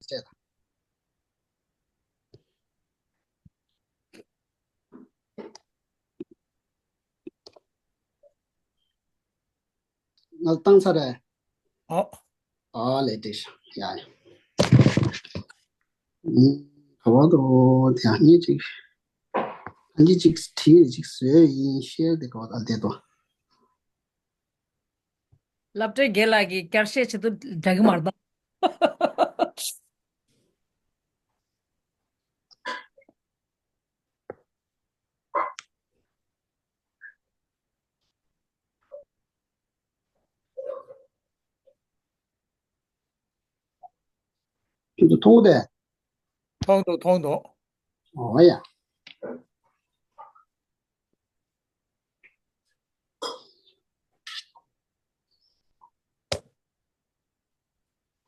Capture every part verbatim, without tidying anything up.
བྱས་དང་། ང་བཏང་ཚར་རེད། ཨོ། ཨ་ལས་འགྲིག་ཤག་ཡ་ཡ། ཨུམ། ག་བ་དོ་དེ་ཡང་གཉིས་ཅིག་ཨ་གཉིས་ཅིག་བྲིས་ཅིག་བཟོས་ཡིན་ཤེས་དེ་ག་བ་ཨ་དེ་དོ། སློབ་གྲྭའི་དགེ་ལགས་ཀྱིས་བསྐྱར་བཤད་བྱེད་དུ་འདྲ་གི་མ་རེད་ད། ཁྱེད་ཚོ་མཐོང་གི་འདུག་མཐོང་འདུག་མཐོང་འདུག་ཨོ་ཡ།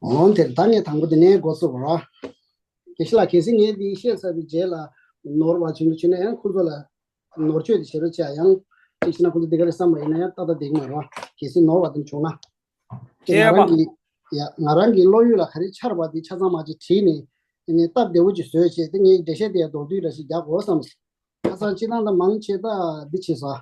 འོང་དེར་ད་ངས་དང་པོ་དེ་ནས་འགོ་ཚུགས་རོགས། དགེ་བཤེས་ལགས། གལ་སྲིད་ངས་འདི་བཤད་ཚར་བའི་རྗེས་ལ་ནོར་བ་བྱུང་འདུག་བྱུང་ན་ཡང་ཁོང་ཚོ་ལ་ནོར་བཅོས་དེ་བྱེད་རོགས་བྱ། ཡང་གཅིག་བྱས་ན་ཁོང་ཚོ་འདི་ག་རེ་བསམ་པ་ཡིན་ན་ཡང་ཏག་ཏག་འདེགས་མ་རོགས། གལ་སྲིད་ནོར་བ་དེ་བྱུང་ན། དེ་ང་རང་གི་ཡ་ང་རང་གི་བློ་ཡུལ་ལ་ག་རེ་འཆར་བ་དེ་ཆ་ཚང་མ་ཅིག་བྲིས་ནས་ནས་སྟབས་བདེ་བོ་ཅིག་བཟོས་བྱས་དེ་ངས་འགྲེལ་བཤད་དེ་ཡང་མདོར་བསྡུས་འདྲ་ཞིག་རྒྱག་དགོས་བསམ། ཁ་སང་སྤྱི་བཏང་ད་མང་ཆེ་ད་འདི་བྱས་སོང་།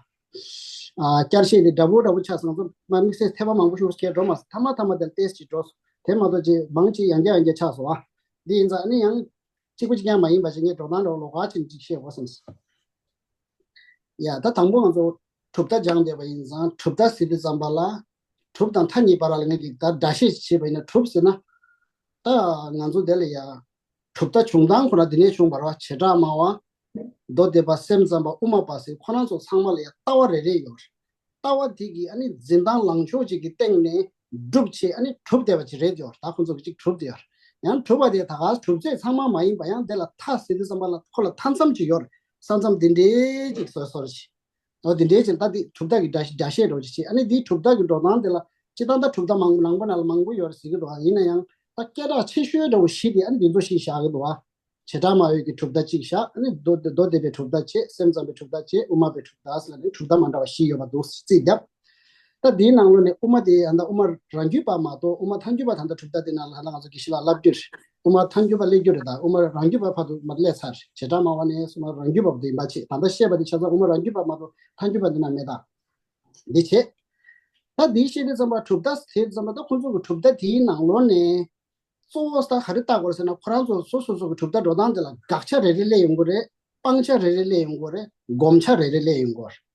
ཨ། བསྐྱར་བཤད་དེ་འདྲ་པོ་འདྲ་པོ་ཆགས་སོང་ཙང་མ་དམིགས་བསལ་འཐད་པ་མང་པོ་ཞིག་སྐྱེ་འགྲོ་མ་སོང་། ཐ་མ་ཐ་མ་དེར་ཏོག་ཙམ་ཅིག་འགྲོ་སོང་། དེ་མ་གཏོགས་ཅིག་མང་ཆེ་ཡང་བསྐྱར་ཡང་བསྐྱར་ཆགས་སོང་བ། འདི་ཡིན་ཙང་ཨ་ནི་ཡང་གཅིག་པ་གཅིག་རྐྱང་མ་ཡིན་པ་ཞིག་ངས་འགྲོ་སྟངས་འདྲ་བོ་ལོགས་ཀ་ཅིག་ཅིག་བཤད་དགོས་བསམ་སོང་། ཡ་ད་དང་པོ་ང་ཚོ་གྲུབ་མཐའ་སྦྱངས་བསྡད་པ་ཡིན་ཙང་གྲུབ་མཐའ་ཟེར་དུས་ཙམ་པ་ལ་གྲུབ་དང་མཐའ་གཉིས་བར་ལ་ངས་ཀྱིས་ད་འདྲ་བཤད་བྱས་པ་ཡིན་ན་གྲུབ་ཟེར་ན། ད་ང་ཚོ་དེ་ལ་ཡ། གྲུབ་མཐའ་བྱུང་སྟངས་ཁོ་ན་འདི་ནས་བྱུང་བ་རེད་བ། བྱེ་བྲག་སྨྲ་བ། མདོ་སྡེ་པ་སེམས་ཙམ་པ་དབུ་མ་པ་ཟེར་ཁོ་རང་ཚོ་ཚང་མ་ལ་ཡང་ལྟ་བ་རེ་རེ་ཡོད་རེད། ལྟ་བ་དེ་གི་ཨ་ནི་འཛིན་སྟངས་ལངས་ཕྱོགས་ཅིག་གི་སྟེང་ནས་གྲུབ་བྱས་ཨ་ནི་གྲུབ་བསྡད་པ་ཅིག་རེད་ཡོད་རེད། ད་ཁོ་ཚོ་གི་ཅིག་གྲུབ་བསྡད་ཡོད་རེད། ཡང་གྲུབ་པ་དེ་ད་ག་གྲུབ་ཚད་ཚང་མ་མ་ཡིན་པ་ཡང་དེ་ལ་མཐའ་ཟེར་དུས་ཙམ་པ་ལ་ཁོ་ལ་མཐའ་མཚམས་ཅིག་ཡོད་རེད། ས་མཚམས་འདི་འདྲའི་ཅིག་བཟོ་བཟོ་རེད་ཅིག་འོ་དེ་འདྲའི་ཕྱིར་ད་འདི་གྲུབ་མཐའ་གི་འདྲ་འདྲ་བཤད་འགྲོ་ཅི་བྱེད། ཨ་ནི་འདིའི་གྲུབ་མཐའ་གི་འགྲོ་སྟངས་དེ་ལ་སྤྱིར་བཏང་ད་གྲུབ་མཐའ་མང་ནང་པ་ནང་ལ་མང་པོ་ཡོད་རེད་ཟེར་གི་འདུག་ཨ་ཡིན་ན་ཡང་ད་སྐད་གྲགས་ཆེ་ཤོས་འདྲ་བོ་བཞི་དེ་ཨ་ནི་འདི་ཚོ་ཞིག་བཞག་གི་འདུག་ཨ། བྱེ་བྲག་སྨྲ་བའི་གི་གྲུབ་མཐའ་གཅིག་བཞག་ཨ་ནི་མདོ་མདོ་སྡེ་པའི་གྲུབ་མཐའ་བྱས། སེམས་ཙམ་པའི་གྲུབ་མཐའ་བྱས། དབུ་མ་པའི་གྲུབ་མཐའ་ཟེར་ལ་ནི་གྲུབ་མཐའ་མ་འདྲ་བ་བཞི་ཡོད་པ་འདུག་རྩིས་བརྒྱབ། ད་འདིའི་ནང་ལོགས་ནས་དབུ་མ་དེ་ཡང་ད་དབུ་མ་རང་རྒྱུད་པ་མ་གཏོགས་དབུ་མ་ཐལ་འགྱུར་པ་ད་ལྟ་གྲུབ་མཐའ་དེ་ནང་ལ་ད་ལྟ་ང་ཚོ་དགེ་བཤེས་ལགས་ལབ་རྒྱུར་དབུ་མ་ཐལ་འགྱུར་པ་སླེབས་རྒྱུ་རེད། ད་དབུ་མ་རང་རྒྱུད་པ་བར་དུ་མར་སླེབས་ཚར། བྱེ་བྲག་སྨྲ་བ་ནས་དབུ་མ་རང་རྒྱུད་པ་བར་དུ་ཡིན་པ་བྱས། ད་ལྟ་བཤད་པ་དེ་ཆ་ཚང་དབུ་མ་རང་རྒྱུད་པ་མ་གཏོགས་ཐལ་འགྱུར་པ་འདི་ན་མེད། ད་འདི་བྱས། ད་འདི་བཤད་དུས་ཙམ་པ་གྲུབ་མཐའ་དེ་ཙམ་པ་ད་ཁོང་ཚོ་གི་གྲུབ་མཐའ་དེའི་ནང་ལོགས་ནས་གཙོ་བོ་ད་ག་རེ་བལྟ་དགོས་རེད་ཟེར་ན། ཁོ་རང་ཚོ་སོ་སོ་སོ་གི་གྲུབ་མཐའ་འགྲོ་སྟངས་དེ་ལ་དགག་བྱ་རེ་རེ་སླེབས་ཡོང་གི་རེད། སྤང་བྱ་རེ་རེ་སླེབས་ཡོང་གི་རེད། སྒོམ་བྱ་རེ་རེ་སླེབས་ཡོང་གི་རེད།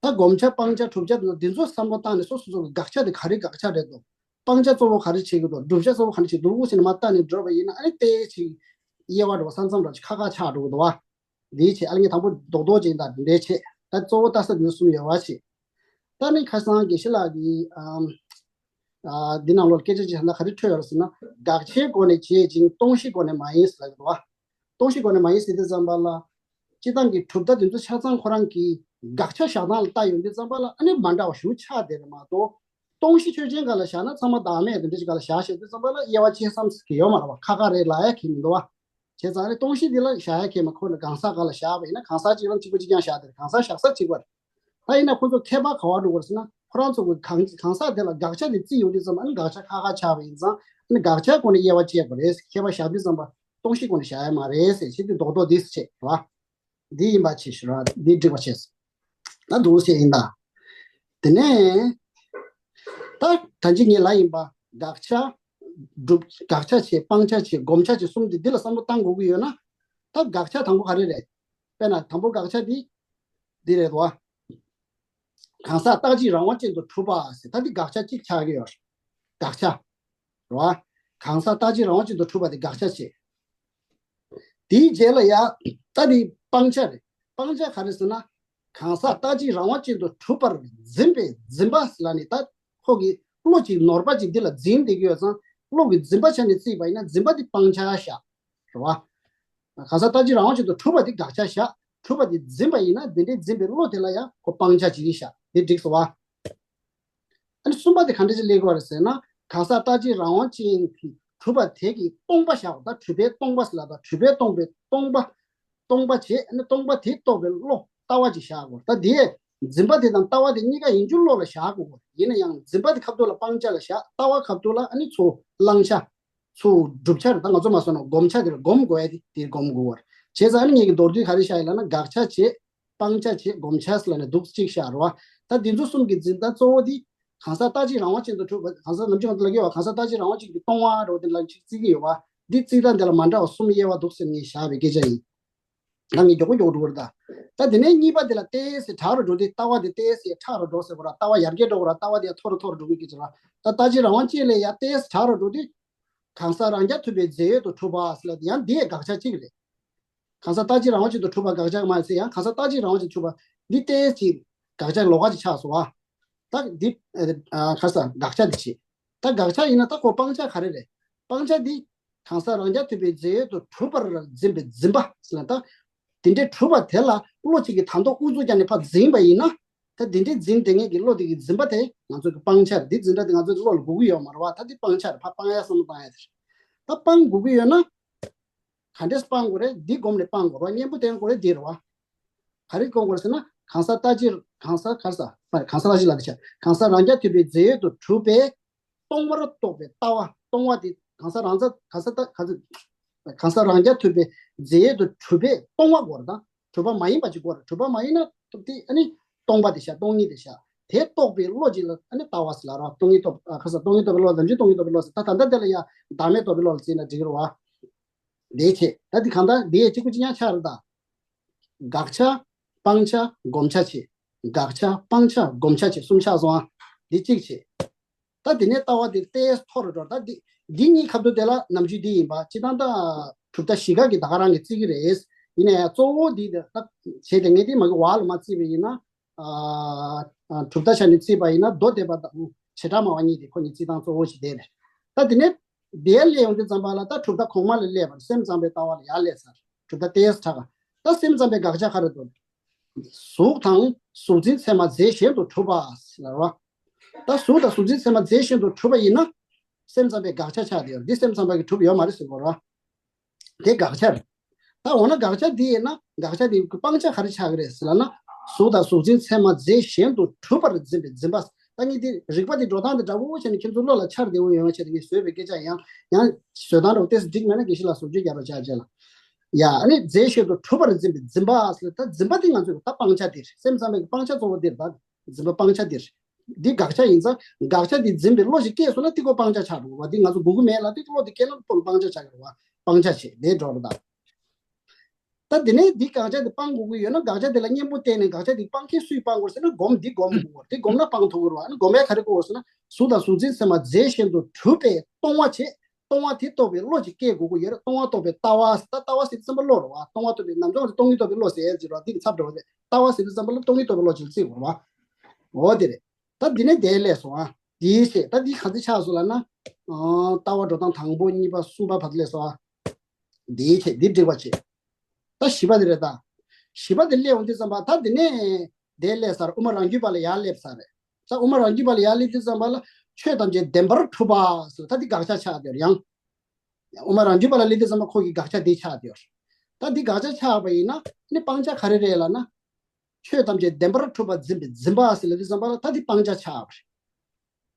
ད་སྒོམ་བྱ་སྤང་བྱ་གྲུབ་བྱ་དེ་ཚོ་འདི་ཚོ་བསམ་བློ་བཏང་ནས་སོ་སོ་སོ་གི་དགག་བྱ་དེ་ག་རེ་དགག་བྱ་རེད་འདུག་སྤང་བྱ་གཙོ་བོ་ག་རེ་བྱེད་ཀྱི་འདུག་སྒྲུབ་བྱ་གཙོ་བོ་ག་རེ་བྱེད་འདུག་ཟེར་ནས་མར་བལྟས་ནས་འགྲོ་བ་ཡིན་ན་ཨ་ནི་ཏོག་ཙམ་དབྱེ་བ་འདྲ་བ་ས་མཚམས་འདྲ་བ་ཅིག་ཁ་ཁ་ཆགས་འགྲོ་གི་འདུག་བ། འདིའི་ཆེད་ཨ་ནི་དང་པོ་རྡོག་རྡོག་ཅིག་དང་འདི་འདྲའི་ཆེད་ད་གཙོ་བོ་ལྟ་ས་འདི་གསུམ་ཡོད་བ་ཆེད། ད་ནི་ཁ་སང་དགེ་བཤེས་ལགས་ཀྱིས་ཨམ། ཨ། འདི་ནང་ལོགས་སྐད་ཆ་ཅིག་ད་ག་རེ་འཕྲོད་ཡོད་རེད་ཟེར་ན། དགག་བྱའི་སྒོ་ནས་བྱེད་ཅིང་སྟོང་གཞིའི་སྒོ་ནས་མ་ཡིན་ཟེར་ལབ་ཀྱི་འདུག་བ། སྟོང་གཞིའི་སྒོ་ནས་མ་ཡིན་ཟེར་དུས་ཙམ་པ་ལ། སྤྱིར་བཏང་གི་གྲུབ་མཐའ་འདི་ཚོ་ཆ་ཚང་ཁོ་རང་གི་དགག་བྱ་བཞག་སྟངས་ལ་ལྟ་ཡོང་དུས་ཙམ་པ་ལ་ཨ་ནི་མ་འདྲ་བ་ཞེ་པོ་ཆགས་བསྡད་རེད་མ་གཏོགས། སྟོང་གཞི་ཆོས་ཅན་སྒང་ལ་བཞག་ན་ཚང་མ་བདག་མེད་དེ་འདྲ་ཅིག་སྒང་ལ་བཞག་བཞག་དུས་ཙམ་པ་ལ་དབྱེ་བ་ཕྱེ་བསམ་གྱི་ཡོད་མ་རེད་བ། ཁ་ཁ་རེད་ལབ་ཡ་གི་མི་འདུག་བ། བྱས་ཙང་ནི་སྟོང་གཞི་འདི་ལ་བཞག་ཡ་གི་མ། ཁོ་ལ་གང་ཟག་སྒང་ལ་བཞག་པ་ཡིན་ན་གང་ཟག་གཅིག་རང་གཅིག་པ་གཅིག་རྐྱང་བཞག་དེ་རེད། གང་ཟག་བཞག་ས་གཅིག་པ་རེད། ད་ཡིན་ན་ཁོ་ཚོ་ཁྱད་པར་ག་བ་འགྲོ་གི་རེད་ཟེར་ན། ཁོ་རང་ཚོ་གི་གང་གང་ཟག་དེ་ལ་དགག་བྱ་དེ་བརྩིས་ཡོང་དུས་ཙམ་པ་ཨ་ནི་དགག་བྱ་ཁ་ཁ་ཆགས་པ་ཡིན་ཙང་ཨ་ནི་དགག་བྱ་སྒོ་ནས་དབྱེ་བ་ཕྱེ་དགོས་རེད། ཁྱད་པར་བཞག་དུས་ཙམ་པ་སྟོང་གཞི་སྒོ་ནས་བཞག་ཡ་མ་རེད་ཟེར་བྱེད་དུས་རྡོག་རྡོག་འདི་ཟེར་བྱེད་རེད་བ། འདི་ཡིན་པ་བྱེད་ཞུ་ར། འདི་འགྲིག་པ་བྱེད། ད་འདུག་སེ་ཡིན་ད། དེ་ནས་ད་ད་ཅི་ངས་ལབ་ཡིན་པ། དགག་བྱ་སྒྲུབ། དགག་བྱ་བྱེད། སྤང་བྱ་བྱེད། སྒོམ་བྱ་བྱེད་གསུམ་དེ་འདི་ལ་བསམ་བློ་བཏང་དགོས་ཀྱི་ཡོད་ན། ད་དགག་བྱ་དང་པོ་ག་རེ་རེད། དཔེར་ན་དང་པོ་དགག་བྱ་འདི་འདི་རེད་དོ། གང་ཟག་རྟག་གཅིག་རང་དབང་ཅན་དུ་གྲུབ་པ་ཟེར། ད་འདི་དགག་བྱ་གཅིག་ཆགས་ཀྱི་ཡོད་རེད། དགག་བྱ། རེད་བ། གང་ཟག་རྟག་གཅིག་རང་དབང་ཅན་དུ་གྲུབ་པ་དེ་དགག་བྱ་བྱེད། དེའི་རྗེས་ལ་ཡ། ད་དེ་སྤང་བྱ་རེད། སྤང་བྱ་ག་རེ་ཟེར་ན། གང་ཟག་རྟག་གཅིག་རང་དབང་ཅན་དུ་གྲུབ་པར་འཛིན་པའི་འཛིན་པ་ལ་ནི་ད་ཁོ་གི་བློ་གཅིག་ནོར་བ་གཅིག་འདི་ལ་འཛིན་བསྡད་ཀྱི་ཡོད་ཙང་བློ་གི་འཛིན་པ་ཆ་ནས་བརྩིས་པ་ཡིན་ན་འཛིན་པ་འདི་སྤང་བྱ་བཞག་རེད་བ། གང་ཟག་རྟག་གཅིག་རང་དབང་ཅན་དུ་གྲུབ་པ་འདི་དགག་བྱ་བཞག་གྲུབ་པ་འདི་འཛིན་པ་ཡིན་ན་འདི་འདྲའི་འཛིན་པའི་བློ་དེ་ལ་ཡང་ཁོ་སྤང་བྱ་གཅིག་བཞག་འདི་འགྲིག་སོང་བ། ཨ་ནི་གསུམ་པ་དེ་ག་འདྲ་ཞིག་སླེབས་ཀྱི་ཡོད་རེད་ཟེར་ན། གང་ཟག་རྟག་གཅིག་རང་དབང་ཅན་གྱིས་གྲུབ་པ་དེ་གི་སྟོང་པ་བཞག་པ་དང་གྲུབ་པའི་སྟོང་པ་ཟེར་ལབ་དང་གྲུབ་པའི་སྟོང་པའི་སྟོང་པ། སྟོང་པ་བྱས་ཨ་ནི་སྟོང་པ་དེ་རྟོགས་པའི་བློ་ལྟ་བ་ཅིག་བཞག་དགོས། ད་དེ་འཛིན་པ་དེ་དང་ལྟ་བ་དེ་གཉིས་ཀ་ཡིན་རྒྱུ་བློ་ལ་བཞག་དགོས། ཡིན་ན་ཡང་འཛིན་པ་དེ་ཁ་ཐུག་ལ་སྤང་བྱ་ལ་བཞག་ལྟ་བ་ཁ་ཐུག་ལ་ཨ་ནི་ཚུར་བླང་བྱ། ཚུར་བསྒྲུབ་བྱ་རེད། ད་ང་ཚོ་མ་སོང་ན་སྒོམ་བྱ་དེ་ལ་སྒོམ་དགོས་ཡ་དེ་དེ་སྒོམ་དགོས་པ་རེད། བྱས་ཙང་ཨ་ནི་ངེད་ཀྱི་མདོར་བསྡུས་ག་རེ་བཞག་ཡིན་ལབ་ན། དགག་བྱ་བྱེད། སྤང་བྱ་བྱེད། སྒོམ་བྱ་ཟེར་ལབ་ནས་འདུག་གཅིག་བཞག་རེད་བ། ད་འདི་ཚོ་གསུམ་གྱི་འཛིན་སྟངས་གཙོ་བོ་འདི་གང་ཟག་རྟག་གཅིག་རང་དབང་ཅན་དུ་གྲུབ་པ། གང་ཟག་ནམ་རྒྱུན་ང་ཚོ་ལབ་ཀྱི་ཡོད་པ། གང་ཟག་རྟག་གཅིག་རང་དབང་ཅན་གྱི་སྟོང་པ་རེད་བ། དེ་ལ་ཅིག་བརྩི་གི་ཡོད་པ། འདི་བརྩི་སྟངས་དེ་ལ་མ་འདྲ་བ་གསུམ་དབྱེ་བ་འདུག་ཟེར་ངས་བཞག་པའི་སྐད་ཆ་ཡིན། ང་ངས་མགྱོགས་པོ་མགྱོགས་པོ་འགྲོ་གི་རེད་ད། ད་དེ་ནས་གཉིས་པ་དེ་ལ་ཏོག་ཙམ་དྲག་རུ་འགྲོ་དུས་ལྟ་བ་དེ་ཏོག་ཙམ་ཡར་དྲག་རུ་འགྲོ་ཟེར་དགོས་ར། ལྟ་བ་ཡར་རྒྱས་འགྲོ་དགོས་ར། ལྟ་བ་དེ་ཡར་མཐོ་རུ་མཐོ་རུ་འགྲོ་གི་སྐད་ཆ་ར། ད་རྟག་གཅིག་རང་དབང་ཅན་ལས་ཡར་ཏོག་ཙམ་དྲག་རུ་འགྲོ་དུས་གང་ཟག་རང་རྐྱ་ཐུབ་པའི་རྫས་ཡོད་དུ་གྲུབ་པ་ཟེར་ལབ་དེ་ཡང་འདི་ཡང་དགག་བྱ་གཅིག་རེད། གང་ཟག་རྟག་གཅིག་རང་དབང་ཅན་དུ་གྲུབ་པ་དགག་བྱ་མ་ཟད་ཡང་གང་ཟག་རྟག་གཅིག་རང་དབང་ཅན་དུ་གྲུབ་པ་འདི་ཏོག་ཙམ་དགག་བྱ་ལོགས་ཀ་ཅིག་ཆགས་སོང་བ། ད་འདི་ཨ་ག་ས་དགག་བྱ་འདི་བྱེད། ད་དགག་བྱ་ཡིན་ན་ད་ཁོ་སྤང་བྱ་ག་རེ་རེད། སྤང་བྱ་འདི་གང་ཟག་རང་རྐྱ་ཐུབ་པའི་རྫས་ཡོད་དུ་གྲུབ་པར་འཛིན་པའི་འཛིན་པ་ཟེར་ན། ད་དེ་འདྲའི་གྲུབ་པ་དེ་ལ་བློ་གཅིག་གིས་དང་ཐོག་ཨུ་ཚུགས་རྒྱག་ནས་ཕར་འཛིན་པ་ཡིན་ན། ད་དེ་འདྲའི་འཛིན་དེ་ངེད་ཀྱི་བློ་དེ་གི་འཛིན་པ་དེ་ང་ཚོ་གི་སྤང་བྱ་རེད། འདི་འཛིན་གྲྭ་དེ་ང་ཚོ་གི་བློ་ལ་འགོག་གི་ཡོད་མ་རེད་བ། ད་འདི་སྤང་བྱ་རེད། ཕར་སྤང་ཡ་བསམ་བློ་བཏང་ཡ་དེ་རེད། ད་སྤང་དགོས་ཀྱི་ཡོད་ན། ག་འདྲས་སྤང་དགོས་རེད། འདི་སྒོམ་ནས་སྤང་དགོས་རེད་བ། གཉེན་པོ་བསྟེན་དགོས་རེད། འདི་རེད་བ། ག་རེ་སྒོམ་དགོས་རེད་ཟེར་ན། གང་ཟག་རྟག་གཅིག་གང་ཟག་ག་རེ་ཟ། གང་ཟག་རྟག་གཅིག་ལབ་དེ་བྱས། གང་ཟག་རང་རྐྱ་ཐུབ་པའི་རྫས་ཡོད་དུ་གྲུབ་པའི་སྟོང་པར་རྟོགས་པའི་ལྟ་བ། སྟོང་པ་དེ་གང་ཟག་རང་ཟག་གང་ཟག་རྟག་གང་ཟག་གང་ཟག་རང་རྐྱ་ཐུབ་པའི་རྫས་ཡོད་དུ་གྲུབ་པའི་སྟོང་པ་དགོས་རེད་ད། གྲུབ་པ་མ་ཡིན་པ་ཅིག་དགོས་རེད། གྲུབ་པ་མ་ཡིན་ན་དེ་ཨ་ནི་སྟོང་པ་དེ་བྱ། སྟོང་ཉིད་དེ་བྱ། དེ་རྟོགས་པའི་བློ་ཅིག་ལ་ཨ་ནི་ལྟ་བ་ཟེར་ལབ་ར། སྟོང་ཉིད་རྟོགས། ཨ་ག་ཟེར། སྟོང་ཉིད་རྟོགས་པའི་བློ། ནམ་རྒྱུན་སྟོང་ཉིད་རྟོགས་པའི་བློ་ཟེར། ད་ད་ལྟ་དེ་ལ་ཡང་བདག་མེད་རྟོགས་པའི་བློ་ལ་བརྩིས་ན་འགྲིག་གི་རེད་བ། དེ་བྱས། ད་འདི་གང་ལྟར་འདི་ཡང་གཅིག་པུ་གཅིག་རྐྱང་ཆགས་རེད་ད། དགག་བྱ། སྤང་བྱ། སྒོམ་བྱ་བྱེད། དགག་བྱ། སྤང་བྱ། སྒོམ་བྱ་བྱེད། གསུམ་ཆགས་སོང་ཨ། འདི་གཅིག་བྱེད། ད་དེ་ནས་ལྟ་བ་དེ་ཏོག་ཙམ་མཐོ་རུ་འགྲོ། ད་འདི་འདི་གཉིས་ཁ་ཐུག་དེ་ལ་ནམ་རྒྱུན་འདི་ཡིན་པ། སྤྱིར་བཏང་ད་གྲུབ་མཐའ་བཞི་ཀ་གི་ད་ག་རང་གི་བརྩི་གི་རེད། ཡིན་ན་ཡང་གཙོ་བོ་འདི་ད་བྱས་ཏེ་ངས་འདི་མ་གི་བར་ལ་མ་བརྩིས་པ་ཡིན་ན། ཨ་ཨ་གྲུབ་མཐའ་ཆ་ནས་བརྩིས་པ་ཡིན་ན་མདོ་སྡེ་པ་དང་བྱེ་བྲག་སྨྲ་བ་གཉིས་དེ་ཁོ་གཉིས་བརྩི་སྟངས་གཙོ་བོ་ཞིག་དེ་རེད། ད་དེ་ནས་དེ་སླེབས་ཡོང་དུས་ཙམ་པ་ལ་ད་གྲུབ་མཐའ་གོང་མ་ལ་སླེབས་པར་སེམས་ཙམ་པའི་ལྟ་བ་ལ་ཡར་སླེབས་ཚར། གྲུབ་མཐའ་ཏོག་ཙམ་དྲག་ག་ད་སེམས་ཙམ་པའི་དགག་བྱ་ག་རེ་འདུག་གཟུགས་དང་གཟུགས་འཛིན་ཚད་མ་རྫས་གཞན་དུ་གྲུབ་པ་ཟེར་བ། ད་གཟུགས་དང་གཟུགས་འཛིན་ཚད་མ་རྫས་གཞན་དུ་གྲུབ་པ་ཡིན་ན། སེམས་ཙམ་པའི་དགག་བྱ་ཆགས་བསྡད་ཡོད་རེད། འདི་སེམས་ཙམ་པ་གིས་གྲུབ་ཡོད་མ་རེད་ཟེར་དགོས་རེད་བ། དེ་དགག་བྱ་རེད། ད་འོ་ན་དགག་བྱ་འདི་ཡིན་ན། དགག་བྱ་འདི་སྤང་བྱ་ག་རེ་ཆགས་ཀྱི་རེད་ཟེར་ལབ་ན། གཟུགས་དང་གཟུགས་འཛིན་ཚད་མ་རྫས་གཞན་དུ་གྲུབ་པར་འཛིན་པའི་འཛིན་པ། ད་ངས་འདི་རིགས་པ་འདི་འགྲོ་སྟངས་འདི་འདྲ་བོ་བྱས་ནས་ཁྱེད་ཚོ་བློ་ལ་འཆར་བདེ་བོ་ཡོང་བ་ཆེད་དུ་ངས་བཟོས་པའི་སྐད་ཆ་ཡང་ཡང་བཟོས་སྟངས་འདྲ་བོ་ཏོག་ཙམ་འགྲིག་མེད་ན་དགེ་བཤེས་ལགས་སོགས་བརྗོད་རྒྱབ་པ་བྱ་བྱས་ལ། ཡ་ཨ་ནི་རྫས་གཞན་དུ་གྲུབ་པར་འཛིན་པའི་འཛིན་པ་ཟེར། ད་འཛིན་པ་འདི་ང་ཚོས་ད་སྤང་བྱ་འདི་རེད། སེམས་ཙམ་པའི་སྤང་བྱ་གཙོ་བོ་འདི་རེད། ད་འཛིན་པ་སྤང་བྱ་འདི་རེད། འདི་དགག་བྱ་ཡིན་ཙང་དགག་བྱ་འདི་འཛིན་པའི་བློ་ཞིག་སྐྱེས་སོང་ན་འདི་ཁོ་སྤང་བྱ་ཆགས་འགྲོ་བ། འདི་ང་ཚོ་དགོས་ཀྱི་མེད་ལ། འདི་བློ་འདི་སྐྱེས་ན་ཁོ་སྤང་བྱ་ཆགས་ཀྱི་རེད་བ། སྤང་བྱ་བྱེད་དེ་འགྲོ་རེད་ད། ད་དེ་ནས་འདི་དགག་བྱ་འདི་སྤང་དགོས་ཀྱི་ཡོད་ན། དགག་བྱ་འདི་ལ་གཉེན་པོ་བསྟེན་ནས་དགག་བྱ་འདི་སྤང་མཁན་སུས་སྤང་དགོས་ཟེར་ན། སྒོམ་འདི་སྒོམ་དགོས་རེད། འདི་སྒོམ་ན་སྤང་ཐུབ་ཀྱི་རེད་བ། ཨ་ནི་སྒོམ་ཡ་ག་རེ་དགོས་ཟེར་ན། གཟུགས་དང་གཟུགས་འཛིན་ཚད་མ་རྫས་གཞན་དུ་གྲུབ་པའི་སྟོང་པ་བྱེད། སྟོང་པ་དེ་རྟོགས་པའི་བློ་ཅིག་སྐྱེ་དགོས་ཀྱི་ཡོད་རེད། སྟོང་པ་རྟོགས་པའི་ལྟ་བ། ད་ལྟ་བ་ཟེར་དུས་ཙམ་པ་བློ་རེད་བ། སྟོང་པ་རྟོགས་པའི་རྣམ་གཞག་རེད། སྟོང་ཉིད་རྟོགས་པའི་བློ་ཟེར་ཡ་ཅིག་རེད་བ། འདི་གི་ཚབ་འགྲོ་བ་རེད། ལྟ་བ་ཟེར་དུས་ཙམ་པ་ལ་སྟོང་ཉིད་རྟོགས་པའི་བློ་ཅིག་བརྩི་དགོས་རེད་བ། འོ་དེ་རེད། ད་འདི་ནས་དེ་སླེབས་སོང་ཨ། དེའི་ཚེ་ད་འདི་ག་ཚོད་ཆགས་སོང་ལབ་ན། ཨ་ལྟ་བ་འགྲོ་སྟངས་དང་པོ་གཉིས་པ་གསུམ་པ་བར་དུ་སླེབས་སོང་ཨ། དེའི་ཚེ་འདི་འགྲིག་པ་བྱེད། ད་བཞི་པ་དེ་རེད་ད། བཞི་པ་དེ་སླེབས་ཡོང་དུས་ཙམ་པ་ད་འདི་ནས་དེ་སླེབས་ཚར། དབུ་མ་རང་རྒྱུད་པ་ལ་ཡར་སླེབས་ཚར་རེད། ད་དབུ་མ་རང་རྒྱུད་པ་ལ་ཡར་སླེབས་དུས་ཙམ་པ་ལ་ཆོས་ཐམས་ཅད་བདེན་པར་གྲུབ་པ་ཟེར། ད་འདི་དགག་བྱ་ཆགས་བསྡད་ཡོད་རེད་ཡང་། དབུ་མ་རང་རྒྱུད་པ་ལ་སླེབས་དུས་ཙམ་པ་ཁོ་གི་དགག་བྱ་འདི་ཆགས་བསྡད་ཡོད་རེད། ད་འདི་དགག་བྱ་ཆགས་པ་ཡིན་ན་ནི་སྤང་བྱ་ག་རེ་རེད་ལབ་ན། ཆོས་ཐམས་ཅད་བདེན་པར་གྲུབ་པར་འཛིན་པའི་འཛིན་པ་ཟེར་ལབ་དུས་ཙམ་པ་ལ་ད་འདི་སྤང་བྱ་ཆགས་པ་རེད།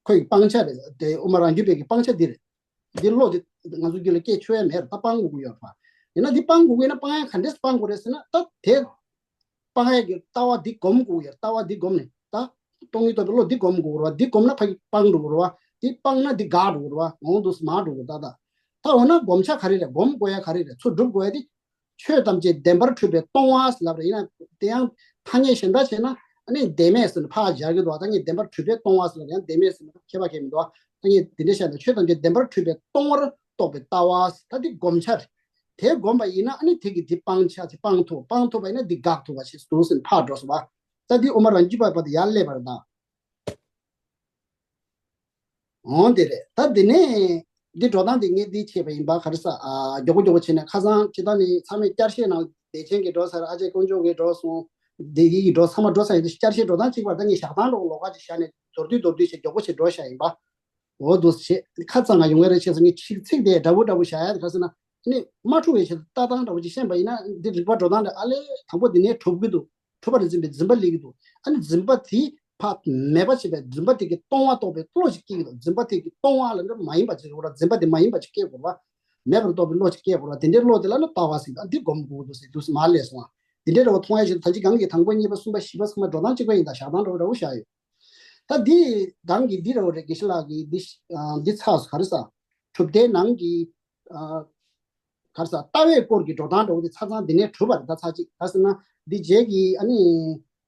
ཁོ་ཡི་སྤང་བྱ་རེད་དེ། དབུ་མ་རང་རྒྱུད་པའི་གི་སྤང་བྱ་འདི་རེད། འདི་བློ་འདི་ང་ཚོ་རྒྱུད་ལ་སྐྱེ་ཆོག་ཡ་མེད་རེད། ད་སྤང་དགོས་ཀྱི་ཡོད་རེད་པ། ཡིན་ན་འདི་སྤང་དགོས་ཀྱི་ཡིན་ན་སྤང་ཡ་ག་འདྲས་སྤང་དགོས་རེད་ཟེར་ན། ད་དེ་སྤང་ཡ་གི་ལྟ་བ་འདི་སྒོམ་དགོས་ཀྱི་ཡོད་རེད། ལྟ་བ་འདི་སྒོམ་ནས་ད་སྟོང་ཉིད་རྟོགས་པའི་བློ་འདི་སྒོམ་དགོས་རེད་པ། འདི་སྒོམ་ན་ཕ་གི་སྤང་འགྲོ་གི་རེད་པ། འདི་སྤང་ན་འདི་འགག་འགྲོ་གི་རེད་པ། འོང་དུས་མར་འགྲོ་གི་རེད། ད་ད་ད་འོ་ན་སྒོམ་བྱ་ག་རེ་རེད། སྒོམ་དགོས་ཡ་ག་རེ་རེད། ཚུར་སྒྲུབ་དགོས་ཡ་དེ། ཆོས་ཐམས་ཅད་བདེན་པར་གྲུབ་པའི་སྟོང་པ་ཟེར་ལབ་རེད། ཡིན་ན་དེ་ཡང་ཐ་སྙད་གཞན་དག་བྱས་ན་ཨ་ནི་བདེན་མེད་ཟེར་ནས་ཕར་སྦྱར་གྱི་འདུག་ད་ངས་བདེན་པར་གྲུབ་པའི་སྟོང་པ་ཟེར་ལབ་ཡང་བདེན་མེད་ཟེར་ནས་ཁྱད་པར་གང་ཡང་མི་འདུག་ད་ངས་དེ་འདྲ་བཤད་ན་ཆོས་ཐམས་ཅད་བདེན་པར་གྲུབ་པའི་སྟོང་པར་རྟོགས་པའི་ལྟ་བ་ཟེར། ད་འདི་སྒོམ་བྱ་རེད། དེ་བསྒོམས་པ་ཡིན་ན་ཨ་ནི་དེ་གིས་འདི་སྤང་བྱ་ཅིག་སྤང་ཐུབ། སྤང་ཐུབ་པ་ཡིན་ན་འདི་འགག་ཐུབ་པ་ཞིག་འདུག་ཟེར་ནས་ཕར་འགྲོ་སོང་བ། ད་འདི་དབུ་མ་རང་རྒྱུད་པ་བར་དུ་ཡར་སླེབས་པ་རེད་ད། འོང་དེ་རེད། ད་དེ་ནས་འདི་འགྲོ་སྟངས་དེ་ངས་འདི་བྱས་པ་ཡིན་པ། ག་རེ་ཟ། ཨ་མགྱོགས་པོ་མགྱོགས་པོ་བྱས་ནས་ཁ་སང་སྤྱིར་བཏང་ནི་ཚང་མས་བསྐྱར་བཤད་གནང་། བདེ་ཆེན་གྱིས་འགྲོ་ཚར། ཨ་ཅེ་དཀོན་མཆོག་གིས་འགྲོ་སོང་། བདེ་སྐྱིད་ཀྱིས་འགྲོ། ཚང་མ་འགྲོ་ཚར་ཡིན་དུས་བསྐྱར་བཤད་འགྲོ་སྟངས་གཅིག་པ་རེད། ད་ངས་བཞག་སྟངས་འདྲ་བོ་ལོགས་ཀ་ཅིག་བཞག་ནས་མདོར་བསྡུས་མདོར་བསྡུས་བྱས་མགྱོགས་པོ་བྱས་འགྲོ་བཞག་ཡིན་པ། འོ་འདུག་སེ་བྱས་ཁ་གཙང་ང་ཡོང་གི་རེད། བྱས་ཙང་ངས་ཚིག་ཚིག་དེ་འདྲ་བོ་འདྲ་བོ་བཞག་ཡ་དེ་ག་རེ་ཟེར་ན། ཨ་ནི་མ་འཁྲུལ་བའི་ཆེད་དུ་ལྟ་སྟངས་འདྲ་བོ་ཅིག་ཤེས་པ་ཡིན་ན་འདི་རིགས་པ་འགྲོ་སྟངས་འདི་ཨ་ལས་དང་པོ་འདི་ནས་གྲུབ་ཀྱི་འདུག་གྲུབ་པར་འཛིན་པའི་འཛིན་པ་སླེབས་ཀྱི་འདུག་ཨ་ནི་འཛིན་པ་དེ་ ཕ་མེད་པ་བྱས་པའི་འཛིན་པ་དེ་གིས་སྟོང་བ་རྟོགས་པའི་བློ་ཞིག་སྐྱེ་གི་འདུག་འཛིན་པ་དེ་གིས་སྟོང་བ་ལ་ནི་མ་ཡིན་པ་ཅིག་རེད་བ། འཛིན་པ་དེ་མ་ཡིན་པ་ཅིག་སྐྱེ་དགོས་རེད་བ། མེད་པར་རྟོགས་པའི་བློ་ཞིག་སྐྱེ་དགོས་རེད་བ། དེ་འདྲའི་བློ་དེ་ལ་ནི་ལྟ་བ་ཟེར། ཨ་འདི་སྒོམ་དགོས་འདུག་ཟེར་འདུག་མར་ལས་སོང་བ། དེ་འདྲའི་འདྲ་བོ་མཐོང་ཡ་ཞིག་ད་ཅི་གང་གི་དང་པོ་གཉིས་པ་གསུམ་པ་བཞི་པ་ཚང་མ་འགྲོ་སྟངས་གཅིག་པ་ཡིན། ད་བཞག་སྟངས་འདྲ་བོ་འདྲ་བོ་བཞག་ཡོད། ད་འདི་གང་གི་འདི་རེད་བ་རེད། དགེ་བཤེས་ལགས་ཀྱིས་འདི་ཨ་འདི་ཚར་ག་རེ་ཟ། གྲུབ་མཐའི་ནང་གི་ཨ་ག་རེ་ཟ། ལྟ་བའི་སྐོར་གྱི་འགྲོ་སྟངས་འདྲ་བོ་དེ་ཚར་ཚང་འདི་ནས་གྲུབ་པ་རེད། ད་ཚར་གཅིག་ག་རེ་ཟེར་ན་འདི་རྗེས་ཀྱི་ཨ་ནི་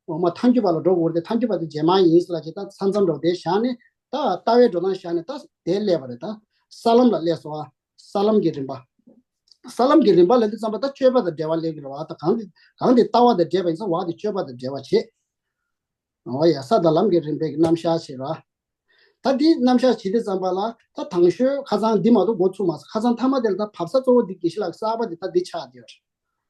འོ་མ་ཐལ་འགྱུར་བ་ལ་འགྲོ་དགོས་རེད་དེ། ཐལ་འགྱུར་བ་དེ་རྗེས་མ་ཡིན་ཟེར་ལ་བྱས། ད་ཚར་ཚང་འདྲ་བོ་དེ་བཞག་ནས་ད་ལྟ་བའི་འགྲོ་སྟངས་བཞག་ནས་ད་དེ་སླེབས་པ་རེད། ད་ས་ལམ་ལ་སླེབས་སོང་བ། ས་ལམ་གྱི་རིམ་པ། ས་ལམ་གྱི་རིམ་པ་ལབ་དུས་ཙམ་པ་ད་སྤྱོད་པ་དང་འབྲེལ་བ་སླེབས་ཀྱི་རེད་བ། ད་གང་དེ་གང་དེ་ལྟ་བ་དང་འབྲེལ་བ་ཡིན་ཙང་བ་དེ་སྤྱོད་པ་དང་འབྲེལ་བ་བྱེད། འོ་ཡ། ས་དང་ལམ་གྱི་རིམ་པའི་རྣམ་གཞག་བྱེད་ར། ད་འདི་རྣམ་གཞག་བྱེད་དུས་ཙམ་པ་ལ་ད་དང་ཤོས་ཁ་སང་འདི་མ་གཏོགས་འགོ་ཚུགས་མ་སོང་། ཁ་སང་མཐའ་མ་དེ་ལ་ད་བབས་ས་གཙོ་བོ་འདི་དགེ་བཤེས་ལགས་གསར་པ་འདི་ད་འདི་ཆགས་བསྡད་ཡོད་རེད།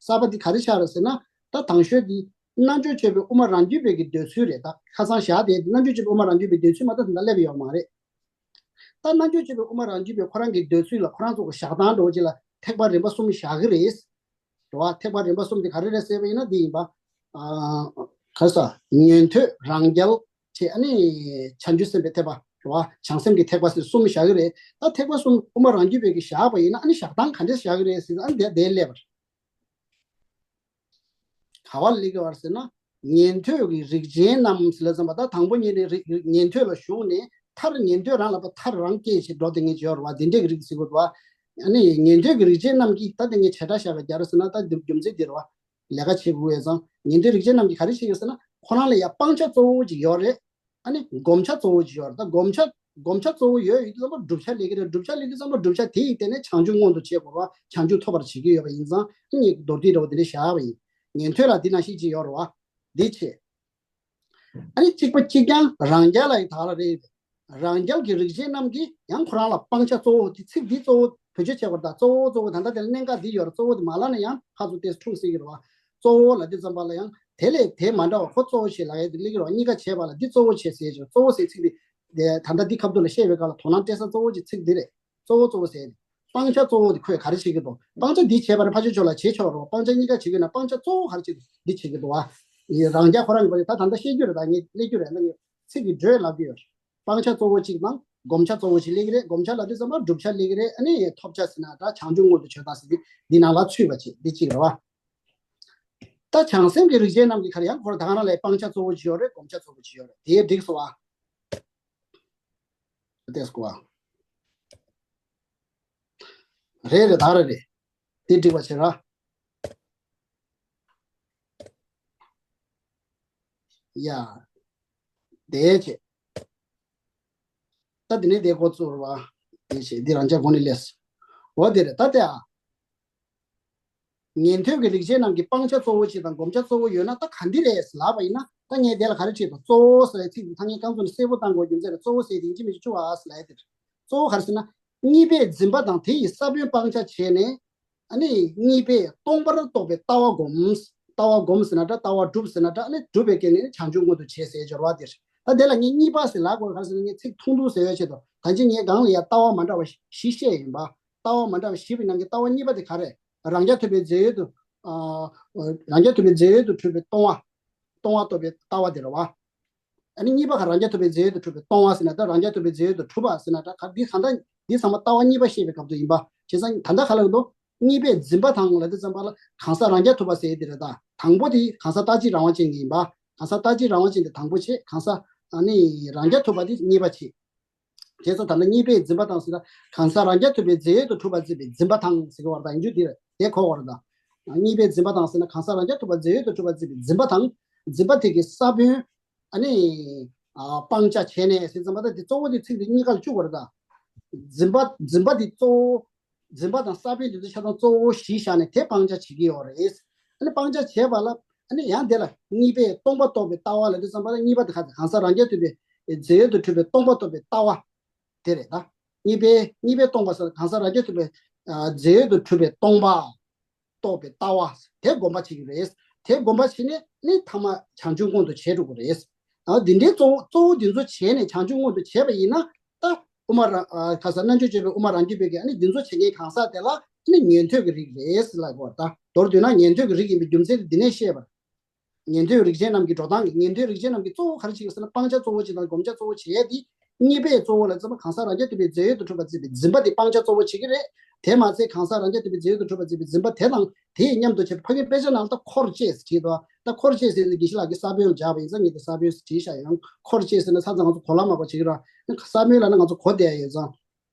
གསར་པ་འདི་ག་རེ་ཆགས་རེད་ཟེར་ན། ད་དང་ཤོས་འདི་རྣལ་འབྱོར་སྤྱོད་པའི་དབུ་མ་རང་རྒྱུད་པའི་གི་འདོད་ཚུལ་རེད། ད་ཁ་སང་བཞག་དེ་རྣལ་འབྱོར་སྤྱོད་པའི་དབུ་མ་རང་རྒྱུད་པའི་འདོད་ཚུལ་མ་གཏོགས་ད་ལྟ་སླེབས་ཡོད་མ་རེད། ད་རྣལ་འབྱོར་སྤྱོད་པའི་དབུ་མ་རང་རྒྱུད་པས་ཁོ་རང་གི་འདོད་ཚུལ་ལ་ཁོ་རང་ཚོ་གི་བཞག་སྟངས་འདྲ་བོ་ཅིག་ལ་ཐེག་པ་རིམ་པ་གསུམ་བཞག་གི་རེད། རེད་བ། ཐེག་པ་རིམ་པ་གསུམ་དེ་ག་རེ་རེད་ཟེར་བ་ཡིན་ན་འདི་ཡིན་པ། ཨ་ག་རེ་ཟ། ཉན་ཐོས་རང་རྒྱལ་བྱས། ཨ་ནི་བྱང་ཆུབ་སེམས་དཔའི་ཐེག་པ་རེད་བ། བྱང་སེམས་ཀྱི་ཐེག་པ་ཟེར་གསུམ་བཞག་གི་རེད། ད་ཐེག་པ་གསུམ་དབུ་མ་རང་རྒྱུད་པས་ཀྱི་བཞག་པ་ཡིན་ན། ཨ་ནི་བཞག་སྟངས་ག་འདྲས་བཞག་གི་རེད་ཟེར་ན། ཨ་ནི་དེ་དེ་སླེབས་པ་རེད། ག་བ་སླེབས་ཀྱི་ཡོད་རེད་ཟེར་ན། ཉན་ཐོས་ཀྱི་རིགས་ཅན་རྣམས་ཟེར་ལབ་ཙམ་པ། ད་དང་པོ་ཉིད་ནས་རིགས་ཉན་ཐོས་ལ་ཞུགས་ནས་མཐར་ཉན་ཐོས་རང་ལ་ཕར་མཐར་རང་སྐྱེས་བྱས་འགྲོ་དེ་ངས་བརྗོད་རེད་བ། དེ་འདྲས་ཀྱི་རིགས་ཟེར་དགོས་འདུག་བ། ཨ་ནི་ཉན་ཐོས་ཀྱི་རིགས་ཅན་རྣམས་ཀྱིས། ད་དེ་ངས་བྱེ་བྲག་བཞག་པ་རྒྱག་རེད་ཟེར་ན། ད་འདི་རྒྱུ་མཚན་འདི་རེད་བ། ལས་ཀ་བྱེད་དགོས་ཡོད་ཙང་། ཉན་ཐོས་རིགས་ཅན་རྣམས་ཀྱིས་ག་རེ་བྱེད་ཀྱི་ཡོད་ཟེར་ན། ཁོ་རང་ལ་ཡང་སྤང་བྱ་གཙོ་བོ་ཅིག་ཡོད་རེད། ཨ་ནི་བསྒོམ་བྱ་གཙོ་བོ་ཅིག་ཡོད་རེད། ད་བསྒོམ་བྱ་བསྒོམ་བྱ་གཙོ་བོ་ཡོད་ཡོད་དུས་ཙམ་པ་བསྒྲུབ་བྱ་སླེབས་ཀྱི་རེད། བསྒྲུབ་བྱ་སླེབས་དུས་ཙམ་པ་བསྒྲུབ་བྱ་དེ་ཡི་སྟེང་ནས་བྱང་ཆུབ་མངོན་དུ་བྱེད་དགོས་རེད་བ། བྱང་ཆུབ་ཐོབ་པར་བྱེད་ཀྱི་ཡོད་པ་ཡིན་ཙང་། ཨ་ནི་མདོར་བསྡུས་འདྲ་བོ་དེ་འདྲ་བཞག་པ་ཡིན། ཉན་ཐོས་ལ་འདི་ནང་བཞིན་ཅིག་ཡོད་རེད་བ། འདི་བྱེད། ཨ་ནི་གཅིག་པ་གཅིག་རྐྱང་རང་རྒྱལ་ལ་ཡི་དྭགས་ལ་རེད། རང་རྒྱལ་གྱི་རིགས་ཅན་རྣམས་ཀྱིས་ཡང་ཁོ་རང་ལ་སྤང་བྱ་གཙོ་བོ། དེ་ཚིག་འདི་གཙོ་བོ་བེད་སྤྱོད་བྱེད་དགོས་རེད། ད་གཙོ་བོ་གཙོ་བོ་ད་ལྟ་དེ་ལ་གནད་འགག་འདི་ཡོད་རེད། གཙོ་བོ་དེ་མ་ལབ་ན་ཡང་ཕར་ཚུར་ཏོག་ཙམ་འཁྲུག་སྲིད་ཀྱི་རེད་བ། གཙོ་བོ་ལབ་དུས་ཙམ་པ་ལ་ཡང་དེ་ལས་དེ་མ་འདྲ་བ་ཁོ་གཙོ་བོ་བྱེད་ལབ་ཡ་དེ་སླེབས་ཀྱི་རེད་བ། གཉིས་ཀ་བྱེད་པ་ལ་འདི་གཙོ་བོ་བྱེད་ཟེར་ཀྱི་རེད། གཙོ་བོ་ཟེར་ཚིག་འདི་དེ་ད་ལྟ་འདི་ཁ་ཐུག་ལ་བཤད་པའི་སྐབས་ལ་དོ་སྣང་སྤྲད་ས་གཙོ་བོ་གྱི་ཚིག་འདི་རེད། གཙོ་བོ་གཙོ་བོ་ཟེར། སྤང་བྱ་གཙོ་བོ་དེ་ཁོས་ག་རེ་བྱེད་ཀྱི་འདུག་སྤང་བྱ་འདི་བྱས་པ་རེད། ཕར་ཕྱོགས་ཕྱོགས་ལ་བྱེད་ཆོག་རེད་བ། སྤང་བྱ་གཉིས་ཀ་བྱེད་ཀྱི་ཡོད་ན་སྤང་བྱ་གཙོ་བོ་ག་རེ་བྱེད་ཀྱི་འདུག་འདི་བྱེད་ཀྱི་འདུག་བ། ཡི་རང་རྒྱལ་ཁོ་རང་གི་བར་ད་ད་ལྟ་བཤད་རྒྱུ་རེད། ད་ངས་སླེབས་རྒྱུ་རེད། ད་ངས་ཚིག་གི་འགྲོས་ལབ་ཀྱི་ཡོད། སྤང་བྱ་གཙོ་བོ་གཅིག་དང་བསྒོམ་བྱ་གཙོ་བོ་གཅིག་སླེབས་ཀྱི་རེད། བསྒོམ་བྱ་ལབ་དུས་ཙམ་པ་བསྒྲུབ་བྱ་སླེབས་ཀྱི་རེད། ཨ་ནི་ཐོབ་བྱ་ཟེར་ན་ད་བྱང་ཆུབ་མངོན་དུ་བྱེད་སྟངས་ཟེར་དེ་འདི་ནང་ལ་ཚུད་པ་བྱེད། འདི་གཅིག་རེད་བ། ད་བྱང་སེམས་ཀྱི་རིགས་ཅན་རྣམས་ཀྱི་ཁར་ཡང་ཁོ་རང་ད་ག་རང་ལ་སྤང་བྱ་གཙོ་བོ་གཅིག་ཡོད་རེད། བསྒོམ་བྱ་གཙོ་བོ་གཅིག་ཡོད་རེད། དེ་འགྲིག་སོང་བ། ཏེས་ཀོ། རེད་རེད། ད་རེད་རེད། དེ་འགྲིག་པ་བྱེད་ར། ཡ། དེ་བྱེད། ད་དེ་ནས་དེ་འགོ་བཙུགས་ར་བ། དེ་བྱེད། འདི་རང་ཅག་འགོ་ནས་ལས། འོ་དེ་རེད། ད་དེ་ཨ། ཉན་ཐོས་ཀྱི་རིགས་ཅན་རྣམས་ཀྱི་སྤང་བྱ་གཙོ་བོ་གཅིག་དང་བསྒོམ་བྱ་གཙོ་བོ་ཡོད་ན་ད་ག་འདི་རེད་ལབ་པ་ཡིན་ན། ད་ངས་དེ་ལ་ག་རེ་བྲིས་འདུག་གཙོ་བོ་ཟེར་བའི་ཚིག་འདི་ད་ངས་རྐང་བཙུགས་ནས་གསལ་པོ་བཏང་དགོས་རྒྱུ་མཚན་རེད། གཙོ་བོ་ཟེར་དེ་ཡིན་གཅིག་མིན་གཅིག་བཅུག་ཨ་ཟེར་ལབ་ཡ་དེ་རེད། གཙོ་བོ་ག་རེ་ཟེར་ན། གཉིས་པས་འཛིན་པ་དང་དེ་ཡི་ས་བོན་སྤང་བྱ་བྱས་ནས། ཨ་ནི་གཉིས་པས་སྟོང་པར་རྟོགས་པའི་ལྟ་བ་བསྒོམ། ལྟ་བ་བསྒོམ་ཟེར་ན་འདྲ། ལྟ་བ་སྒྲུབ་ཟེར་ན་འདྲ། ཨ་ནི་སྒྲུབ་པའི་སྐད་ནས་བྱང་ཆུབ་མངོན་དུ་བྱེད་ཟེར་སྦྱོར་བ་དེ་རེད། ད་དེ་ལ་ངས་གཉིས་པ་ཟེར་ལབ་དགོས་ག་རེ་ཟེར་ན། ངས་ཚིག་ཐུང་ཐུང་ཟེར་བའི་ཆེད་དུ། ད་ཅི་ངས་སྒང་ལ་ཡ་ལྟ་བ་མ་འདྲ་བ་བཞི་བཤད་ཡིན་པ། ལྟ་བ་མ་འདྲ་བ་བཞི་པའི་ནང་གི་ལྟ་བ་གཉིས་པ་དེ་ག་རེ། རང་རྐྱ་ཐུབ་པའི་རྫས་ཡོད་དུ། ཨ། རང་རྐྱ་ཐུབ་པའི་རྫས་ཡོད་དུ་གྲུབ་པའི་སྟོང་བ། སྟོང་བ་རྟོགས་པའི་ལྟ་བ་དེ་རེད་བ། ཨ་ནི་གཉིས་པ་ག་རང་རྐྱ་ཐུབ་པའི་རྫས་ཡོད་དུ་གྲུབ་པའི་སྟོང་བ་ཟེར་ན་འདྲ། རང་རྐྱ་ཐུབ་པའི་རྫས་ཡོད་དུ་གྲུབ་པ་ཟེར་ན་འདྲ། ག་འདི་གང་ལྟར་འདི་ཚང་མ་ལྟ་བ་གཉིས་པ་བཤད་པའི་སྐབས་སུ་ཡིན་པ། བྱས་ཙང་ད་ལྟ་ག་ལ་འདུག་གཉིས་པས་འཛིན་པ་དང་ལབ་དུས་ཙམ་པ་ལ་གང་ཟག་རང་རྐྱ་ཐུབ་པ་ཟེར་དེ་རེད། ད་དང་པོ་དེ་གང་ཟག་རྟག་གཅིག་རང་དབང་ཅན་གྱི་ཡིན་པ། གང་ཟག་རྟག་གཅིག་རང་དབང་ཅན་དེ་དང་པོ་བྱས། གང་ཟག་ཨ་ནི་རང་རྐྱ་ཐུབ་པ་དེ་གཉིས་པ་བྱས། དེ་ཚོ་ད་ལྟ་གཉིས་པས་འཛིན་པ་དང་ཟེར་ན། གང་ཟག་རང་རྐྱ་ཐུབ་པའི་རྫས་ཡོད་དུ་གྲུབ་པར་བརྩིས་པའི་འཛིན་པ་དང་ཟེར་གྱི་ཡོད་རེད། ད་ཡིན་རྒྱུ་དེ་རེད། དེ་གོ་དགོས་རེད། ད་གཉིས་པས་འཛིན་པ་དང་ཟེར་ན། གང་ཟག་རང་རྐྱ་ཐུབ་པ་རྫས་ཡོད་དུ་གྲུབ་པར་བརྩིས་པའི་འཛིན་པ་དང་། འཛིན་པ་དེ་གི་ས་བོན། ཨ་ནི་ཨ་སྤང་བྱ་བྱས་ནས་ཟེར་ཙམ་པ། ད་དེ་གཙོ་བོ་དེ་ཚིག་དེ་གཉིས་ཀ་ལ་བཅུག་དགོས་རེད། ད་འཛིན་པ། འཛིན་པ་དེ་གཙོ་བོ། འཛིན་པ་དང་ས་བོན་དེ་ཚོ་ཆ་ཚང་གཙོ་བོ་གཞི་བཞག་ནས་དེ་སྤང་བྱ་བྱེད་ཀྱི་ཡོད་རེད། ཨ་ནི་སྤང་བྱ་བྱས་པ་ལ། ཨ་ནི་ཡང་དེ་ལ་གཉིས་པས་སྟོང་པ་རྟོགས་པའི་ལྟ་བ་ལབ་དུས་ཙམ་པ་ལ། གཉིས་པ་དེ་ག་དེ་གང་ཟག་རང་རྐྱ་ཐུབ་པའི་རྫས་ཡོད་དུ་གྲུབ་པའི་སྟོང་པ་རྟོགས་པའི་ལྟ་བ་དེ་རེད། ད་གཉིས་པའི། གཉིས་པས་སྟོང་པ་ཟེར་གང་ཟག་རང་རྐྱ་ཐུབ་པའི་ཨ་རྫས་ཡོད་དུ་གྲུབ་པའི་སྟོང་པ་རྟོགས་པའི་ལྟ་བ་དེ་སྒོམ་པ་བྱེད་ཀྱི་རེད། དེ་སྒོམ་པ་བྱེད་ནས་ནི་ཐ་མ་བྱང་ཆུབ་མངོན་དུ་བྱེད་འགྲོ་གི་རེད། ཨ་འདི་འདྲའི་གཙོ་བོ། གཙོ་བོ་འདི་ཚོ་བྱས་ནས་བྱང་ཆུབ་མངོན་དུ་བྱས་པ་ཡིན་ན། ད་དབུ་མ་རང་། ཨ་ག་ཟེར། རྣལ་འབྱོར་སྤྱོད་པའི་དབུ་མ་རང་རྒྱུད་པའི་གི་ཨ་ནི་འདི་ཚོ་བྱེད་མཁན་གང་ཟག་དེ་ལ་ཨ་ནི་ཉན་ཐོས་ཀྱི་རིགས་རེད་ཟེར་ལབ་དགོས། ད་མདོར་བསྡུས་ན་ཉན་ཐོས་ཀྱི་རིགས་ཡིན་པའི་རྒྱུ་མཚན་དེ་འདི་ནས་བཤད་པ། ཉན་ཐོས་རིགས་ཅན་རྣམས་ཀྱི་འགྲོ་སྟངས་ཀྱི། ཉན་ཐོས་རིགས་ཅན་རྣམས་ཀྱིས་གཙོ་བོ་ག་རེ་བྱེད་ཀྱི་ཟེར་ན། སྤང་བྱ་གཙོ་བོ་བྱེད་དང་སྒོམ་བྱ་གཙོ་བོ་བྱེད་ཡས་དེ་གཉིས་པས་གཙོ་བོ་ལ་ཙམ་པ་གང་ཟག་རང་རྐྱ་ཐུབ་པའི་རྫས་ཡོད་དུ་གྲུབ་པར་འཛིན་པའི་འཛིན་པ་དེ་སྤང་བྱ་གཙོ་བོ་བྱེད་ཀྱི་རེད། དེ་མ་ཚད་གང་ཟག་རང་རྐྱ་ཐུབ་པའི་རྫས་ཡོད་དུ་གྲུབ་པར་འཛིན་པའི་འཛིན་པ་དེ་དང་དེ་ཡི་མཉམ་དུ་བྱེད་པ། ཕ་གིའི་དཔེ་ཆ་ནང་ལ་ད་འཁོར་བཅས་ཟེར་བྲིས་འདུག་ད་འཁོར་བཅས་ཟེར་ནས་དགེ་བཤེས་ལགས་ཀྱིས་ས་བོན་ལ་སྦྱར་བ་ཡིན་ཙང་ངས་དེ་ས་བོན་ཟེར་བྲིས་བཞག་ཡང་འཁོར་བཅས་ཟེར་ན་ཆ་ཚང་ང་ཚོ་གོ་ལ་མ་གོ་བྱེད་ཀྱི་ར། ས་བོན་ལབ་ན་ང་ཚོ་གོ་བསྡད་ཡོད་ཙང་།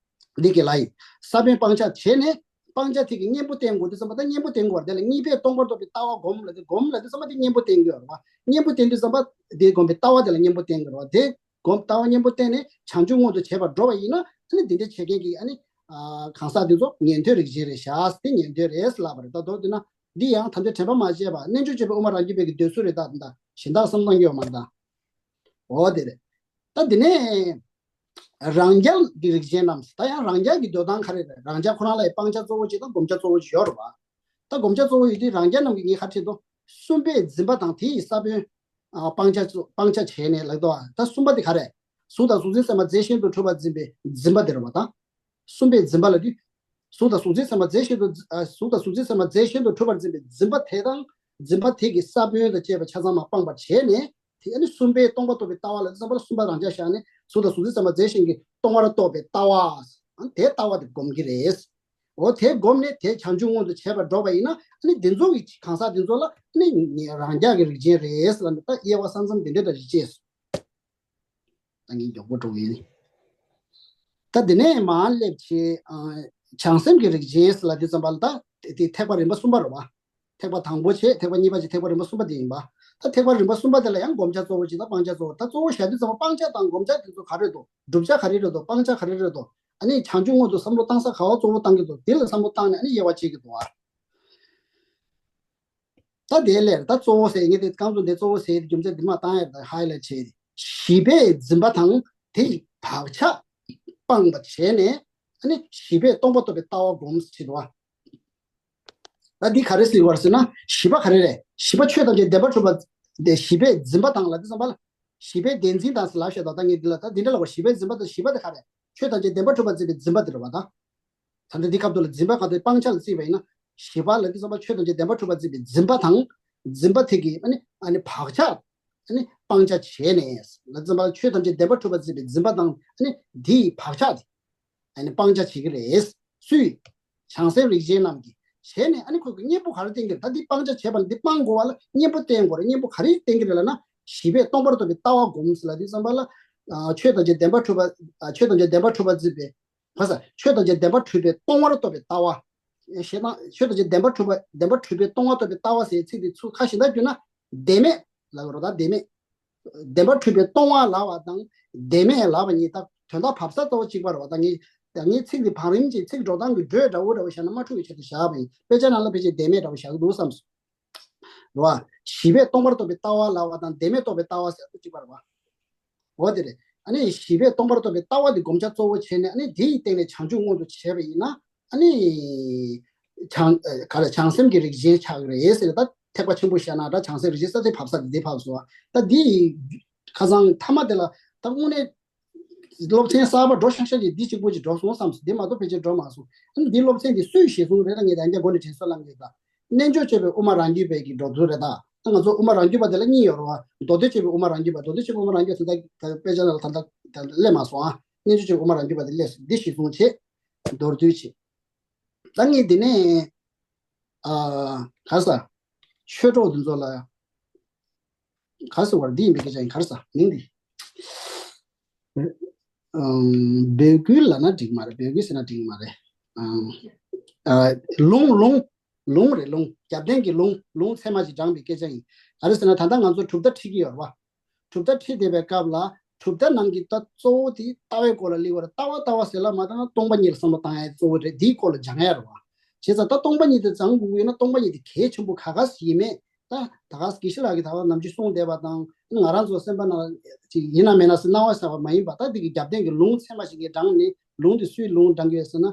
འདི་གི་ལ་ཡིན། ས་བོན་སྤང་བྱ་བྱས་ནས་སྤང་བྱ་དེ་གི་གཉེན་པོ་བསྟེན་དགོས་དུས་ཙམ་པ། ད་གཉེན་པོ་བསྟེན་དགོས་པ་དེ་ལ་གཉིས་པས་སྟོང་པར་རྟོགས་པའི་ལྟ་བ་སྒོམ་ལབ་དུས། སྒོམ་ལབ་དུས་ཙམ་པ་དེ་གཉེན་པོ་བསྟེན་དགོས་རེད་བ། གཉེན་པོ་བསྟེན་དུས་ཙམ་པ་དེ་སྒོམ་པའི་ལྟ་བ་དེ་ལ་གཉེན་པོ་བསྟེན་དགོས་རེད་བ། དེ་སྒོམ་ལྟ་བ་གཉེན་པོ་བསྟེན་ནས་བྱང་ཆུབ་མངོན་དུ་བྱེད་པར་འགྲོ་བ་ཡིན་ན། ཨ་ནི་འདི་འདྲ་བྱེད་མཁན་གྱི་ཨ་ནི་གང་ཟག་འདི་ཚོ་ཉན་ཐོས་རིགས་ཅན་རེད་ཤག་དེ་ཉན་ཐོས་རེད་ལབ་པ་རེད། ད་མདོར་བསྡུས་ན་འདི་ཡང་ཐམས་ཅད་དྲན་པ་མ་བརྗེད་པ། རྣལ་འབྱོར་སྤྱོད་པའི་དབུ་མ་རང་རྒྱུད་པའི་གི་འདོད་ཚུལ་རེད། ད་ད་གཞན་དག་བསམ་བློ་གཏོང་གི་ཡོད་མ་རེད་ད། འོ་དེ་རེད། ད་དེ་ནས་རང་རྒྱལ་གྱི་རིགས་ཅན་རྣམས། ད་ཡང་རང་རྒྱལ་གྱི་འདོད་སྟངས་ག་རེ་རེད། རང་རྒྱལ་ཁོ་རང་ལ་ཡི་སྤང་བྱ་གཙོ་བོ་གཅིག་དང་སྒོམ་བྱ་གཙོ་བོ་གཅིག་ཡོད་རེད་བ། ད་སྒོམ་བྱ་གཙོ་བོ་ཡོད་དུས་རང་རྒྱལ་རྣམས་ཀྱིས་ངས་ག་རེ་བྲིས་འདུག་གསུམ་པས་འཛིན་པ་དང་དེ་ཡི་ས་བོན། ཨ། སྤང་བྱ་གཙོ། སྤང་བྱ་བྱས་ནས་ལབ་འདུག་ཨ། ད་གསུམ་པ་དེ་ག་རེ། གཟུགས་དང་གཟུགས་ཅན་ཚད་མ་རྫས་གཞན་དུ་འཁྲུལ་པར་འཛིན་པའི་འཛིན་པ་དེ་རེད་བ་ད། གསུམ་པས་འཛིན་པ་ལབ་དུས། གཟུགས་དང་གཟུགས་ཅན་ཚད་མ་རྫས་གཞན་དུ། ཨ། གཟུགས་དང་གཟུགས་ཅན་ཚད་མ་རྫས་གཞན་དུ་འཁྲུལ་པར་འཛིན་པའི་འཛིན་པ་དེ་དང་། འཛིན་པ་དེ་གི་ས་བོན་དང་བཅས་པ་ཆ་ཚང་མ་སྤངས་པར་བྱས་ནས། དེ་ཨ་ནི་གསུམ་པས་སྟོང་པར་རྟོགས་པའི་ལྟ་བ་ལ་བསམ་པར་གསུམ་པ་རང་འཇགས་བཞག་ནས་གཟུགས་དང་གཟུགས་ཅན་ཚད་མ་རྫས་གཞན་གྱིས་སྟོང་པར་རྟོགས་པའི་ལྟ་བ། ཨ་ནི་དེའི་ལྟ་བ་དེ་སྒོམ་གྱི་རེད། འོ་དེ་སྒོམ་ནས་དེ་བྱང་ཆུབ་མངོན་དུ་བྱེད་པར་འགྲོ་བ་ཡིན་ན། ཨ་ནི་འདི་ཚོ་གི་གང་ཟག་འདི་ཚོ་ལ་ཨ་ནི་རང་རྒྱལ་གྱི་རིགས་ཅན་རེད་ལབ་ནས། ད་དབྱེ་བ་ས་མཚམས་དེ་འདྲ་འདྲ་ཞིག་བཅད་སོང་། ད་ངས་མགྱོགས་པོ་འགྲོ་གི་ཡིན། ད་དེ་ནས་མར་སླེབས་བྱས། ཨ། བྱང་སེམས་ཀྱི་རིགས་ཅན་ཟེར་ལབ་དུས་ཙམ་པ་ལ། ད་དེ་ཐེག་པ་རིམ་པ་གསུམ་པ་རེད་བ། ཐེག་པ་དང་པོ་བྱས། ཐེག་པ་གཉིས་པ་བྱས། ཐེག་པ་རིམ་པ་གསུམ་པ་དེ་ཡིན་པ། ད་ཐེག་པ་རིམ་པ་གསུམ་པ་དེ་ལ་ཡང་སྒོམ་བྱ་གཙོ་བོ་གཅིག་དང་སྤང་བྱ་གཙོ་བོ། ད་གཙོ་བོ་བཞག་དུས་ཙམ་པ་སྤང་བྱ་དང་སྒོམ་བྱ་དེ་ཚོ་ག་རེ་འདུག་བསྒྲུབ་བྱ་ག་རེ་རེད་འདུག་སྤང་བྱ་ག་རེ་རེད་འདུག་ཨ་ནི་བྱང་ཆུབ་མངོན་དུ་བསམ་བློ་བཏང་ས་ག་བ་གཙོ་བོ་བཏང་གི་འདུག་དེ་ལ་བསམ་བློ་བཏང་ནས་ཨ་ནི་དབྱེ་བ་འབྱེད་ཀྱི་འདུག་བ། ད་དེ་ལས་ད་གཙོ་བོ་ཟེར་ངས་དེ་རྐང་བཙུགས་འདི་གཙོ་བོ་ཟེར་རྒྱུ་མཚན་འདི་མ་བཏང་ཡ། ད་ཧའི་ལའིཊ་བྱས་ཏེ། བཞི་པས་འཛིན་པ་དང་དེ་ཡི་བག་ཆགས་སྤངས་པ་བྱས་ནས། ཨ་ནི་བཞི་པས་སྟོང་པ་རྟོགས་པའི་ལྟ་བ་སྒོམ་ཟེར་བྱེད་དོ། ད་འདི་ག་རེ་ཟེར་བ་ཟེར་ན། བཞི་པ་ག་རེ་རེད། བཞི་པ་ཆོས་ཐམས་ཅད་བདེན་པར་གྲུབ་པ་དེ། བཞི་པས་འཛིན་པ་དང་ལབ་དུས་ཙམ་པ་ལ། བཞི་པས་བདེན་འཛིན་དང་ཟེར་ལབ་བཞག་ད་ལྟ་ངས་འདི་ལ་ད་འདི་འདྲ་ལབ་པ། བཞི་པས་འཛིན་པ་དང་། བཞི་པ་དེ་ག་རེ། ཆོས་ཐམས་ཅད་བདེན་པར་གྲུབ་པར་འཛིན་པའི་འཛིན་པ་དེ་རེད་བ་ད། ད་ལྟ་འདི་སྐབས་དུ་ལ་འཛིན་པ་ག་དེ་སྤང་བྱ་ལ་བརྩིས་པ་ཡིན་ན། བཞི་པ་ལ་འདི་ཙམ་པ་ཆོས་ཐམས་ཅད་བདེན་པར་གྲུབ་པར་འཛིན་པའི་འཛིན་པ་དང་། འཛིན་པ་དེ་གིས་ཨ་ནི་ཨ་ནི་བག་ཆགས་ཨ་ནི་སྤང་བྱ་བྱས་ནས། ལ་འཛིན་པ་ལ་ཆོས་ཐམས་ཅད་བདེན་པར་གྲུབ་པར་འཛིན་པའི་འཛིན་པ་དང་། ཨ་ནི་དེའི་བག་ཆགས་དེ་ཨ་ནི་སྤང་བྱ་བྱེད་ཀྱི་རེད། སུས། བྱང་སེམས་རིགས་ཅན་རྣམས་ཀྱིས། བྱས་ནས་ཨ་ནི་ཁོ་གི་གཉེན་པོ་ག་རེ་བསྟེན་གྱི་རེད། ད་འདི་སྤང་བྱ་བྱས་པ་ལ་འདི་སྤང་དགོས་པ་ལ་གཉེན་པོ་བསྟེན་དགོས་རེད། གཉེན་པོ་ག་རེ་བསྟེན་གྱི་རེད་ལབ་ན། བཞི་པས་སྟོང་པར་རྟོགས་པའི་ལྟ་བ་སྒོམ་ཟེར་ལབ་དུས་ཙམ་པ་ལ། ཨ། ཆོས་ཐམས་ཅད་བདེན་པར་གྲུབ་པ། ཨ། ཆོས་ཐམས་ཅད་བདེན་པར་གྲུབ་པར་འཛིན་པའི། ཁ་ས། ཆོས་ཐམས་ཅད་བདེན་པར་གྲུབ་པས་སྟོང་པར་རྟོགས་པའི་ལྟ་བ། ཞེས་དང་། ཆོས་ཐམས་ཅད་བདེན་པར་གྲུབ་པ། བདེན་པར་གྲུབ་པས་སྟོང་པར་རྟོགས་པའི་ལྟ་བ་ཟེར་ཚིག་འདི་ཚུར་ཁ་གཞན་དག་བསྒྱུར་ན། བདེན་མེད་ལབ་རོ། ད་བདེན་མེད། བདེན་པར་གྲུབ་པས་སྟོང་པ་ལབ་པ་དང་བདེན་མེད་ལབ་པ་གཉིས་ད་དོན་དག་བབས་ས་གཙོ་བོ་གཅིག་པ་རེད་བ། ད་ངས་ད་ངས་ཚིག་འདི་བང་རིམ་གྱི་ཚིག་འགྲོ་སྟངས་ཀྱི་འགྲོས་འདྲ་བོ་འདྲ་བོ་བཤད་ན་མ་འཁྲུག་པའི་ཆེད་དུ་བཞག་པ་ཡིན། དཔེ་ཆ་ནང་ལ་ཕལ་ཆེར་བདེན་མེད་འདྲ་བོ་བཞག་གི་འདུག་བསམས་སོང་། རེད་བ། བཞི་པས་སྟོང་པར་རྟོགས་པའི་ལྟ་བ་ལབ་པ་དང་བདེན་མེད་རྟོགས་པའི་ལྟ་བ་ཟེར་དུས་གཅིག་པ་རེད་བ། འོ་དེ་རེད། ཨ་ནི་བཞི་པས་སྟོང་པར་རྟོགས་པའི་ལྟ་བ་འདི་སྒོམ་བྱ་གཙོ་བོ་བྱས་ནས། ཨ་ནི་དེ་ཡི་སྟེང་ནས་བྱང་ཆུབ་མངོན་དུ་བྱས་པ་ཡིན་ན། ཨ་ནི་བྱང་། ཨ། ག་རེ། བྱང་སེམས་ཀྱི་རིགས་ཅན་ཆགས་ཀྱི་རེད་ཟེར། ད་ཐེག་པ་ཆེན་པོ་བཤད་ན་འདྲ། བྱང་སེམས་རིགས་ཅན་ས་དེ་བབས་ས་དེ་བབས་སོང་བ། ད་འདི་ཁ་སང་མཐའ་མ་དེ་ལ་ད་དངོས་གནས་སློབ་ཚན་གསར་པ་འགྲོ་ཤག་ཤག་ཅིག་འདི་གཅིག་པོ་ཅིག་འགྲོ་སོང་བསམས་སོང་། འདི་མ་གཏོགས་ཕལ་ཆེར་འགྲོ་མ་སོང་། ཨ་ནི་འདི་སློབ་ཚན་འདི་སུས་གཞི་བཟུང་རེད། ད་ངས་ད་རྒྱ་སྒོ་ནས་དྲན་གསོ་གནང་གི་ཡོད་ད། རྣལ་འབྱོར་སྤྱོད་པའི་དབུ་མ་རང་རྒྱུད་པའི་གི་འགྲོ་ཚུལ་རེད་ད། ད་ང་ཚོ་དབུ་མ་རང་རྒྱུད་པ་དེ་ལ་གཉིས་ཡོད་རེད་བ། མདོ་སྡེ་སྤྱོད་པའི་དབུ་མ་རང་རྒྱུད་པ། མདོ་སྡེ་སྤྱོད་པའི་དབུ་མ་རང་རྒྱུད་པ་དེ་ད་དཔེ་ཆ་ནང་ལ་ད་ལྟ་ད་ལྟ་སླེབས་མ་སོང་ཨ། རྣལ་འབྱོར་སྤྱོད་པའི་དབུ་མ་རང་རྒྱུད་པ་དེ་སླེབས་སོང་། འདི་གཞི་བཟུང་བྱས། མདོར་བསྡུས་བྱས། ད་ངས་འདི་ནས། ཨ། ག་རེ་ཟ། ཆོས་གྲོགས་འདི་ཚོ་ལ། ག་རེ་ཟེར་བ་རེད། འདི་ཡིན་པའི་སྐད་ཆ་ཡིན། ག་རེ་ཟ། མིང་འདི། ཨམ། འབོད་སྐུལ་ལབ་ན་འགྲིག་མ་རེད། འབོད་སྐུལ་ཟེར་ན་འགྲིག་མ་རེད། ཨམ། ཨ། ལུང་། ལུང་། ལུང་རེད། ལུང་། རྒྱབ་རྟེན་གྱི་ལུང་། ལུང་ཚད་མ་ཞིག་དྲངས་པའི་སྐད་ཆ་ཡིན། ག་རེ་ཟེར་ན་ད་ལྟ་ང་ཚོ་གྲུབ་མཐའ་ཁྲིད་ཀྱི་ཡོད་རེད་བ། གྲུབ་མཐའ་ཁྲིད་བསྡད་པའི་སྐབས་ལ། གྲུབ་མཐའ་ནང་གི་ད་གཙོ་བོ་དེ་ལྟ་བའི་སྐོར་ལ་སླེབས་པ་རེད། ལྟ་བ་ལྟ་བ་ཟེར་ལབ་མ་བཏང་ན་སྟོང་པ་ཉིད་ལ་བསམ་བློ་བཏང་ཡ་གཙོ་བོ་རེད། དེའི་སྐོར་ལ་སྦྱང་ཡ་རེད་བ། བྱས་ཙང་ད་སྟོང་པ་ཉིད་དེ་སྦྱང་དགོས་ཀྱི་ཡོད་ན་སྟོང་པ་ཉིད་དེ་གལ་ཆེན་པོ་ག་ག་ཞིག་ཡིན་མེད། ད་ད་ག་དགེ་བཤེས་ལགས་ཀྱིས་ད་བར་ནམ་རྒྱུན་གསུངས་བསྡད་པ་དང་། ང་རང་ཚོ་སེམས་པ་ནང་ཅིག་ཡིན་ན་མིན་ན་ཟེར་སྣང་བ་ཟེར་བ་མ་ཡིན་པ། ད་འདི་གི་རྒྱབ་རྟེན་གྱི་ལུང་ཚད་མ་ཞིག་ངས་དྲངས་ནས། ལུང་འདི་སུའི་ལུང་དྲངས་ཀྱི་ཡོད་ཟེར་ན།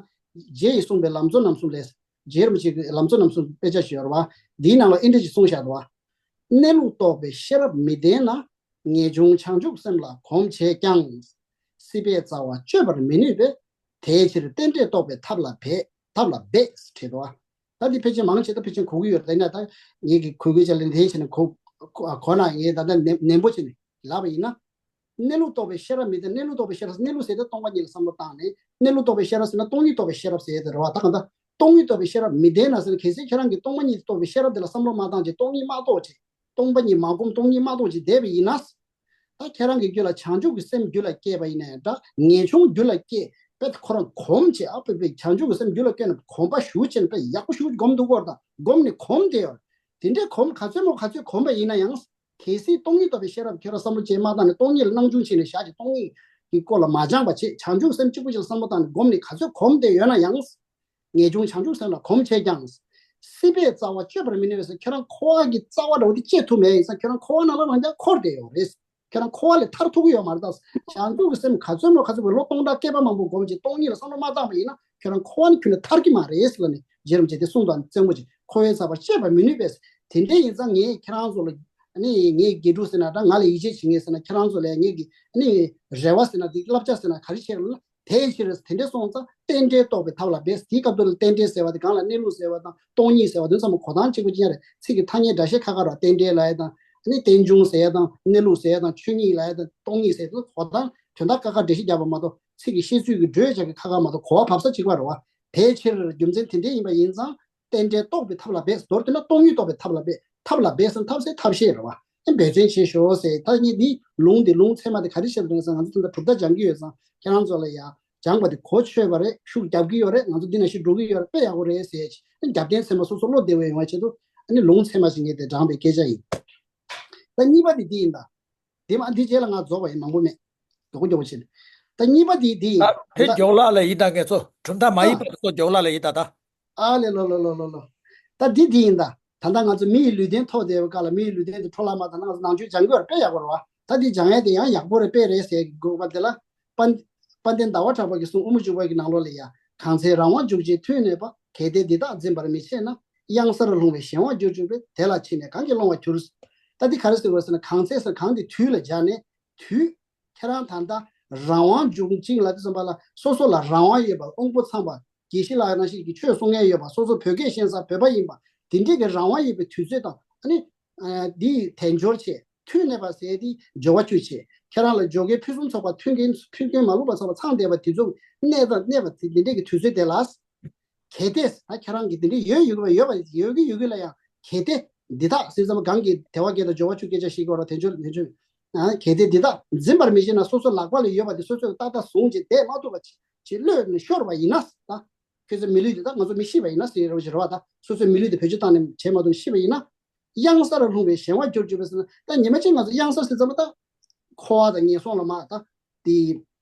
རྗེ་ཡིས་གསུངས་པའི་ལམ་གཙོ་རྣམ་གསུམ་ལས། རྗེ་རིན་པོ་ཆེ་གི་ལམ་གཙོ་རྣམ་གསུམ་དཔེ་ཆ་ཞིག་ཡོད་རེད་བ། འདིའི་ནང་ལ་ཨེ་འདྲ་ཞིག་གསུངས་བཞག་འདུག་བ། གནས་ལུགས་རྟོགས་པའི་ཤེས་རབ་མི་ལྡན་ན། ངེས་འབྱུང་བྱང་ཆུབ་སེམས་ལ་གོམས་བྱས་ཀྱང་། སྲིད་པའི་རྩ་བ་གཅོད་པར་མི་ནུས་པས། དེའི་ཕྱིར་རྟེན་འབྲེལ་རྟོགས་པའི་ཐབས་ལ་འབད། ཐབས་ལ་འབད་ཟེར་བྲིས་འདུག་བ། ད་འདི་ཕལ་ཆེར་མང་ཆེ་ད་ཕལ་ཆེར་གོ་གི་ཡོད་རེད། ཡིན་ན་ད་ངེད་ཀྱིས་གོ་གི་ཆ་ལེན་དེའི་ཆ་ནས་གོ། གོ་ན་ངས་ད་ལྟ་ནན་པོ་བྱས་ནས་ལབ་པ་ཡིན་ན། གནས་ལུགས་རྟོགས་པའི་ཤེས་རབ་མི་ལྡན། གནས་ལུགས་རྟོགས་པའི་ཤེས་རབ། གནས་ལུགས་ཟེར་དེ་སྟོང་པ་ཉིད་ལ་བསམ་བློ་བཏང་ནས། གནས་ལུགས་རྟོགས་པའི་ཤེས་རབ་ཟེར་ན་སྟོང་ཉིད་རྟོགས་པའི་ཤེས་རབ་ཟེར་དེ་རེད་བ། ད་གང་ལྟར་སྟོང་ཉིད་རྟོགས་པའི་ཤེས་རབ་མི་ལྡན་ན་ཟེར་ན། གལ་སྲིད་ཁྱེད་རང་གིས་སྟོང་པ་ཉིད་རྟོགས་པའི་ཤེས་རབ་དེ་ལ་བསམ་བློ་མ་བཏང་བྱས། སྟོང་ཉིད་མ་རྟོགས་བྱས། སྟོང་པ་ཉིད་མ་བསྒོམས། སྟོང་ཉིད་མ་རྟོགས་བྱས་བསྡད་པ་ཡིན་ན། ད་ཁྱེད་རང་གི་རྒྱུད་ལ་བྱང་ཆུབ་ཀྱི་སེམས་རྒྱུད་ལ་སྐྱེས་པ་ཡིན་ན་ཡང་འདྲ། ངེས་འབྱུང་རྒྱུད་ལ་སྐྱེས་པས་ཁོ་རང་གོམས་བྱས། ཨ་ཕ་ཕ་བྱང་ཆུབ་ཀྱི་སེམས་རྒྱུད་ལ་སྐྱེས་ནས་གོམས་པ་ཞེ་པོ་བྱས་ནས་དཔེ་ཡག་པོ་ཞེ་པོ་སྒོམ་འདུག་གོ། ད་སྒོམ་ནས་གོམས་བསྡད་ཡོད། དེ་འདྲའི་གོམས་ག་ཚོད་མོ་ག་ཚོད་གོམས་པ་ཡིན་ན་ཡང་། གལ་སྲིད་སྟོང་ཉིད་རྟོགས་པའི་ཤེས་རབ་ཁྱོད་རང་བསམ་བློ་ཅན་མ་བཏང་ནས། སྟོང་ཉིད་ལ་སྣང་ཆུང་བྱས་ནས་བཞག་ཅིག་སྟོང་ཉིད་ཀྱི་སྐོར་ལ་མ་སྦྱངས་པ་བྱས། བྱང་ཆུབ་སེམས་གཅིག་པུ་ཅིག་ལ་བསམ་བློ་བཏང་ནས་སྒོམ་ནས་ག་ཚོད་གོམས་བསྡད་ཡོད་ན་ཡང་། ངེས་འབྱུང་བྱང་ཆུབ་སེམས་ལ་གོམས་བྱས་ཀྱང་། སྲིད་པའི་རྩ་བ་གཅོད་པར་མི་ནུས་པས་ཟེར། ཁྱོད་རང་འཁོར་བ་གི་རྩ་བ་འདྲ་བོ་དེ་གཅོད་ཐུབ་མེད་ཡིན་ཙང་། ཁྱོད་རང་འཁོར་བ་ནང་ལ་རང་ཅག་འཁོར་བསྡད་ཡོད་རེད། ཁྱོད་རང་འཁོར་བ་ལས་ཐར་ཐུབ་ཀྱི་ཡོད་མ་རེད། ད་བྱང་ཆུབ་ཀྱི་སེམས་ག་ཚོད་མོ་ག་ཚོད་བོ་ལོ་སྟོང་ཕྲག་བསྐལ་པ་མང་པོ་སྒོམ་ཅིག་སྟོང་ཉིད་ལ་བསམ་བློ་མ་བཏང་པ་ཡིན་ན། ཁྱོད་རང་འཁོར་བ་ནས་ཁྱོན་ནས་ཐར་གྱི་མ་རེད་ཟེར་ལབ་ནས། རྗེ་རིན་པོ་ཆེ་དེ་གསུངས་དང་། བཙན་པོ་ཅིག་འཁོར་བའི་རྩ་བ་གཅོད་པར་མི་ནུས་པས། དེ་འདྲ་ཡིན་ཙང་ངས་ཁྱེད་རང་ཚོ་ལ། ཨ་ནི་ངའི་དགེ་ཕྲུག་ཟེར་ན་འདྲ། ང་ལ་ཡིད་ཆེས་བྱེད་མཁན་ཟེར་ན། ཁྱེད་རང་ཚོ་ལ་ངེད་ཀྱི་ཨ་ནི་རེ་བ་ཟེར་ན། དེ་བསླབ་བྱ་ཟེར་ན་ག་རེ་བྱེད་ལབ་ན། དེའི་ཕྱིར་དེ་འདྲ་སོང་ཙང་རྟེན་འབྲེལ་རྟོགས་པའི་ཐབས་ལ་འབད། དེའི་སྐབས་དུ་ལ་རྟེན་འབྲེལ་ཟེར་བ་དེ། གང་ལ་གནས་ལུགས་ཟེར་བ་དང་སྟོང་ཉིད་ཟེར་བ་དེ་ཚང་མ་གོ་སྟངས་གཅིག་པ་གཅིག་རྐྱང་རེད། ཚིག་གི་ཐ་སྙད་སྒྲ་བཤད་ཁ་ཁ་རེད། རྟེན་འབྲེལ་ལབ་ཡ་དང་། ཨ་ནི་རྟེན་འབྱུང་ཟེར་ཡ་དང་། གནས་ལུགས་ཟེར་ཡ་དང་། ཆོས་ཉིད་ལབ་ཡ་དང་། སྟོང་ཉིད་ཟེར་ཡ་དང་། གོ་སྟངས་དོན་དག་ཁ་ཁ་འགྲེལ་བཤད་རྒྱག་པ་མ་གཏོགས། ཚིག་གི་བཤད་ཚུལ་གྱི་བགྲོས་བྱ་གི་ཁ་ཁ་མ་གཏོགས། གོ་བ་བབས་ས་གཅིག་པ་རེད་བ། དེའི་ཕྱིར་རྒྱུ་མཚན་དེ་འདྲ་ཡིན་པ་ཡིན་ཙང་། རྟེན་འབྲེལ་རྟོགས་པའི་ཐབས་ལ་འབད། མདོར་བསྡུས་ན་སྟོང་ཉིད་རྟོགས་པའི་ཐབས་ལ་འབད། ཐབས་ལ་འབད་ཟེར་ན་ཐབས་ཟེར་ཐབས་ཤེས་རེད་བ། ཨེ་འབད་བརྩོན་བྱེད་ཤོག་ཟེར། ད་ངས་འདི་ལུང་འདི་ལུང་ཚད་མ་དེ་ག་རེ་བཤད་དོན་ཟེར། ང་ཚོ་ད་ལྟ་གྲུབ་མཐའ་སྦྱང་གི་ཡོད་ཙང་། ཁྱེད་རང་ཚོ་ལ་ཡ་སྦྱངས་པ་དེ་གོ་ཆོད་པ་རེད། ཤུགས་རྒྱབ་ཀྱི་ཡོད་རེད། ང་ཚོ་འདི་ནང་བཞིན་འགྲོ་གི་ཡོད་རེད། དཔེ་ཡག་པོ་རེད་ཟེར་ཅིག་ཨེ་རྒྱབ་རྟེན་ཚད་མ་སོ་སོ་བློ་བདེ་བོ་ཡོང་བའི་ཆེད་དུ། ཨ་ནི་ལུང་ཚད་མ་ཞིག་ངས་དེ་དྲངས་པའི་སྐད་ཆ་ཡིན། ད་གཉིས་པ་དེ་འདི་ཡིན་ད། དེ་མ་འདི་རྗེས་ལ་ང་རྫོགས་པ་ཡིན། མང་པོ་མེད། མགྱོགས་པོ་མགྱོགས་པོ་བྱེད། ད་གཉིས་པ་དེ་འདི་ཡིན། ད་དེ་ད་མགྱོགས་ལ་ལ་ཡིན་ད། ངས་ཚོ་གྲུབ་མཐའ་མ་ཡིན་པ་ཚོ་མགྱོགས་ལ་ལ་ཡིན་ད་ད། ཨ་ལེ་ལོ་ལོ་ལོ་ལོ་ལོ། ད་འདི་འདི་ཡིན་ད། ད་ལྟ་ང་ཚོ་མི་ཡི་ལུས་རྟེན་ཐོབ་བསྡད་པའི་སྐབས་ལ། མི་ཡི་ལུས་རྟེན་དེ་འཕྲོ་བརླག་མ་བཏང་ན། ང་ཚོ་ནང་ཆོས་སྦྱང་གི་ཡོད་རེད། དཔེ་ཡག་པོ་རེད་བ། ད་འདི་སྦྱང་ཡས་དེ་ཡང་ཡག་པོ་རེད། དཔེ་རེད་ཟེར་གི་དགོས་པ་དེ་ལ། དཔལ་དཔལ་ལྡན་ཟླ་བ་གྲགས་པ་གིས་གསུངས། དབུ་མ་འཇུག་པ་གི་ནང་ལོགས་ལ་ཡ། གང་ཚེ་རང་དབང་འཇུག་ཅིང་མཐུ་གནས་པ། གལ་ཏེ་འདི་དག་འཛིན་པར་མི་བྱེད་ན། གཡང་སར་ལྷུང་བའི་གཞན་དབང་གྱུར་ཅིག་པས། དེ་ལ་ཕྱིན་ནས་གང་གིས་སློང་བར་འགྱུར། ད་འདི་ག་རེ་ཟེར་དགོས་ཟེར་ན། གང་ཚེ་ཟེར། གང་དེ་དུས་ལ་སྦྱར་ནས། དུས། ཁྱེད་རང་ད་ལྟ་རང་དབང་འཇུག་ཅིང་ལབ་དུས་ཙམ་པ་ལ། སོ་སོ་ལ་རང་དབང་ཡོད་པ། དབང་པོ་ཚང་བ། དགེ་བཤེས་ལགས་ནང་བཞིན་གྱི་ཆོས་གསུང་མཁན་ཡོད་པ། སོ་སོ་བོད་སྐད་ཤེས་ས་བོད་པ་ཡིན་པ། དེ་འདྲས་ཀྱི་རང་དབང་ཡོད་པའི་དུས་ཚོད་དང་། ཨ་ནི། ཨ། འདི་དལ་འབྱོར་བྱས། མཐུ་གནས་པ་ཟེར་དེ་འབྱོར་བ་བཅུ་བྱས། ཁྱེད་རང་ལ་འབྱོར་སྐལ་ཕུན་སུམ་ཚོགས་པ། མཐུན་རྐྱེན་མཐུན་རྐྱེན་མ་ལུས་པ་ཚང་བ་ཚང་བསྡད་པ་དེ་ཚོ་གནས་དང་གནས་པ་དེ། དེ་འདྲས་ཀྱི་དུས་ཚོད་དེ་ལ། གལ་ཏེ། ད་ཁྱེད་རང་གིས་དེ་འདྲའི་ཡོད་ཡོད་པ་ཡོད་པ་ཡོད་ཀྱི་ཡོད་ཀྱི་ལ་ཡང་། གལ་ཏེ་འདི་དག་ཟེར་ཙམ་པ། གང་གིས་དལ་བ་བརྒྱད་དང་འབྱོར་བ་བཅུ་སྐད་ཆ་བཤད་ཀྱི་ཡོད་རེད། དལ་འབྱོར་དལ་འབྱོར། ཨ། གལ་ཏེ་འདི་དག་འཛིན་པར་མི་བྱེད་ན། སོ་སོ་ལག་པ་ལ་ཡོད་པ་དེ་སོ་སོས་ཏག་ཏག་བཟུང་བྱས་བསྡད་མ་ཐུབ་པ་བྱས་བློས་ནས་ཤོར་བ་ཡིན་ན། ད་ཁྱོད་ཚོའི་མི་ལུས་འདི་དག་ང་ཚོ་མི་ཤི་བ་ཡིན་ན་ཟེར་རོ་ཞེས་རེད་བ། ད་སོ་སོའི་མི་ལུས་དེ་བེད་སྤྱོད་བཏང་ནས་བྱས་མ་ཐུབ་ན་ཤི་བ་ཡིན་ན། གཡང་སར་ལྷུང་བའི་གཞན་དབང་གྱུར་ཅིག་པས་ཟེར་ན། ད་ཉི་མ་གཅིག་ང་ཚོ་གཡང་སར་ཟེར་ཙམ་པ། ད་འཁོར་བ་དང་ངན་སོང་ལ་མར། ད་དེ་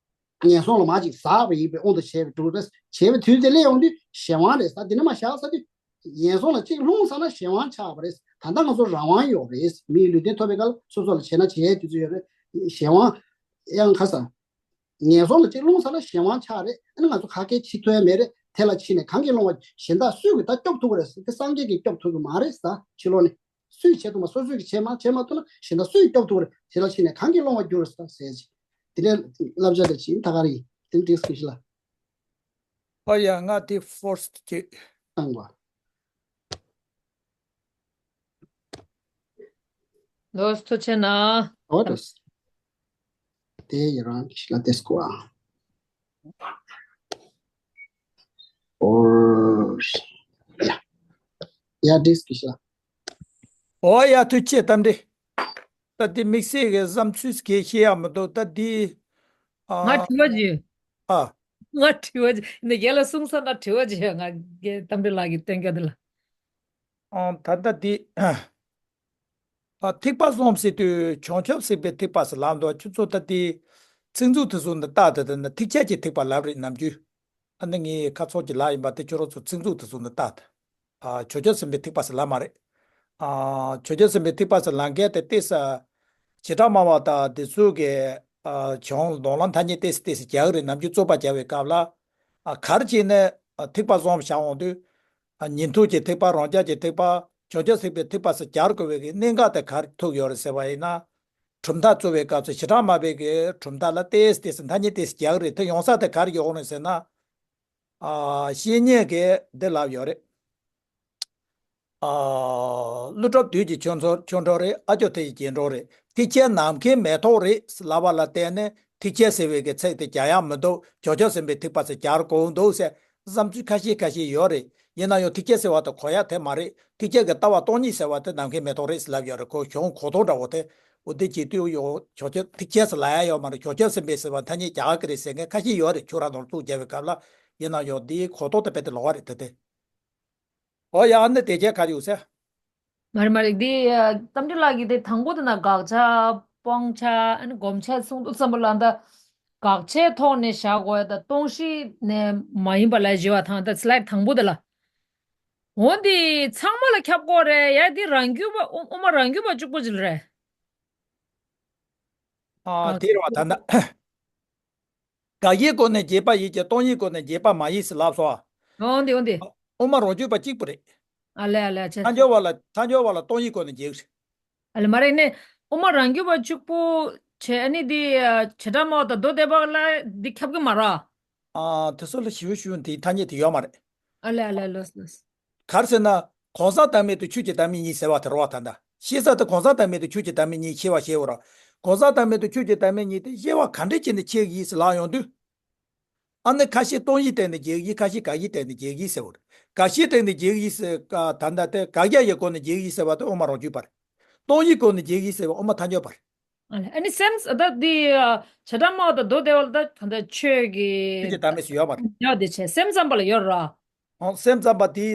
ངན་སོང་ལ་མར་ཅིག་ཟགས་པ་ཡིན་པའི་དབང་དུ་བྱས་པའི་འགྲོ་རེད། བྱས་པའི་དུས་དེ་སླེབས་ཡོང་དུས་གཞན་དབང་རེད་ཟེར། དེ་ནས་མར་བཞག་ཚར་དུས། ངན་སོང་ལ་གཅིག་ལྷུང་ཚར་ན་གཞན་དབང་ཆགས་པ་རེད། ད་ལྟ་ང་ཚོ་རང་དབང་ཡོད་རེད། མིའི་ལུས་རྟེན་ཐོབ་པའི་སྐབས་ལ་སོ་སོ་ལ་བྱས་ན་བྱེད་ཡས་དུས་ཚོད་ཡོད་རེད། གཞན་དབང་། གཡང་ཁ་ས། ངན་སོང་ལ་གཅིག་ལྷུང་ཚར་ན་གཞན་དབང་ཆགས་རེད། ཨ་ནི་ང་ཚོ་ག་གེ་འཆི་ཐུབ་ཡ་མེད་རེད། དེ་ལ་ཕྱིན་ནས་གང་གིས་སློང་བ། གཞན་དག་སུས་ཀྱིས་ད་སྐྱོབ་ཐུབ་ཀྱི་རེད་ཟེར། དེ་སངས་རྒྱས་ཀྱིས་སྐྱོབ་ཐུབ་ཀྱི་མ་རེད་ཟེར། ཕྱི་ལོགས་ནས་སུས་བྱེད་ཐུབ་མ། སོ་སོས་ཀྱིས་བྱེད་མ་བྱེད་མ་ཐུབ་ན་གཞན་དག་སུས་སྐྱོབ་ཐུབ་ཀྱི་རེད། དེ་ལ་ཕྱིན་ནས་གང་གིས་སློང་བར་འགྱུར་ཟེར་ཟེར་ཅིག་དེ་ནས་བསླབ་བྱ་དེ་ཕྱིན་ད་ག་རེད། དེ་འགྲིག་སོང་ཞིག་ལ། ཨོ་ཡ། ང་དེ་ཕོ་སི་ཊི་ཅིག་བཏང་བ། ལོས་ཐུ་ཆེ་ན། ཨོ་ཏོས། དེ་ཡི་རང་གི་ཤི་ལ་ཏེ་སྐོ་ཨ། ཨོ། ཡ། ཡ་ཏེས་གི་ཤི་ལ། ཨོ་ཡ། ཐུགས་རྗེ་ཆེ་རྟ་མགྲིན། ད་དེ་དམིགས་བསལ་གྱི་བསམ་ཚུལ་གྱི་བཤད་ཡ་མི་འདུག་ད་དེ། ཨ། ང་དྲི་བ་ཅིག་ཨ། ང་དྲི་བ་ཅིག་ནི་རྒན་ལགས་གསུངས་ས་ན་དྲི་བ་ཅིག་ང་རྒན་རྟ་མགྲིན་ལགས་ཀྱིས་བསྟན་རྒྱུ་དེ་ལ། ཨང་། ད་ལྟ་འདི། ཨ། ཐེག་པ་གསུམ་ཟེར་དུས་བྱང་ཆུབ་སེམས་དཔའི་ཐེག་པ་ཟེར་ལབ་འདུག་ཁྱོད་ཚོ་ད་ལྟའི་ཚིག་མཛོད་དེ་ཚོ་ནི་ལྟ་དེ། དེ་ནི་ཐེག་ཆད་ཀྱི་ཐེག་པ་ལབ་རེད་ནམ་རྒྱུན། ཨ་ནི་ངའི་ཁ་ཚོགས་ཀྱི་ལབ་ཡིན་པ་དེ་ཁྱོད་རང་ཚོ་ཚིག་མཛོད་དེ་ཚོ་ནི་ལྟ་དེ། ཨ། བྱང་ཆུབ་སེམས་དཔའི་ཐེག་པ་ཟེར་ལབ་མ་རེད། ཨ། བྱང་ཆུབ་སེམས་དཔའི་ཐེག་པ་ཟེར་ལབ་མཁན་དེ་ཏོག་ཙམ་བྱེ་བྲག་སྨྲ་བ་དང་དེ་ཚོ་གི། ཨ། བྱང་གདོང་ལ་མཐའ་གཉིས་ཏོག་ཙམ་ཏོག་ཙམ་རྒྱག་གི་རེད་ནམ་རྒྱུན་རྩོད་པ་རྒྱག་པའི་སྐབས་ལ། ཨ། ག་རེ་བྱས་ནས། ཨ། ཐེག་པ་གསུམ་བཞག་འོང་དུས། ཨ། ཉན་ཐོས་ཀྱི་ཐེག་པ། རང་རྒྱལ་གྱི་ཐེག་པ། བྱང་ཆུབ་སེམས་དཔའི་ཐེག་པ་ཟེར་སྦྱར་དགོས་པའི་གི་གནད་འགག་དེ་ག་རེ་ཐུག་ཡོད་རེད་ཟེར་བ་ཡིན་ན། གྲུབ་མཐའ་རྩོད་པའི་སྐབས་སུ་བྱེ་བྲག་སྨྲ་བའི་གི་གྲུབ་མཐའ་ལ་ཏོག་ཙམ་ཏོག་ཙམ་མཐའ་གཉིས་ཏོག་ཙམ་རྒྱག་གི་རེད། དེ་ཡོང་ས་དེ་ག་རེ་ཡོང་རེད་ཟེར་ན། ཨ། བཤེས་གཉེན་གྱིས་འདི་ལབ་ཡོད་རེད། ཨ། ཀླུ་སྒྲུབ་བདུད་ཀྱི་ཆོ་འཕྲུལ་ཆོ་འཕྲུལ་རེད། ཨ་ཅོ་ཐེ་ཡི་རྗེས་འགྲོ་རེད། ཐེག་ཆེན་ནམ་མཁའི་མེ་ཏོག་རེད་ལབ་པ་ལ་བརྟེན་ནས་ཐེག་ཆེན་ཟེར་བའི་གི་ཚིག་དེ་རྒྱག་ཡག་མི་འདུག་བྱང་ཆུབ་སེམས་དཔའི་ཐེག་པ་ཟེར་རྒྱག་དགོས་འདུག་ཟེར་བསམ་ཚུལ་ཁ་ཤས་ཁ་ཤས་ཡོད་རེད། ཡིན་ན་ཡང་ཐེག་ཆེན་ཟེར་བ་དེ་གོ་ཡག་དེ་མ་རེད། ཐེག་ཆེན་གྱི་ལྟ་བ་སྟོང་ཉིད་ཟེར་བ་དེ་ནམ་མཁའི་མེ་ཏོག་རེད་ཟེར་ལབ་ཡོད་རེད། ཁོ་གཞུང་གོ་དོན་འདྲ་བོ་དེ། འོ་དེ་བྱེད་དུས་ཡོ་བྱང་ཆུབ་ཐེག་ཆེན་ཟེར་ལབ་ཡག་ཡོད་མ་རེད། བྱང་ཆུབ་སེམས་དཔའི་ཟེར་བ་ཐ་སྙད་རྒྱག་གི་རེད་ཟེར་མཁན་ཁ་ཤས་ཡོད་རེད། ཁྱོད་རང་ནོར་འདུག་རྒྱག་པའི་སྐབས་ལ། ཡིན་ན་ཡང་དེའི་གོ་དོན་དེ་དཔེ་དེ་ལོགས་ཀ་རེད་དེ་དེ། ཨོ་ཡ། ཨ་ནི་དེ་ཁྱད་ག་རེ་ཡོད་ཟེར། མ་རེད་མ་རེད། འདི་ཨ། རྟ་མགྲིན་ལགས་ཀྱིས་དེ་དང་པོ་དེ་ན་དགག་བྱ་སྤང་བྱ་ཨ་ནི་སྒོམ་བྱ་གསུངས་འདུག་བསམ་པ་ལ། ད་དགག་བྱའི་ཐོག་ནས་བཞག་དགོས་ཡ། ད་སྟོང་གཞི་ནས་མ་ཡིན་པ་ལ་བཞི་བ་དང་། ད་སི་ལའིཌ་དང་པོ་དེ་ལ། འོ་འདི་ཚང་མ་ལ་ཁྱབ་དགོས་རེད་ཡ། འདི་རང་རྒྱུད་པ་དབུ་དབུ་མ་རང་རྒྱུད་པ་གཅིག་པོ་ཅིག་ལ་རེད། ཨ། ཨ། དེ་རེད་བ། ད་ལྟ། དགག་བྱའི་སྒོ་ནས་རྒྱས་པ་ཡིན་གྱི་སྟོང་ཉིད་སྒོ་ནས་རྒྱས་པ་མ་ཡིན་ཟེར་ལབ་སོང་། འོ་འདི་འོ་འདི། དབུ་མ་རང་རྒྱུད་པ་གཅིག་པུ་རེད། ཨ་ལེ་ཨ་ལེ་ཨ་ཆེ། ཐལ་འགྱུར་བ་ལ་ཐལ་འགྱུར་བ་ལ་སྟོང་ཉིད་སྒོ་ནས་རྒྱས་ཀྱི་རེད། ཨ་ལེ་མ་རེད་ནི། དབུ་མ་རང་རྒྱུད་པ་གཅིག་པུ་བྱས། ཨ་ནི་འདི་བྱེ་བྲག་སྨྲ་བ་དང་མདོ་སྡེ་པ་ལ་འདི་ཁྱབ་ཀྱི་མ་རེད། ཨ། དེ་ཚོ་ལ་ཞིབ་ཞིབ་འདིའི་ཐ་སྙད་དེ་ཡོད་མ་རེད། ཨ་ལེ་ཨ་ལེ་ལོས་ལོས། ག་རེ་ཟེར་ན། གང་ཟག་བདག་མེད་དང་ཆོས་ཀྱི་བདག་མེད་གཉིས་ཟེར་བ་དེ་རེད་བ། ད་ལྟ་ཤེས་བྱ་དེ་གང་ཟག་བདག་མེད་དང་ཆོས་ཀྱི་བདག་མེད་གཉིས་ཕྱེ་བ་ཕྱེ་བ་རེད། གང་ཟག་བདག་མེད་དང་ཆོས་ཀྱི་བདག་མེད་གཉིས་དེ་དབྱེ་བ་ག་འདྲ་བྱས་ནས་ཕྱེ་གི་ཡིན་ཟེར་ལབ་ཡོང་དུས། ཨ་ནི་ཁ་ཤས་སྟོང་ཉིད་སྟེང་ནས་འགྱེལ་གྱི་ཡིན། ཁ་ཤས་དགག་བྱའི་སྟེང་ནས་འགྱེལ་གྱི་ཡིན་ཟེར་བ་རེད། དགག་བྱའི་སྟེང་ནས་འགྱེལ་གྱི་ཡིན་ཟེར་ཀ་ད་ལྟ་དེ་དགག་བྱ་ཡི་སྒོ་ནས་འགྱེལ་གྱི་ཡིན་ཟེར་བ་དེ་དབུ་མ་རང་རྒྱུད་པ་རེད། སྟོང་ཉིད་སྒོ་ནས་འགྱེལ་གྱི་ཡིན་ཟེར་བ་དབུ་མ་ཐལ་འགྱུར་བ་རེད། ཨ་ནི་སེམས་ད་འདི་བྱེ་བྲག་སྨྲ་བ་དང་མདོ་སྡེ་པ་ལ་ད་ད་ལྟ་ཆོས་ཀྱི་ཆོས་ཀྱི་བདག་མེད་ཟེར་ཡོད་མ་རེད། ཡོད་དེ་བྱས་སེམས་ཙམ་པ་ལ་ཡོད་ར། ཨང་། སེམས་ཙམ་པ་དེ་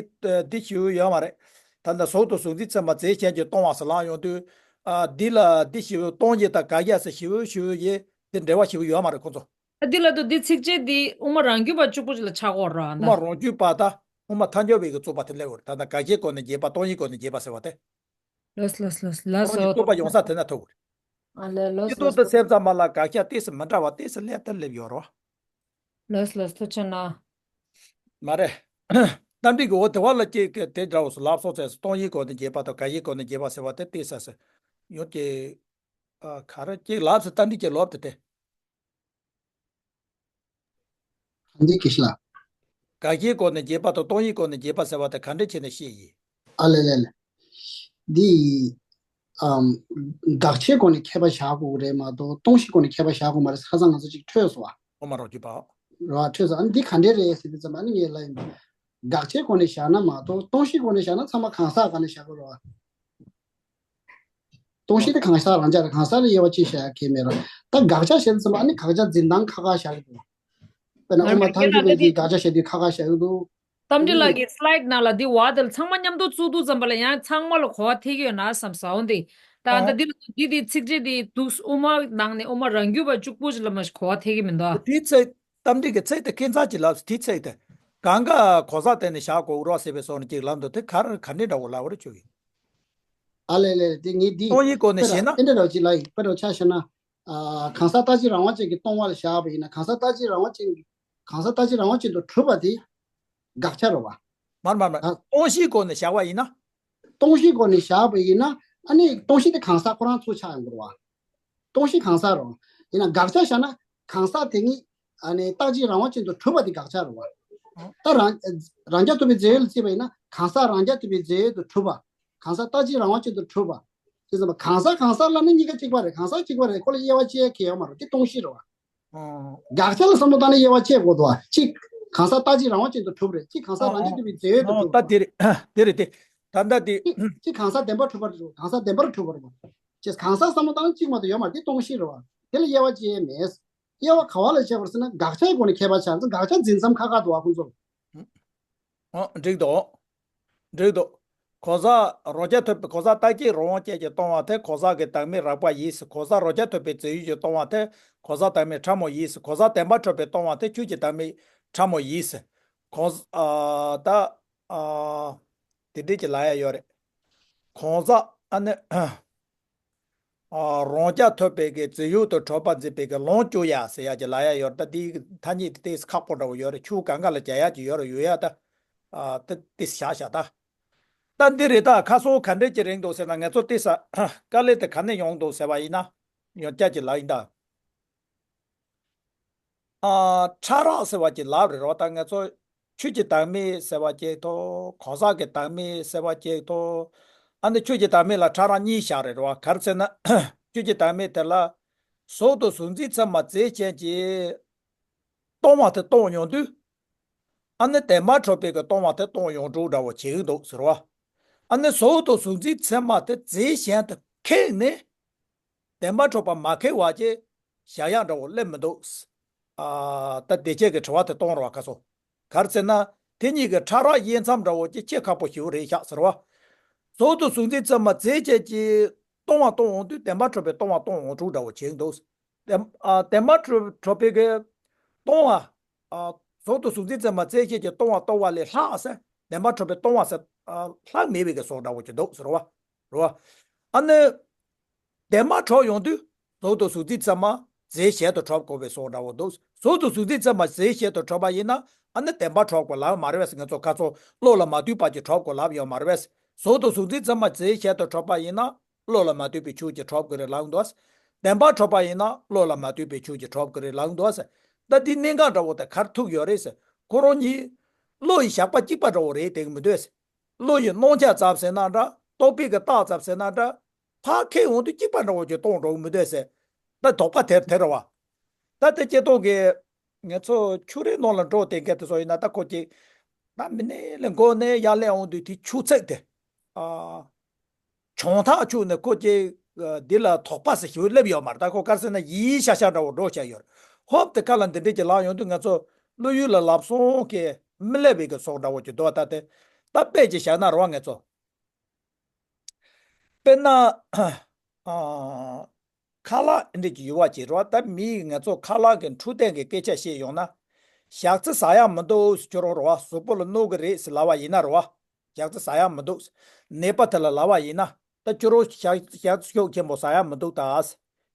དེ་ཞིབ་ཡོད་མ་རེད། ད་ལྟ་གཟུགས་དང་གཟུགས་འཛིན་ཚད་མ་རྫས་གཞན་གྱིས་སྟོང་བ་ཟེར་ལབ་ཡོང་དུས། ཨ། འདི་ལ་དེ་ཞིབ་སྟོང་ཉིད་དང་དགག་བྱ་ཟེར་ཞིབ་ཞིབ་ཡིན་དེ་འབྲེལ་བ་ཞིབ་ཡོད་མ་རེད་ཁོང་ཚོ། ད་འདི་ལ་དུ་འདི་ཚིགས་བཅད་འདི་དབུ་མ་རང་རྒྱུད་པ་གཅིག་པུ་ཅིག་ལ་ཆགས་ཀྱི་ཡོད་ར་ད། དབུ་མ་རང་རྒྱུད་པ་དང་དབུ་མ་ཐལ་འགྱུར་བའི་གི་རྩོད་པ་དེ་སླེབས་ཡོད་རེད། ད་ལྟ་དགག་བྱའི་སྒོ་ནས་འགྱེལ་བ་སྟོང་ཉིད་སྒོ་ནས་འགྱེལ་བ་ཟེར་བ་དེ། ལོས་ལོས་ལོས་ལ་སོ། རྩོད་པ་ཡོང་ས་དེ་ན་ཐུག་རེད། ཨ་ལེ་ལོས་སྤྱི་ལོས་ལོས། སེམས་ཙམ་པ་ལ་དགག་བྱ་ཏོག་ཙམ་མི་འདྲ་བ་ཏོག་ཙམ་སླེབས་ད་སླེབས་ཡོད་རོ། ལོས་ལོས་ཐུགས་ཆེ་གནང་། མ་རེད། རྟ་མགྲིན་གྱིས་འོ་དེ་བ་ལ་ཅིག་གི་དེ་འདྲ་བོ་སུ་ལབ་སོང་ཚེ་སྟོང་ཉིད་སྒོ་ནས་འགྱེལ་བ་དང་དགག་བྱའི་སྒོ་ནས་འགྱེལ་བ་ཟེར་བ་དེ་ཏོག་ཙམ་ཡོད་ཀྱི། ཨ། ག་རེ་ཅིག་ལབ་སོང་རྟ་མགྲིན་གྱིས་ལབ་དེ་དེ། གང་འདི་གི་ཤི་ལ། དགག་བྱའི་སྒོ་ནས་འགྱེལ་བ་དང་སྟོང་ཉིད་སྒོ་ནས་འགྱེལ་བ་ཟེར་བ་དེ་ག་འདྲ་བྱས་ནས་ཤེས་ཡིན། ཨ་ལེ་ལེ་ལེ། འདི། ཨམ། དགག་བྱའི་སྒོ་ནས་ཁྱད་པར་བཞག་དགོས་རེད་མ་གཏོགས་སྟོང་གཞིའི་སྒོ་ནས་ཁྱད་པར་བཞག་དགོས་མ་རེད། ཁ་སང་ང་ཚོ་ཅིག་འཕྲོས་སོང་བ། ཨོ་མ་རང་རྒྱུད་པ། ར་འཕྲོས་སོང་། ཨ་ནི་འདི་ག་འདྲས་རེད་ཟེར་དུས་ཙམ་པ་ཨ་ནི་ངས་ལབ་ཡིན། དགག་བྱའི་སྒོ་ནས་བཞག་ན་མ་གཏོགས་སྟོང་གཞིའི་སྒོ་ནས་བཞག་ན་ཚང་མ་གང་ཟག་སྒང་ནས་བཞག་དགོས་རེད་བ། སྟོང་གཞི་དེ་གང་ཟག་རང་རྐྱ་རེད། གང་ཟག་ལ་དབྱེ་བ་ཕྱེ་བཞག་གི་མེད་ར། ད་དགག་བྱ་བྱས་ཙམ་པ་ཨ་ནི་དགག་བྱ་འཛིན་སྟངས་ཁག་ཁག་བཞག་གི་འདུག་དཔེར་ན་དབུ་མ་ཐལ་འགྱུར་བའི་གི་དགག་བྱ་བྱེད་དུས་ཁག་ཁག་བཞག་གི་འདུག་རྟ་མགྲིན་ལགས་ཀྱི་སི་ལའིཌ་ནང་ལ་འདི་བ་དེ་ཚང་མ་མཉམ་དུ་བཙུགས་དུས་ཙམ་པ་ལ་ཡང་ཚང་མ་ལ་གོ་བ་ཐེབས་ཀྱི་ཡོད་ན་བསམ་ས། འོ་འདི་ད་ད་འདི་ལ་འདི་འདི་ཚིགས་བཅད་འདི་འདུག་དབུ་མ་ནང་ནས་དབུ་མ་རང་རྒྱུད་པ་གཅིག་པུ་ཞིག་ལ་མ་གོ་བ་ཐེབས་ཀྱི་མི་འདུག་དེའི་ཚེ་རྟ་མགྲིན་གྱི་ཚིག་དེ་ཁྱད་མཚར་ཅིག་ལབ་སོང་། དེའི་ཚིག་དེ་གང་ག་གང་ཟག་སྟེང་ནས་བཞག་དགོས་རོགས་ཟེར་བའི་བཟོ་ནས་ཅིག་ལབ་འདུག་དེ་ག་རེ་ག་འདྲས་འདྲ་བོ་ལབ་པ་རེད་ཆོག་གི། ཨ་ལེ་ལེ་དེ་ངས་འདི་སྟོང་ཉིད་སྒོ་ནས་དཔེར་བཞག་ན། ཨེ་འདྲ་རོགས་ཅིག་ལབ་ཡིན། དཔེར་རོགས་ཆ་བཞག་ན། ཨ། གང་ཟག་རྟག་གཅིག་རང་དབང་ཅན་གྱིས་སྟོང་བ་ལ་བཞག་པ་ཡིན་ན་གང་ཟག་རྟག་གཅིག་རང་དབང་ཅན་གྱིས་གང་ཟག་རྟག་གཅིག་རང་དབང་ཅན་དུ་གྲུབ་པ་དེ་དགག་བྱ་རེད་བ། མར་མར་མར་ཨ། སྟོང་གཞིའི་སྒོ་ནས་བཞག་པ་ཡིན་ན། སྟོང་གཞིའི་སྒོ་ནས་བཞག་པ་ཡིན་ན་ཨ་ནི་སྟོང་གཞི་དེ་གང་ཟག་ཁོ་རང་ཚོ་ཆགས་ཡོང་གི་རེད་བ། སྟོང་གཞི་གང་ཟག་རེད་བ། ཡིན་ན་དགག་བྱ་བཞག་ན་གང་ཟག་དེ་ཉིད་ཨ་ནི་རྟག་གཅིག་རང་དབང་ཅན་དུ་གྲུབ་པ་དེ་དགག་བྱ་རེད་བ། ད་རང་རང་རྐྱ་ཐུབ་པའི་རྫས་ཡོད་ལ་བརྩིས་པ་ཡིན་ན་གང་ཟག་རང་རྐྱ་ཐུབ་པའི་རྫས་ཡོད་དུ་གྲུབ་པ། གང་ཟག་རྟག་གཅིག་རང་དབང་ཅན་དུ་གྲུབ་པ། དེ་ཙམ་པ་གང་ཟག་གང་ཟག་ལབ་ན་གཉིས་ཀ་གཅིག་པ་རེད། གང་ཟག་གཅིག་པ་རེད། ཁོ་ལ་དབྱེ་བ་ཕྱེ་ཡ་གལ་ཡོད་མ་རེད། དེ་སྟོང་གཞི་རེད་བ། ཨོ། དགག་བྱ་ལ་བསམ་བློ་བཏང་ན་དབྱེ་བ་ཕྱེ་དགོས་འདུག་བ། གཅིག་གང་ཟག་རྟག་གཅིག་རང་དབང་ཅན་དུ་གྲུབ་རེད། གཅིག་གང་ཟག་རང་རྐྱ་ཐུབ་པའི་རྫས་ཡོད་དུ་ཨོ་གྲུབ་ད་རེད། དེ་རེད་དེ་རེད་དེ། ད་ལྟ་དེ། གཅིག་གཅིག་གང་ཟག་བདེན་པར་གྲུབ་པ་རེད། གང་ཟག་བདེན་པར་གྲུབ་པ་རེད་བ། ཅེས་གང་ཟག་བསམ་བློ་བཏང་ན་གཅིག་མ་གཏོགས་ཡོད་མ་རེད། དེ་སྟོང་གཞི་རེད་བ། དེ་ལ་དབྱེ་བ་ཕྱེ་ཡ་མེད། དབྱེ་བ་ག་བ་ལ་ཕྱེ་དགོས་ཟེར་ན་དགག་བྱའི་སྒོ་ནས་ཁྱད་པར་ཆགས་ཚེ་དགག་བྱ་འཛིན་མཚམས་ཁག་ཁག་འདུག་བ་ཁོང་ཚོ། ཨོ། འགྲིག་འདུག་འགྲིག་འདུག་གང་ཟག་རང་རྐྱ་ཐུབ་པའི་གང་ཟག་རྟག་གཅིག་རང་དབང་ཅན་གྱིས་སྟོང་བ་དེ་གང་ཟག་གི་བདག་མེད་རགས་པ་ཡིན། གང་ཟག་རང་རྐྱ་ཐུབ་པའི་རྫས་ཡོད་ཀྱིས་སྟོང་བ་དེ་གང་ཟག་བདག་མེད་ཕྲ་མོ་ཡིན། གང་ཟག་བདེན་པར་གྲུབ་པས་སྟོང་བ་དེ་ཆོས་ཀྱི་བདག་མེད་ཕྲ་མོ་ཡིན། གང་ཟག་ཨ། ད་ཨ། དེ་འདྲས་ཀྱི་ལབ་ཡ་ཡོད་རེད། གང་ཟག་ཨ་ནི། ཨ། རང་རྐྱ་ཐུབ་པའི་གི་རྫས་ཡོད་དུ་གྲུབ་པར་འཛིན་པའི་གི་ལོངས་སྤྱོད་ཡ་ཟེར་ཡ་གི་ལབ་ཡ་ཡོད་རེད། ད་དེའི་ཐ་སྙད་དེ་ཏོག་ཙམ་ཁག་པོ་འདྲ་བོ་ཡོད་རེད། ཆོས་གང་ག་ལ་རྒྱག་ཡ་གི་ཡོད་རེད། ཡོད་ཡ་ད། ཨ། ད་ཏོག་ཙམ་བཞག་བཞག་ད། ད་འདི་རེད། ད་ཁ་སང་ག་འདྲས་ཀྱི་རིང་འདུག་ཟེར་ན་ང་ཚོ་ཏོག་ཙམ་དཀའ་ལས་དེ་ག་ནས་ཡོང་འདུག་ཟེར་བ་ཡིན་ན། ཡང་བསྐྱར་གྱི་ལབ་ཡིན་ད། ཨ། ཕྲ་རགས་ཟེར་བ་གྱི་ལབ་རེད་རོ། ད་ང་ཚོ་ ཆོས་ཀྱི་བདག་མེད་ཟེར་བ་གཅིག་དང་གང་ཟག་གི་བདག་མེད་ཟེར་བ་གཅིག་དང་། ཨ་ནི་ཆོས་ཀྱི་བདག་མེད་ལ་ཕྲ་རགས་གཉིས་བཞག་རེད་རོ། ག་རེ་ཟེར་ན། ཆོས་ཀྱི་བདག་མེད་དེ་ལ་ཟོག་དང་གཟུགས་འཛིན་ཚད་མ་རྫས་གཞན་གྱིས་སྟོང་བ་དེ་སྟོང་ཡོང་དུས། ཨ་ནི་དེ་མ་འཕྲོག་པའི་གི་སྟོང་བ་དེ་སྟོང་ཡོང་འགྲོ་འདྲ་བོ་བྱེད་ཀྱི་འདུག་ཟེར་བ། ཨ་ནི་ཟོག་དང་གཟུགས་འཛིན་ཚད་མ་དེ་རྫས་གཞན་དུ་ཁེགས་ནས། དེ་མ་འཕྲོག་པ་མ་ཁེགས་པ་ཅེས་བཞག་ཡག་འདྲ་བོ་སླེབས་མི་འདུག་ཨ། ད་དེ་བྱས་ཀྱི་དྲི་བ་དེ་གཏོང་རོགས་ཁ་སོ། ག་རེ་ཟེར་ན། དེ་གཉིས་ཀྱི་ཕྲ་རགས་དབྱེ་མཚམས་འདྲ་བོ་ཅིག་ཕྱེ་ཁག་པོ་ཞིག་རེད་ཤག་ཟེར་བ། ཟོག་དང་གཟུགས་འཛིན་ཚད་མ་རྫས་བཅས་ཀྱིས་སྟོང་བ་སྟོང་འོང་དུས་དེ་མ་འཕྲོག་པའི་སྟོང་བ་སྟོང་འོང་འགྲོ་འདྲ་བོ་བྱེད་འདུག་དེ་ཨ། དེ་མ་འཕྲོག་འཕྲོག་པའི་གི་སྟོང་བ། ཨ། ཟོག་དང་གཟུགས་འཛིན་ཚད་མ་རྫས་བཅས་ཀྱིས་སྟོང་བ་སྟོང་བ་ལས་ལྷག་ཟེར། དེ་མ་འཕྲོག་པའི་སྟོང་བ་ཟེར། ཨ། ལྷག་མེད་པའི་གི་ཟོག་འདྲ་བོ་ཅིག་འདུག་ཟེར་བ། རེད་བ། ཨ་ནི། དེ་མ་འཕྲོག་ཡོང་དུས། ཟོག་དང་གཟུགས་འཛིན་ཚད་མ་རྫས་གཞན་དུ་གྲུབ་དགོས་པའི་ཟོག་འདྲ་བོ་འདུག་ཟོག་དང་གཟུགས་འཛིན་ཚད་མ་རྫས་གཞན་དུ་གྲུབ་པ་ཡིན་ན། ཨ་ནི་དེ་མ་འཕྲོག་དགོས་ལབ་མ་རེད་པས། ང་ཚོ་ཁ་ཚོ་བློ་ལ་མ་ལྟོས་པ་ཅིག་གྲུབ་དགོས་ལབ་ཡོད་མ་རེད་པས། ཟོག་དང་གཟུགས་འཛིན་ཚད་མ་རྫས་གཞན་དུ་གྲུབ་པ་ཡིན་ན། བློ་ལ་མ་ལྟོས་པའི་ཆོས་ཀྱིས་གྲུབ་དགོས་རེད་ལབ་འདུག་དེ་མ་འཕྲོག་པ་ཡིན་ན་བློ་ལ་མ་ལྟོས་པའི་ཆོས་ཀྱིས་གྲུབ་དགོས་རེད་ལབ་འདུག་ད་འདི་གནད་འགག་འདྲ་བོ་དེ་ག་རེ་ཐུག་ཡོད་རེད་ཟེར། ཁོ་རང་གཉིས། བློ་ཡི་བཞག་པ་གཅིག་པ་འདྲ་བོ་རེད་དེ་གི་མི་འདུག་ཟེར། བློ་ཡི་སྣང་ཆ་ཙམ་ཟེར་ན་འདྲ། རྟོག་པའི་གི་རྟགས་ཙམ་ཟེར་ན་འདྲ། ཕར་ཁེགས་འོང་དུས་གཅིག་པ་འདྲ་བོ་ཅིག་སྟོང་འགྲོ་གི་མི་འདུག་ཟེར། ད་དོགས་པ་དེ་དེ་རེད་བ། ད་དེ་སྐྱེ་ཐོག་གི། ང་ཚོ་ཆོས་རའི་ནང་ལ་འགྲོ་དེ་ག་དེ་ཚོ་ཡིན་ན་ད་ཁོ་ཅིག་ད་མི་ནས་ལས་མགོ་ནས་ཡར་ལས་འོང་དུས་དེ་ཆུ་ཚད་དེ། ཨ། བྱང་ཐག་ཆོད་ནས་ཁོ་ཅིག་འདི་ལ་དོགས་པ་ཟེར་ཞིག་སླེབས་ཡོད་མ་རེད། ད་ཁོ་ག་རེ་ཟེར་ན་ཡིན་ཤ་ཤ་འདྲ་བོ་འགྲོ་བྱས་ཡོད་རེད། ཧོབ་དེ་ཁ་ལ་འདི་འདྲས་ཀྱི་ལངས་ཡོང་དུས་ང་ཚོ་བློ་ཡུལ་ལ་ལབ་སོང་གི་མི་སླེབས་པའི་གི་ཟོག་འདྲ་བོ་ཅིག་འདུག་ད་དེ་ད་དཔེ་ཅིག་བཞག་ན་རེད་བ། ང་ཚོ་དཔེར་ན། ཨ། ཁ་ལག་འདི་འདྲས་ཀྱི་ཡུལ་བ་ཅིག་རེད་བ། ད་མིས་ང་ཚོ་ཁ་ལག་གི་འཕྲོད་བསྟེན་གི་སྐད་ཆ་བཤད་ཡོང་ན། ཞག་རྩི་ཟ་ཡག་མི་འདུག་ཟེར། ཁྱོད་རང་རེད་བ། གཟུགས་པོ་ལ་གནོད་གི་རེད་ཟེར་ལབ་པ་ཡིན་ན་རེད་བ། ཞག་རྩི་ཟ་ཡག་མི་འདུག་ནད་པ་དེ་ལ་ལབ་པ་ཡིན་ན། ད་ཁྱོད་རང་ཞག་ཞག་རྩི་ཤུགས་ཆེན་པོ་ཟ་ཡག་མི་འདུག་ད།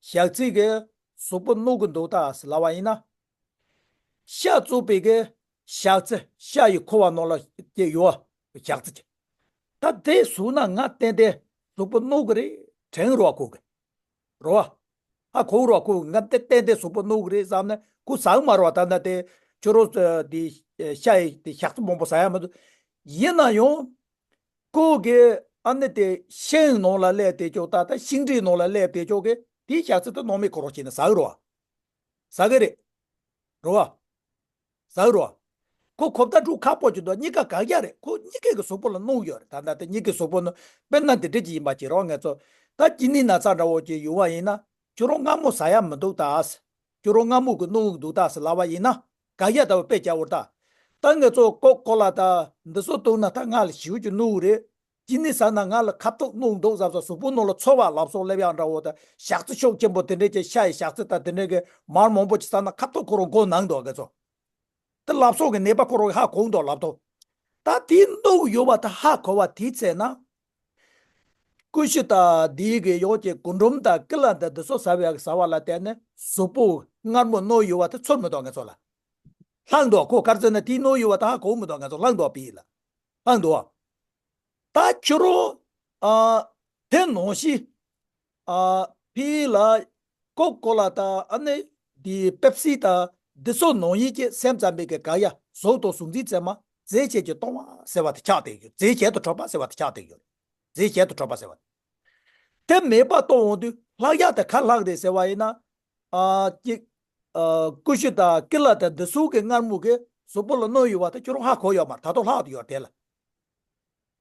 ཞག་རྩི་གིས་གཟུགས་པོ་གནོད་གི་འདུག་ད་ཟེར་ལབ་པ་ཡིན་ན། ཤ་བཙོས་པའི་གི་ཞག་རྩི། ཤ་ཡི་ཁུ་བ་ནང་ལ་སྐྱེ་ཡོད་བ། ཞག་རྩི་གི། ད་དེ་ཟོས་ན་ང་ཏན་ཏན་གཟུགས་པོ་གནོད་གི་རེད་དྲན་རོགས་ཁོ་གི། རོ། ཧ་གོ་རོགས་ཁོ་ང་ཏན་ཏན་ཏན་གཟུགས་པོ་གནོད་གི་རེད་བསམ་ནས་ཁོ་ཟ་གི་མ་རོགས། ད་ལྟ་དེ་ཁྱོད་རང་དེ་ཤ་ཡི་དེ་ཞག་རྩི་མང་པོ་ཟ་ཡག་མི་འདུག་ཡིན་ན་ཡང་། ཁོ་གི་ཨ་ནི་དེ་ཤིང་ནང་ལ་སླེབས་དེ་ཅོག་ད་ལྟ་ཤིང་འབྲས་ནང་ལ་སླེབས་དེ་ཅོག་གི་དེའི་ཞག་རྩི་དེ་སྣང་མེད་ཁོ་རང་བྱས་ནས་ཟ་གི་རོ། ཟ་གི་རེད། རོ། ཟ་གི་རོ། ཁོ་གོ་བརྡ་འཕྲོད་ཁག་པོ་ཅིག་འདུག་གཉིས་ཀ་དགག་ཡག་རེད། ཁོ་གཉིས་ཀའི་གི་གཟུགས་པོ་ལ་གནོད་ཡོད་རེད། ད་ལྟ་དེ་གཉིས་ཀའི་གཟུགས་པོ་ནི་དཔེར་ན་འདི་འདྲས་ཅིག་ཡིན་པ་ཅིག་རོ། ང་ཚོ་ད་གཅིན་སྙི་ན་ཚ་འདྲ་བོ་ཅིག་ཡོང་བ་ཡིན་ན་ཁྱོད་རང་མངར་མོ་ཟ་ཡག་མི་འདུག་ད། ཁྱོད་རང་མངར་མོ་གི་གནོད་འདུག་ད་ཟེར་ལབ་པ་ཡིན་ན་དགག་ཡག་ལྟ་བུ་དཔེ་རྒྱག་འོར་ད། ད་ང་ཚོ་ཀོ་ཀོ་ལ་ད་འདི་ཚོ་བཏུང་ན་ད་ང་ལ་ཞེ་པོ་ཅིག་གནོད་གི་རེད། གཅིན་སྙི་ཟ་ན་ང་ལ་ཁ་ཐུག་གནོད་འདུག་བསམ་སོང་། གཟུགས་པོ་ནང་ལ་ཚོར་བ་ལབ་སོང་སླེབས་ཡག་འདྲ་བོ་དང་ཞག་རྩི་ཤུགས་ཆེན་པོ་དེ་འདྲས་ཀྱི་ཤ་ཡི་ཞག་རྩི་དང་དེ་འདྲས་ཀྱི་མར་མང་པོ་ཅིག་ཟ་ན་ཁ་ཐུག་ཁོ་རང་མགོ་ན་གི་འདུག་ག་ཚོ། དེ་ལབ་སོང་གི་ནད་པ་ཁོ་རང་གི་ཧ་གོ་གི་འདུག་ལབ་ཐུབ། ད་དེ་གནོད་ཡོད་པ་ད་ཧ་གོ་བ་དེའི་ཚེ་ན། ཀུ་ཤུ་དང་དེའི་གི་ཡོག་གི་རྒུན་འབྲུམ་དང་ཀི་ལ་དང་འདི་ཚོ་ཟ་བའི་ཟ་བ་ལ་བརྟེན་ནས་གཟུགས་པོ་མངར་མོ་གནོད་ཡོད་པ་དེ་ཚོར་མི་འདུག་ང་ཚོ་ལ། ལྷག་འདུག་ཁོ་ག་རེ་ཟེར་ན་དེ་གནོད་ཡོད་པ་ད་ཧ་གོ་མི་འདུག་ང་ཚོ་ལྷག་འདུག་པི་ལ། ལྷག་འདུག་ད་ཁྱོད་རང་། ཨ། དེ་ནང་བཞིན། ཨ། ཕི་ལ། ཀོ་ཀོ་ལ་དང་ཨ་ནི་དེ་པེབ་སི་དང་འདི་ཚོ་ནང་བཞིན་གྱི་སེམས་ཙམ་པའི་གི་དགག་ཡག་ཟོག་དང་གཟུགས་འཛིན་ཚད་མ་རྫས་གཞན་གྱིས་སྟོང་བ་ཟེར་བ་དེ་ཆགས་བསྡད་ཡོད། རྫས་གཞན་དུ་གྲུབ་པ་ཟེར་བ་དེ་ཆགས་བསྡད་ཡོད། རྫས་གཞན་དུ་གྲུབ་པ་ཟེར་བ། དེ་མེད་པ་གཏོང་འོང་དུས་ལྷག་ཡག་དེ་ག་ལྷག་རེད་ཟེར་བ་ཡིན་ན། ཨ། གཅིག་ཨ། ཀུ་ཤུ་དང་ཀི་ལ་དང་འདི་ཚོ་གི་མངར་མོ་གིས་གཟུགས་པོ་ལ་གནོད་ཡོད་པ་དེ་ཁྱོད་རང་ཧ་གོ་ཡོད་མ་རེད། ད་དུང་ལྷག་ཏུ་ཡོད་དེ་ལ།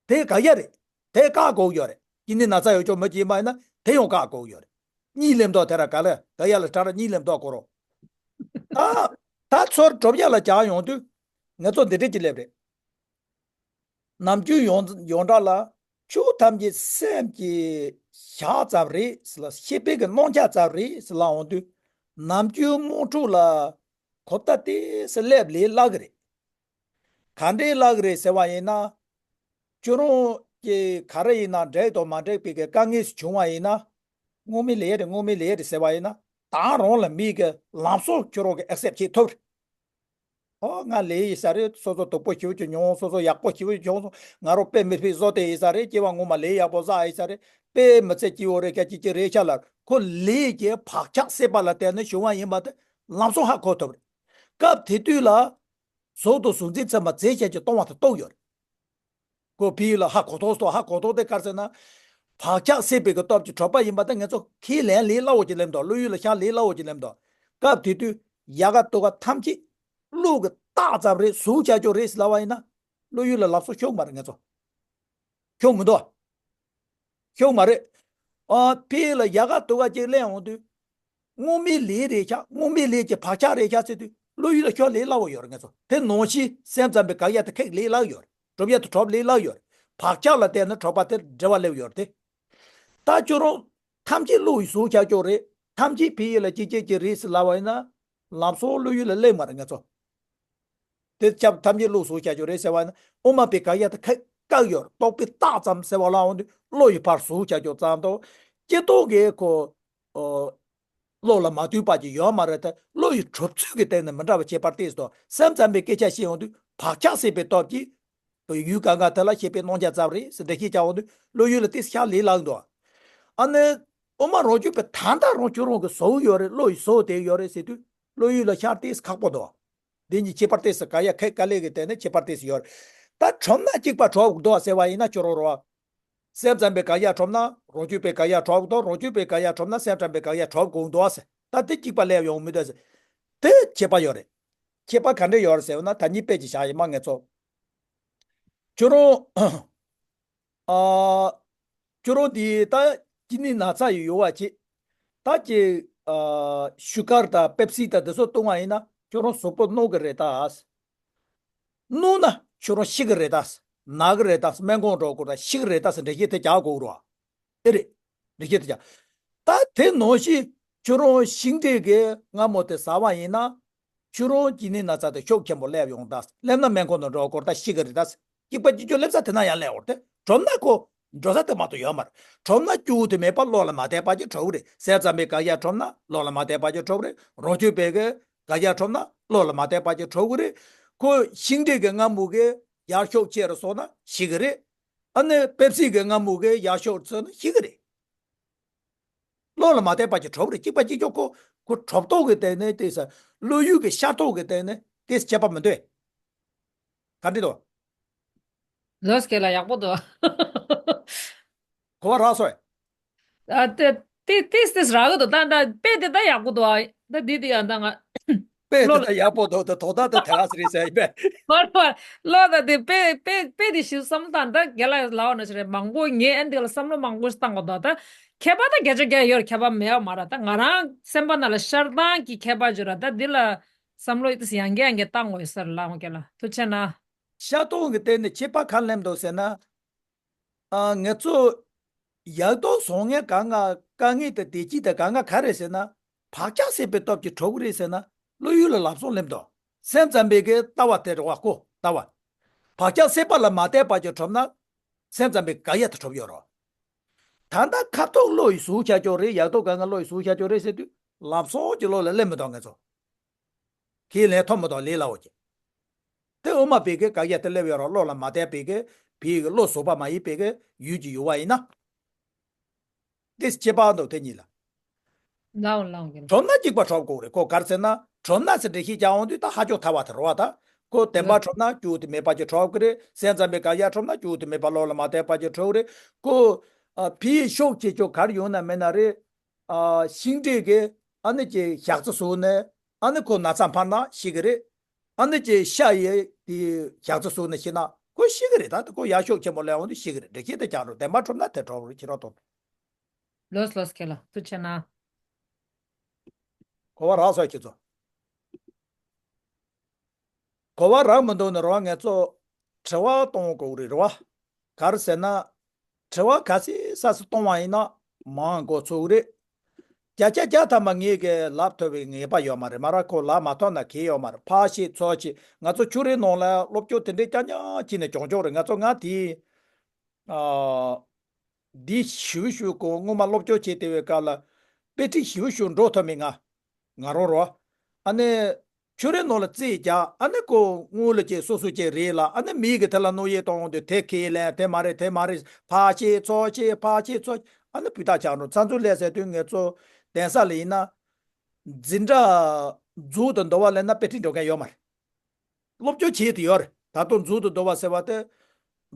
དེ་དགག་ཡག་རེད། དེ་བཀག་དགོས་ཡོད་རེད། གཅིན་སྙི་ན་ཚ་ཡོད་ཆོག་མི་གཅིག་མ་ཡིན་ན་དེ་ཡང་བཀག་དགོས་ཡོད་རེད། གཉིས་སླེབས་མདོག་དེ་ར་ག་ལ་དགག་ཡག་ལ་ཕྲ་རགས་གཉིས་སླེབས་མདོག་ཁོ་རང་། ད་ད་ཚུར་སྒྲུབ་ཡག་ལ་བྱ་ཡོང་དུས་ང་ཚོ་འདི་འདྲས་ཅིག་སླེབས་རེད། ནམ་རྒྱུན་ཡོངས་ཡོངས་གྲགས་ལ་ཆོས་ཐམས་ཅད་སེམས་ཀྱི་ཞག་ཙམ་རེད་ཟེར་ལ་ཤེས་པའི་གི་སྣང་ཆ་ཙམ་རེད་ཟེར་ལབ་འོང་དུས་ནམ་རྒྱུན་དམངས་ཁྲོད་ལ་གོ་བརྡ་ཏོག་ཙམ་སླེབས་ལས་སླ་གི་རེད། ག་འདྲས་སླ་གི་རེད་ཟེར་བ་ཡིན་ན། ཁྱོད་རང་གི་ག་རེ་ཡིན་ན་འགྲིག་དང་མ་འགྲིག་པའི་གི་དཀའ་ངལ་ཞིག་བྱུང་བ་ཡིན་ན། སྔོན་མའི་ལས་རེད། སྔོན་མའི་ལས་རེད་ཟེར་བ་ཡིན་ན། ད་རང་ལ་མིའི་གི་ལམ་སང་ཁྱོད་རང་གི་ཨེག་སེབ་བྱེད་ཐུབ་རེད། ཨོ་ང་ལས་ཡིན་ས་རེད། སོ་སོ་སྡུག་པོ་ཞེ་པོ་ཅིག་མྱོང་། སོ་སོ་ཡག་པོ་ཞེ་པོ་ཅིག་བྱུང་སོང་། ང་རང་དཔེ་མི་སྲིད་བཟོ་དེ་ཡིན་ས་རེད། སྐྱེ་བ་སྔོན་མ་ལས་ཡག་པོ་བསགས་ཡིན་ས་རེད། དཔེ་མི་ཚེ་སྐྱིད་པོ་རེད་ཁ་ཅིག་ཅིག་རེད་ཤག་ལ་ཁོ་ལས་ཀྱི་བག་ཆགས་སད་པ་ལ་བརྟེན་ནས་བྱུང་བ་ཡིན་པ་དེ་ལམ་སང་ཧ་གོ་ཐུབ་རེད། སྐབས་དེ་དུས་ལ། གཟུགས་དང་གཟུགས་འཛིན་ཚད་མ་རྫས་ཤ་གཅིག་སྟོང་བ་དེ་རྟོགས་ཡོད་རེད། ཁོ་ཕི་ཡི་ལ་ཧ་གོ་ཐོག་སོ་ཧ་གོ་ཐོག་དེ་ག་རེ་ཟེར་ན། བག་ཆགས་སད་པའི་གི་སྟོབས་ཀྱིས་གྲོལ་བ་ཡིན་པ་དེ་ང་ཚོ་ཁས་ལེན་ལས་སླ་བོ་ཅིག་ལེན་འདུག་བློ་ཡུལ་ལ་ཤར་ལས་སླ་བོ་ཅིག་ལེན་འདུག་སྐབས་དེ་དུས་ཡལ་ག་དུ་ག་ཐམས་ཅད་བློ་གི་རྟགས་ཙམ་རེད་གཟུགས་ཆགས་ཆོག་རེད་ཟེར་ལབ་པ་ཡིན་ན། བློ་ཡུལ་ལ་ལབ་སོ་ཤོག་མ་རེད་ང་ཚོ། ཤོག་མི་འདུག་ཤོག་མ་རེད། ཨ་ཕི་ལ་ཡལ་ག་དུ་ག་ཅིག་ལེན་འོང་དུས། དངོས་མེད་ལས་རེད་ཤག་དངོས་མེད་ལས་ཀྱི་བག་ཆགས་རེད་ཤག་ཟེར་དུས་བློ་ཡུལ་ལ་ཤར་ལས་སླ་བོ་ཡོད་རེད་ང་ཚོ། དེ་ནང་བཞིན་སེམས་ཙམ་པའི་དགག་ཡ་དེ་ཁེགས་ལས་སླ་ཡོད་རེད། གྲུབ་ཡ་དེ་གྲུབ་ལས་སླ་ཡོད་རེད། བག་ཆགས་ལ་བརྟེན་ནས་གྲུབ་པ་དེ་འབྲེལ་བ་སླེབས་ཡོད་རེད་དེ། ད་ཁྱོད་རང་ཐམས་ཅད་བློ་ཡི་གཟུགས་ཆགས་ཆོག་རེད། ཐམས་ཅད་ཕི་ཡི་ལ་ཅི་སྐྱེད་ཀྱི་རེད་ཟེར་ལབ་པ་ཡིན་ན། ལམ་སང་བློ་ཡུལ་ལ་སླེབས་མ་རེད་ང་ཚོ། དེ་སྐབས་ཐམས་ཅད་བློ་གཟུགས་ཆགས་ཆོག་རེད་ཟེར་བ་ནི་དབུ་མ་པའི་དགག་ཡ་དེ་ཁ་བཀག་ཡོད་རྟོག་པའི་རྟགས་ཙམ་ཟེར་བ་ལ་འོང་དུས་བློ་ཡི་ཕར་གཟུགས་ཆགས་ཆོག་ཙམ་དང་། སྐྱེ་རྟོགས་ཀྱི་ཁོ། ཨོ། བློ་ལ་མ་ལྟོས་པ་ཅིག་ཡོད་མ་རེད་དེ་བློ་ཡི་གྲུབ་ཚུལ་གྱི་སྟེང་ནས་མི་འདྲ་བ་ཁྱད་པར་ཏོག་ཙམ་དང་སེམས་ཙམ་པའི་སྐད་ཆ་བཤད་འོང་དུས་བག་ཆགས་སད་པའི་སྟོབས་ཀྱིས། ཡུལ་གང་ག་དེ་ལ་ཤེས་པའི་རྣམ་གཞག་ཙམ་རེད་ཟེར་འགྲེལ་བཤད་བྱ་འོང་དུས་བློ་ཡུལ་ལ་ཏོག་ཙམ་ཤར་ལས་སླ་འདུག་ཨ་ནི། དབུ་མ་རང་རྒྱུད་པའི་ད་ལྟ་རང་ཁྱོད་རང་གི་གཟུགས་ཡོད་རེད་བློ་ཡི་གཟུགས་དེ་ཡོད་རེད་ཟེར་དུས་བློ་ཡུལ་ལ་ཤར་ཏོག་ཙམ་ཁག་པོ་འདུག་འདི་གཉིས་ཁྱད་པར་ཏོག་ཙམ་དགག་ཡ་ཁེགས་དཀའ་ལས་ཀྱི་སྟེང་ནས་ཁྱད་པར་ཏོག་ཙམ་ཡོད་རེད། ད་གྲུབ་ན་གཅིག་པ་གྲུབ་འདུག་ཟེར་བ་ཡིན་ན་ཁྱོད་རང་རོ། སེམས་ཙམ་པའི་དགག་ཡ་གྲུབ་ན་རང་རྒྱུད་པའི་དགག་ཡ་གྲུབ་འདུག་རང་རྒྱུད་པའི་དགག་ཡ་གྲུབ་ན་སེམས་ཙམ་པའི་དགག་ཡ་གྲུབ་དགོས་འདུག་ཟེར། ད་དེ་གཅིག་པ་ལས་ཡོང་མི་འདུག་ཟེར། དེ་ཁྱད་པར་ཡོད་རེད། ཁྱད་པར་ག་འདྲ་ཡོད་རེད་ཟེར་བ་ན་ད་གཉིས་དཔེ་ཅིག་བཞག་ཡིན་མ་ངས་ཚོ། ཁྱོད་རང་། ཨ། ཁྱོད་རང་འདི་ད་གཅིན་སྙི་ན་ཚ་ཡི་ཡོད་པ་ཅིག་ད་ཅི། ཨ། ཤུ་གར་དང་པེབ་སི་དང་འདི་ཚོ་བཏུང་བ་ཡིན་ན་ཁྱོད་རང་གཟུགས་པོ་རྣོ་གི་རེད་ད། རྣོ་ན་ཁྱོད་རང་ཤི་གི་རེད་ད། ན་གི་རེད་ད་སྨན་ཁང་འགྲོ་དགོས་ད་ཤི་གི་རེད་ད་ཟེར་འགྲེལ་བཤད་དེ་རྒྱག་དགོས་རོ། ཨེ་རེད། འགྲེལ་བཤད་དེ་རྒྱག་ད་དེ་ནང་བཞིན་ཁྱོད་རང་ཤིང་འབྲས་ཀྱི་མངར་མོ་དེ་ཟ་བ་ཡིན་ན། ཁྱོད་རང་གཅིན་སྙི་ན་ཚ་དེ་ཤུགས་ཆེན་པོ་སླེབས་ཡོང་ད། སླེབས་ན་སྨན་ཁང་དུ་འགྲོ་དགོས་ད་ཤི་གི་རེད་ད། གཅིག་པ་གཅིག་རྐྱང་སླེབས་ས་དེ་ན་ཡང་སླེབས་འོར་ཏེ། གྲུབ་ན་ཁོ། འགྲོ་ས་དེ་མ་གཏོགས་ཡོད་མ་རེད། གྲུབ་ན་སྐྱུག་དེ་མེད་པ་བློ་ལ་མ་བསྡད་པ་ཅིག་གྲུབ་རེད། སེམས་ཙམ་པའི་དགག་ཡ་གྲུབ་ན་བློ་ལ་མ་བསྡད་པ་ཅིག་གྲུབ་རེད། རང་རྒྱུད་པའི་གི་དགག་ཡ་གྲུབ་ན་བློ་ལ་མ་བསྡད་པ་ཅིག་གྲུབ་གི་རེད། ཁོ་ཤིང་འབྲས་ཀྱི་མངར་མོ་གི་ཡར་ཤུགས་ཆེ་རུ་སོང་ན་ཤི་གི་རེད། ཨ་ནི་པེབ་སི་གི་མངར་མོ་གི་ཡར་ཤུགས་ཆེ་ན་ཤི་གི་རེད། བློ་ལ་མ་བསྡད་པ་ཅིག་གྲུབ་རེད། གཅིག་པ་གཅིག་རྐྱང་ཁོ་ཁོ་གྲུབ་རྟོག་གི་སྟེང་ནས་ཏོག་ཙམ་བློ་ཡུལ་གྱི་ཤར་རྟོག་གི་སྟེང་ནས་ཏོག་ཙམ་ཁྱད་པར་མི་འདུག་ག་འདྲ་འདུག་ལོས་ཀྱི་ལ་ཡག་པོ་འདུག་གོ་བ་རག་སོང་། ཨ་ཏེ་ཏེ་ཏེས་ཏེས་རག་གི་འདུག་ད་ད་དཔེ་དེ་ད་ཡག་པོ་འདུག་ཨ་ད་འདི་དེ་ཡང་ད་ང་དཔེ་དེ་ལོ་ད་ཡག་པོ་འདུག་ད་དོ་ད་ད་དེ་རག་སི་རེད་ཟེར་ཡིན་པས། ཧོར་ཧོར་ལོ་ད་དེ་དཔེ་དཔེ་དཔེ་དེ་ཞིབ་བསམ་བློ་བཏང་ད་རྒན་ལགས་ལབ་ན་ཞིག་རེད། མང་པོ་ངས་ཨན་དེ་ལ་བསམ་བློ་མང་པོ་ཞིག་བཏང་གི་འདུག་ད་ཁྱད་པར་ད་བརྒྱ་ཆ་བརྒྱ་ཡོད་ཁྱད་པར་མེད་པ་མ་རེད། ད་ང་རང་སེམས་པ་ནང་ལ་ཤར་སྟངས་ཀྱི་ཁྱད་པར་བརྗོད་ར་ད་འདི་ལ་བསམ་བློ་ཡིད་དུ་ཡང་བསྐྱར་ཡང་བསྐྱར་བཏང་དགོས་ཟེར་ལབ་ཡོང་གི་ལ་ཐུགས་རྗེ་གནང་། ཤར་རྟོག་གི་སྟེང་ནས་ཁྱད་པར་ག་ལེམ་འདུག་ཟེར་ན། ཨ་ང་ཚོ་ཡག་ཐོག་བཟང་ངན་གང་ག་དཀའ་ངལ་དང་བདེ་སྐྱིད་དང་གང་ག་ག་རེ་ཟེར་ན། བག་ཆགས་སད་པའི་སྟོབས་ཀྱིས་གྲུབ་ཀྱི་རེད་ཟེར་ན་བློ་ཡུལ་ལ་ལམ་སང་སླེབས་འདུག་སེམས་ཙམ་པའི་གི་ལྟ་བ་དེ་རེད་བ་ཁོ་ལྟ་བ། བག་ཆགས་སད་པ་ལ་མ་བལྟས་པ་ཅིག་གྲུབ་ན། སེམས་ཙམ་པའི་དགག་ཡ་དེ་གྲུབ་ཡོད་རོ། ད་ལྟ་ཁ་ཐུག་བློ་ཡི་གཟུགས་ཆགས་ཀྱོག་རེད། ཡག་ཐོག་གང་ག་བློ་ཡི་གཟུགས་ཆགས་ཀྱོག་རེད་ཟེར་དུས་ལམ་སང་གི་བློ་ལ་སླེབས་མི་འདུག་ང་ཚོ། ཁས་ལེན་ཐོབ་མི་ཐོབ་ལས་སླ་བོ་ཅིག་དེ་དབུ་མ་པའི་གི་དགག་ཡ་དེ་སླེབས་ཡོད་ར། བློ་ལ་མ་བསྡད་པའི་གི་བོད་ཀྱི་བློ་གཟུ་བ་མ་ཡིན་པའི་གི་ཡུལ་གྱི་ཡུལ་བ་ཡིན་ན། དེ་ཁྱད་པར་འདུག་དེ་གཉིས་ལ། ལའོ་ལའོ་གི་གྲུབ་ན་གཅིག་པ་གྲུབ་དགོས་རེད། ཁོ་ག་རེ་ཟེར་ན་གྲུབ་ན་ཟེར་འགྲེལ་བཤད་རྒྱག་འོང་དུས་ད་ཧ་ཅང་ཐལ་བ་དེ་རེད་བ་ད། ཁོ་བདེན་པ་གྲུབ་ན་སྐྱུག་དེ་མེད་པ་ཅིག་གྲུབ་ཀྱི་རེད། སེམས་ཙམ་པའི་དགག་ཡ་གྲུབ་ན་སྐྱུག་དེ་མེད་པ་བློ་ལ་མ་བསྡད་པ་ཅིག་གྲུབ་ཀྱི་རེད། ཁོ་ཨ་བོད་ཤུགས་ཆེ་ཆོག་གར་ཡོང་ན་མེད་ན་རེད། ཨ་ཤིང་འབྲས་ཀྱི་ཨ་ནི་ཀྱི་ཞག་རྩི་བཟོས་ནས་ཨ་ནི་ཁོ་ན་ཚ་འཕར་ན་ཤི་གི་རེད། ཨ་ནི་ཀྱི་ཤ་ཡི་དེ་ཞག་རྩི་བཟོས་ནས་ཤི་ན་ཁོ་ཤི་གི་རེད། ད་དེ་ཁོ་ཡ་ཤུགས་ཆེན་པོ་སླེབས་འོང་དུས་ཤི་གི་རེད། འགྲེལ་བཤད་དེ་རྒྱག་རོགས། བདེན་པ་གྲུབ་ན་དེ་གྲུབ་རེད། ཁྱེད་རང་དང་། ལོས་ལོས་ཁེ་ལ་ཐུགས་ཆེ་ན། གོ་བ་རག་སོང་ཁྱེད་ཚོ། གོ་བ་རག་མི་འདུག་ན་རོ། ང་ཚོ་དྲི་བ་གཏོང་དགོས་རེད་རོ། ག་རེ་ཟེར་ན། དྲི་བ་ག་ཚོད་ས་སུ་གཏོང་བ་ཡིན་ན་མང་འགོ་ཚུགས་རེད། བརྒྱ་ཆ་བརྒྱ་ཐམ་པ་ངས་གི་ལབ་ཐུབ་པའི་ངེས་པ་ཡོད་མ་རེད། མ་ར་ཁོ་ལབ་མ་ཐུབ་ན་གལ་ཡོད་མ་རེད། ཕར་བཤད་ཚུར་བཤད། ང་ཚོ་ཆོས་རའི་ནང་ལ་སློབ་སྐྱོར་དེ་འདྲའི་རྐྱང་རྐྱང་བྱས་ནས་གྱོང་གྱོང་རེད། ང་ཚོ་ང་དེ། ཨ། འདི་ཞིབ་ཞུ་གོ་སྔོན་མ་སློབ་སྐྱོར་བྱས་བསྡད་པའི་སྐབས་ལ་དཔེ་ཁྲིད་ཞིབ་ཞུ་འགྲོ་ཐུབ་མེད་ང་། ང་རང་རོ། ཨ་ནི། ཆོས་རའི་ནང་ལ་རྩིས་རྒྱག་ཨ་ནི་ཁོ་སྔོན་ལ་ཅིག་སོ་སོ་ཅིག་རེད་ལ། ཨ་ནི་མི་གི་དེ་ལ་བློ་ཡིད་གཏོང་འོང་དུས་དེ་ཁས་ལེན་དེ་མ་རེད་དེ་མ་རེད། ཕར་བཤད་ཚུར་བཤད་ཕར་བཤད་ཚུར་བཤད། ཨ་ནི་སྤུས་དག་ཆགས་འགྲོ། ཚ་འཛུལ་སླེབས་ཟེར་དུས་ང་ཚོ་གདན་ས་ལ་ཡིན་ན། འཛིན་གྲྭ་རྫོགས་དང་འདོ་བ་ལེན་ན་དཔེ་ཁྲིད་འགྲོ་མཁན་ཡོད་མ་རེད། སློབ་སྦྱོང་བྱེད་དུ་ཡོད་རེད། ད་དུང་མཛུབ་ཏུ་འདོར་བ་ཟེར་བ་དེ་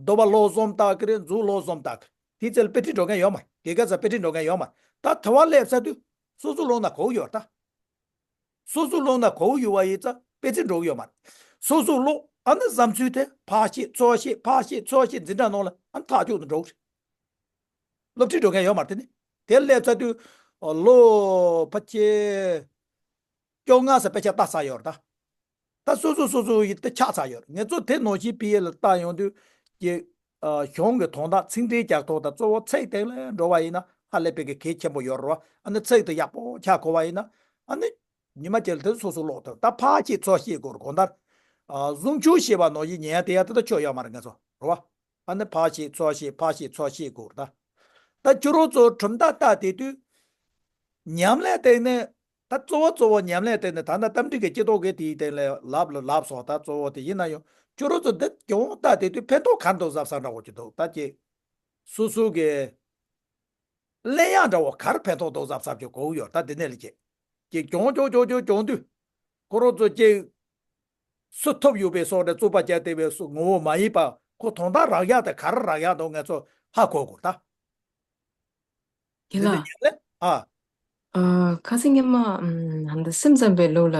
འདོར་བ་ཀློག་གསུམ་ལྟ་གི་རེད། མཛུབ་ཀློག་གསུམ་ལྟ་གི་རེད། དེའི་ཚེ་ལ་དཔེ་ཁྲིད་འགྲོ་མཁན་ཡོད་མ་རེད། དགེ་རྒན་ཚོ་དཔེ་ཁྲིད་འགྲོ་མཁན་ཡོད་མ་རེད། ད་དེ་བ་སླེབས་ཚར་དུས་སོ་སོ་ཀློག་ན་གོ་གི་ཡོད་རེད་ད། སོ་སོ་ཀློག་ན་གོ་གི་ཡོད་པ་ཡིན་ཙང་དཔེ་ཚིག་འགྲོ་གི་ཡོད་མ་རེད། སོ་སོ་ཀློག་ཨ་ནི་བསམ་ཚུལ་དེ་ཕར་བཤད་ཚུར་བཤད་ཕར་བཤད་ཚུར་བཤད་འཛིན་གྲྭ་ནང་ལ་ཨ་ནི་ཐག་ཆོད་དུ་འགྲོ་གི་རེད། སློབ་ཁྲིད་འགྲོ་མཁན་ཡོད་མ་རེད་དེ་ནི། དེ་སླེབས་ཚར་དུས་ལོ་ཕལ་ཆེར་བཅོ་ལྔ་ཙམ་དཔེ་ཆ་ལྟ་ཚར་ཡོད་རེད་ད། ད་སོ་སོ་སོ་སོ་ཡི་ད་ཆགས་ཚར་ཡོད་རེད། ངེད་ཚོ་དེ་ནང་བཞིན་པི་ཨེ་ལ་ལྟ་ཡོང་དུས་ཀྱི་གཞུང་གི་དོན་དག་ཚིག་འགྲེལ་རྒྱག་ཐོག་དང་གཙོ་བོ་ཚིག་སྟེང་ལ་འགྲོ་བ་ཡིན་ན་ཧ་ལས་པའི་གི་གལ་ཆེན་པོ་ཡོད་རེད་བ། ཨ་ནི་ཚིག་དེ་ཡག་པོ་ཆགས་གོ་བ་ཡིན་ན་ཨ་ནི་ཉི་མ་གཅིག་ལ་དེ་སོ་སོ་ཀློག་ཐུབ། ད་ཕར་བཤད་ཚུར་བཤད་དགོས་རེད། གང་ལྟར་གཟུངས་ཆུང་བཤད་པ་ནང་བཞིན་ཉན་དེ་ཡག་དེ་ད་ཆོ་ཡོད་མ་རེད་ངེད་ཚོ་རེད་བ། ཨ་ནི་ཕར་བཤད་ཚུར་བཤད་ཕར་བཤད་ཚུར་བཤད་དགོས་རེད་ད། ད་ཁྱོད་རང་ཚོ་གྲུབ་མཐའ་ལྟ་དེ་དུས་ཉམས་ལེན་སྟེང་ནས། ད་གཙོ་བོ་གཙོ་བོ་ཉམས་ལེན་སྟེང་ནས་ད་ལྟ་རྟ་མགྲིན་གྱི་སྐྱེ་ཐོག་གི་དེའི་སྟེང་ལ་ལབ་ལ་ལབ་སོང་། ད་གཙོ་བོ་དེ་ཡིན་ན་ཡང་ཁྱོད་རང་ཚོ་འདི་གྱོང་ལྟ་དེ་དུས་ཕན་ཐོགས་ག་རེ་འདུག་བསམ་བསམ་འདྲ་བོ་ཅིག་འདུག་ད་ཀྱེ་སོ་སོ་གི་གླེང་ཡག་འདྲ་བོ་ག་རེ་ཕན་ཐོགས་འདུག་བསམ་བསམ་ཅིག་གོ་གི་ཡོད། ད་དེ་ནས་ལ་ཀྱེ་ཀྱེ་གྱོང་གྱོང་གྱོང་གྱོང་གྱོང་དུས་ཁོ་རང་ཚོ་ཀྱེ་སུ་ཐོབ་ཡོད་པའི་སོགས་ནས་རྩོད་པ་བརྒྱབ་བསྡད་པའི་སུ་ངོ་བོ་མ་ཡིན་པ་ཁོ་དོན་དག་རག་ཡག་དེ་ག་རེ་རག་ཡག་འདུག་ངེད་ཚོ་ཧ་གོ་དགོས་ད། དེ་ལ། དེ་ནས་ཉན་ལེ། ཨ། ཨ། ཁ་སང་སྔོན་མ་ཨམ་ཧན་ད་སེམས་ཙམ་པའི་ལུགས་ལ་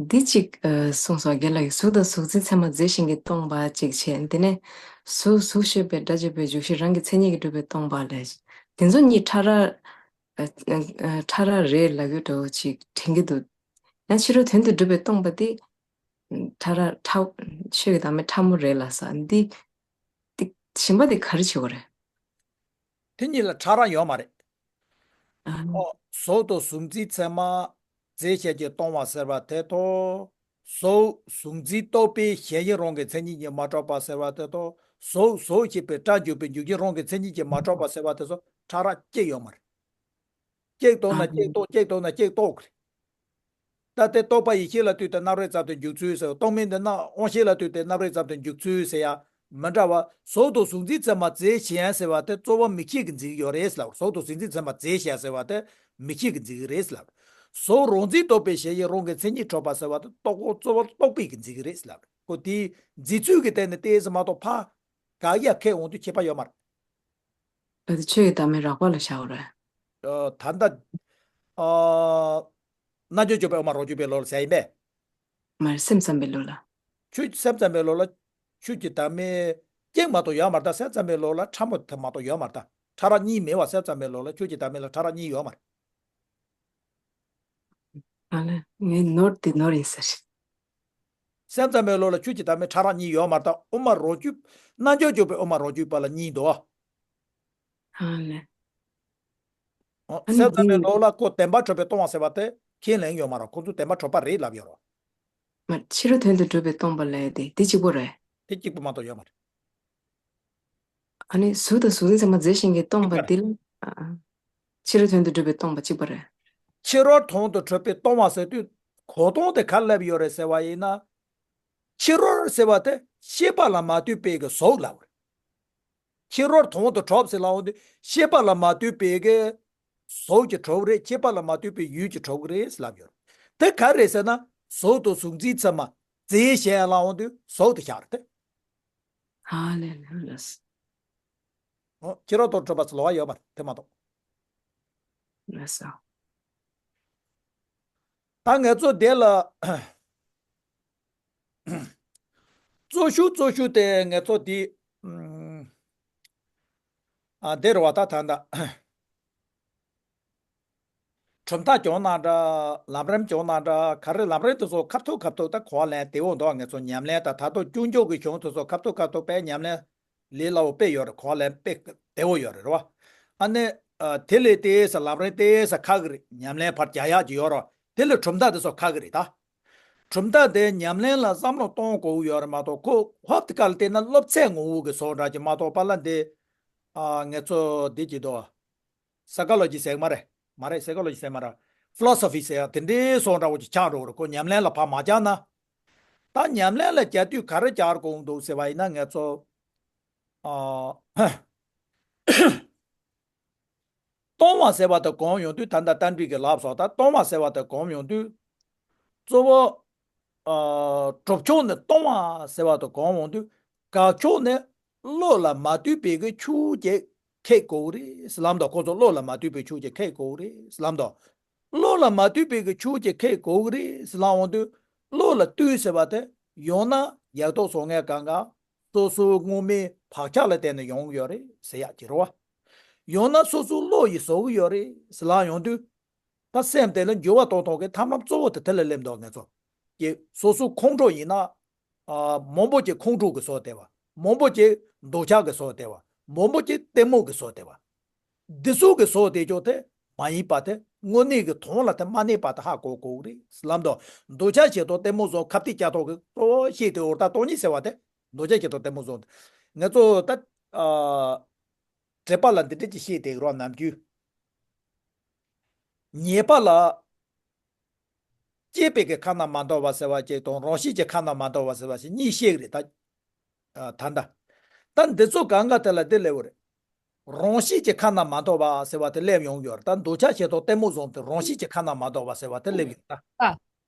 འདི་གཅིག་ཨ་གསུངས་སོང་། རྒན་ལགས་ཀྱིས་གཟུགས་དང་གཟུགས་འཛིན་ཚད་མ་རྫས་གཞན་གྱིས་སྟོང་པ་གཅིག་བྱས། དེ་ནས་གཟུགས་གཟུགས་ཤེས་པའི་སྒྲ་བརྗོད་པའི་འཇུག་གཞི་རང་གི་མཚན་ཉིད་ཀྱིས་གྲུབ་པའི་སྟོང་པ་ལས། དེ་ཚོ་གཉིས་ཕྲ་རགས་ཨ་ཨ་ཨ་ཕྲ་རགས་རེད་ལབ་ཡོད་འདྲ་བོ་ཅིག་དྲན་གྱི་འདུག་ཡང་ཕྱི་རོལ་དོན་དུ་གྲུབ་པའི་སྟོང་པ་དེ་ཕྲ་རགས་ཕྲ་ཆོས་ཀྱི་བདག་མེད་ཕྲ་མོ་རེད་ལབ་ས་འདི། དེ་གཞན་པ་དེ་ག་རེ་བྱེད་དགོས་རེད། དེ་གཉིས་ལ་ཕྲ་རགས་ཡོད་མ་རེད། ཨ། ཨོ། གཟུགས་དང་གཟུགས་འཛིན་ཚད་མ་རྫས་གཞན་གྱིས་སྟོང་བ་ཟེར་བ་དེ་དང་། གཟུགས་གཟུགས་འཛིན་རྟོག་པའི་གཞན་གཞན་རང་གི་མཚན་ཉིད་ཀྱིས་མ་གྲུབ་པ་ཟེར་བ་དེ་དང་། གཟུགས་གཟུགས་ཞེས་པའི་སྒྲ་འཇུག་པའི་འཇུག་གཞི་རང་གི་མཚན་ཉིད་ཀྱིས་མ་གྲུབ་པ་ཟེར་བ་དེ་ཚོ་ཕྲ་རགས་གཅིག་ཡོད་མ་རེད། གཅིག་བཏང་ན་ཨ་གཅིག་རྟོགས། གཅིག་བཏང་ན་གཅིག་རྟོགས་གི་རེད། ད་དེ་རྟོག་པ་ཡིད་ཤེས་ལ་ལྟོས་ཏེ་རྣམ་རིག་ཙམ་དུ་འཇུག་ཚུལ་ཟེར། རྟོག་མིན་དེ་ན་དབང་ཤེས་ལ་ལྟོས་ཏེ་རྣམ་རིག་ཙམ་དུ་འཇུག་ཚུལ་ཟེར་ཡ་མི་འདྲ་བ། གཟུགས་དང་གཟུགས་འཛིན་ཚད་མ་རྫས་གཞན་ཟེར་བ་དེ་གཙོ་བོ་མིག་ཤེས་ཀྱིས་འཛིན་གྱི་ཡོད་རེད་ལབ། གཟུགས་དང་གཟུགས་འཛིན་ཚད་མ་རྫས་གཞན་ཟེར་བ་དེ་མིག་ཤེས་ཀྱིས་འཛིན་གྱི་རེད་ལབ། གཟུགས་རང་འཛིན་རྟོག་པའི་གཞན་གཞན་རང་གི་མཚན་ཉིད་གྲུབ་པ་ཟེར་བ་དེ་རྟོག་གོ་གཙོ་བོ་རྟོག་པས་ཀྱིས་འཛིན་གྱི་རེད་ལབ། ཁོ་དེའི་འཛིན་ཚུལ་གྱི་སྟེང་ནས་ཏོག་ཙམ་མ་གཏོགས་ཕར་དགག་ཡ་ཁས་འོང་དུས་ཁྱད་པར་ཡོད་མ་རེད། ཨ་དེ་ཆོས་ཀྱི་བདག་མེད་རགས་པ་ལ་བཞག་པ་རེད། ཨ། ད་ལྟ་ཨ་རྣལ་འབྱོར་སྤྱོད་པའི་དབུ་མ་རང་རྒྱུད་པའི་ལུགས་ལ་ཟེར་ཡིན་པས། མ་རེད། སེམས་ཙམ་པའི་ལུགས་ལ། ཆོས་སེམས་ཙམ་པའི་ལུགས་ལ་ཆོས་ཀྱི་བདག་མེད་གཅིག་མ་གཏོགས་ཡོད་མ་རེད། ད་སེམས་ཙམ་པའི་ལུགས་ལ་ཕྲ་མོ་དེ་མ་གཏོགས་ཡོད་མ་རེད། ད་ཕྲ་རགས་གཉིས་མེད་པ། སེམས་ཙམ་པའི་ལུགས་ལ་ཆོས་ཀྱི་བདག་མེད་ལ་ཕྲ་རགས་གཉིས་ཡོད་མ་རེད། ཨ་ལས། ངའི་ནོར་དེ་ནོར་ཡིན་ཟེར། སེམས་ཙམ་པའི་ལུགས་ལ་ཆོས་ཀྱི་བདག་མེད་ཕྲ་རགས་གཉིས་ཡོད་མ་རེད། ད་དབུ་མ་རང་རྒྱུད། རྣལ་འབྱོར་སྤྱོད་པའི་དབུ་མ་རང་རྒྱུད་པ་ལ་གཉིས་འདུག་ཨ་ལས། ཨོ། ཨ་ནི་སེམས་ཙམ་པའི་འདི་ལུགས་ལ་ཁོ་བདེན་པར་གྲུབ་པའི་སྟོང་པ་ཟེར་བ་དེ་ཁས་ལེན་ཡོད་མ་རེད། ཁོ་ཚོ་བདེན་པར་གྲུབ་པ་རེད་ལབ་ཡོད་རེད། མ་ཕྱི་རོལ་དོན་དུ་གྲུབ་པའི་སྟོང་པ་ལས་དེ་དེ་གཅིག་པོ་རེད། དེ་གཅིག་པོ་མ་གཏོགས་ཡོད་མ་རེད། ཨ་ནི་གཟུགས་དང་གཟུགས་འཛིན་ཚད་མ་རྫས་གཞན་གྱིས་སྟོང་པ་འདི་ལ། ཨ། ཕྱི་རོལ་དོན་དུ་གྲུབ་པའི་སྟོང་པ་གཅིག་པ་རེད། ཕྱི་རོལ་དོན་དུ་གྲུབ་པའི་སྟོང་པ་ཟེར་དུས་གོ་དོན་དེ་ག་རེ་སླེབས་ཡོད་རེད་ཟེར་བ་ཡིན་ན། ཕྱི་རོལ་ཟེར་བ་དེ་ཤེས་པ་ལ་མ་ལྟོས་པའི་གི་གཟུགས་ལབ་རེད། ཕྱི་རོལ་དོན་དུ་གྲུབ་ཟེར་ལབ་འོང་དུས་ཤེས་པ་ལ་མ་ལྟོས་པའི་གི་གཟུགས་ཀྱིས་གྲུབ་རེད། ཤེས་པ་ལ་མ་ལྟོས་པའི་ཡུལ་གྱིས་གྲུབ་གི་རེད་ཟེར་ལབ་ཡོད་རེད། དེ་ག་རེ་རེད་ཟེར་ན་གཟུགས་དང་གཟུགས་འཛིན་ཚད་མ་རྫས་གཞན་ལབ་འོང་དུས་གཟུགས་དེ་ཤར་རེད་དེ། ཧ་ལས་ལས་ལས། ཨོ། ཕྱི་རོལ་དོན་གྲུབ་པ་ཚོ་ལོགས་ཡོད་མ་རེད་དེ་མ་གཏོགས། ལགས་སོ། ད་ངེད་ཚོ་དེ་ལ་གཙོ་ཤུགས་གཙོ་ཤུགས་དེ་ངེད་ཚོ་དེ་ཨ་དེ་རེད་བ། ད་ད་ད། གྲུབ་མཐའ་སྦྱོང་ན་འདྲ། ལམ་རིམ་སྦྱོང་ན་འདྲ། ག་རེ་ལམ་རིམ་དེ་ཚོ་ཁ་ཐུག་ཁ་ཐུག་ད་གོ་བ་ལེན་བདེ་བོ་འདུག་ངེད་ཚོ་ཉམས་ལེན་ད་ད་དུང་སྐྱོན་བརྗོད་ཀྱི་གཞུང་དེ་ཚོ་ཁ་ཐུག་ཁ་ཐུག་དཔེ་ཉམས་ལེན་ལས་སླ་བོ་དཔེ་ཡོད་རེད། གོ་བ་ལེན་དཔེ་བདེ་བོ་ཡོད་རེད་རེད་བ། ཨ་ནི་ཨ་དེ་ལས་ཏོག་ཙམ་ལམ་རིམ་ཏོག་ཙམ་ཁག་གི་རེད། ཉམས་ལེན་ཕར་རྒྱག་ཡག་ཅིག་ཡོད་རེད། དེ་ལས་གྲུབ་མཐའ་དེ་ཚོ་ཁག་གི་རེད་ད། གྲུབ་མཐའ་དེ་ཉམས་ལེན་ལ་བསམ་བློ་གཏོང་དགོས་ཀྱི་ཡོད་རེད་མ་གཏོགས། ཁོ་ཧོབ་ཏེ་ཁ་ལ་བལྟས་ན་སློབ་ཚན་ངོ་བོ་གི་བཟོ་འདྲ་ཅིག་མ་གཏོགས། པཱ་ལགས་འདི་ཨ་ངེད་ཚོ་འདི་ཅིག་འདུག་སའི་ཀོ་ལོ་ཇི་ཟེར་གི་མ་རེད། མ་རེད། སའི་ཀོ་ལོ་ཇི་ཟེར་མ་རེད། ཕི་ལོ་སོ་ཕི་ཟེར་ཡ་དེ་འདྲའི་བཟོ་འདྲ་བོ་ཅིག་ཆགས་འགྲོ་གི་རེད། ཁོ་ཉམས་ལེན་ལ་ཕར་མ་སྦྱར་ན། ད་ཉམས་ལེན་ལ་སྦྱར་དུས་ག་རེ་སྦྱར་དགོས་འདུག་ཟེར་བ་ཡིན་ན། ངེད་ཚོ་ཨ་སྟོང་པ་ཟེར་བ་དེ་གོམས་ཡོང་དུས། ད་ལྟ་རྟ་མགྲིན་གྱིས་ལབ་སོང་། ད་སྟོང་པ་ཟེར་བ་དེ་གོམས་ཡོང་དུས་གཙོ་བོ་ ཨ་གྲུབ་ཕྱོགས་ནས་སྟོང་བ་ཟེར་བ་དང་གང་འོང་དུས་དགག་ཕྱོགས་ནས་བློ་ལ་མ་ལྟོས་པའི་གི་ཆོས་ཅིག་ཁེགས་དགོས་རེད་ཟེར་ལབ་འདུག་ཁོ་ཚོ་བློ་ལ་མ་ལྟོས་པའི་ཆོས་ཅིག་ཁེགས་དགོས་རེད་ཟེར་ལབ་འདུག་བློ་ལ་མ་ལྟོས་པའི་གི་ཆོས་ཅིག་ཁེགས་དགོས་རེད་ཟེར་ལབ་འོང་དུས་བློ་ལ་ལྟོས་ཟེར་བ་དེ་ཡང་ན་ཡག་ཐོག་བཟོ་མཁན་གང་ག་སོ་སོའི་དངོས་མེད་བག་ཆགས་ལ་བརྟེན་ནས་ཡོང་གི་ཡོད་རེད་ཟེར་ཡག་གི་རེད་བ། ཡང་ན་སོ་སོའི་བློ་ཡིས་བཟོ་གི་ཡོད་རེད་ཟེར་ལབ་ཡོང་དུས། ད་སེམས་དེ་ལ་འགྱུར་བ་གཏོང་ཐོག་གི་ཐབས་ལམ་གཙོ་བོ་དེ་དེ་ལ་སླེབས་འདུག་ངེད་ཚོ། ཀྱི་སོ་སོ་ཁོང་ཁྲོ་ཡིན་ན། ཨ་མང་པོ་ཅིག་ཁོང་ཁྲོ་གི་བཟོ་བསྡད་པ། མང་པོ་ཅིག་འདོད་ཆགས་ཀྱི་བཟོ་བསྡད་པ། མང་པོ་ཅིག་གཏི་མུག་གི་བཟོ་བསྡད་པ། འདི་ཚོ་གི་བཟོ་བསྡད་ཕྱོགས་དེ་མ་ཡིན་པ་དེ་དངོས་གནས་ཀྱི་དོན་ལ་དེ་མ་གནས་པ་དེ་ཧ་གོ་དགོས་ཀྱི་རེད་ལབ་འདུག་འདོད་ཆགས་ཞེ་སྡང་གཏི་མུག་བཟོ་ཁ་གཏད་བཅག་ཐོག་གི་གཙོ་བོ་ཤེས་དེ་འོར་ད་སྟོང་ཉིད་ཟེར་བ་དེ་འདོད་ཆགས་ཞེ་སྡང་གཏི་མུག་བཟོ་ངེད་ཚོ་ད་ཨ། དྲེགས་པ་ལ་འདི་འདྲ་ཅིག་བཤད་དེ་རོགས་ནམ་རྒྱུན། ཉེས་པ་ལ། སྐྱེས་པའི་གི་ཁ་ན་མ་ཐོ་བ་ཟེར་བ་ཅིག་དང་རང་བཞིན་གྱི་ཁ་ན་མ་ཐོ་བ་ཟེར་བ་ཞིག་གཉིས་བཤད་གི་རེད་ད། ཨ་ད་ལྟ། ད་འདི་ཚོ་གང་ག་དེ་ལ་འདི་སླེབས་ཡོད་རེད། རང་བཞིན་གྱི་ཁ་ན་མ་ཐོ་བ་ཟེར་བ་དེ་སླེབས་ཡོང་གི་ཡོད་རེད་ད་འདོད་ཆགས་ཞེ་སྡང་གཏི་མུག་བཟུང་སྟེ་རང་བཞིན་གྱི་ཁ་ན་མ་ཐོ་བ་ཟེར་བ་དེ་སླེབས་ཡོད་ད། ཨ།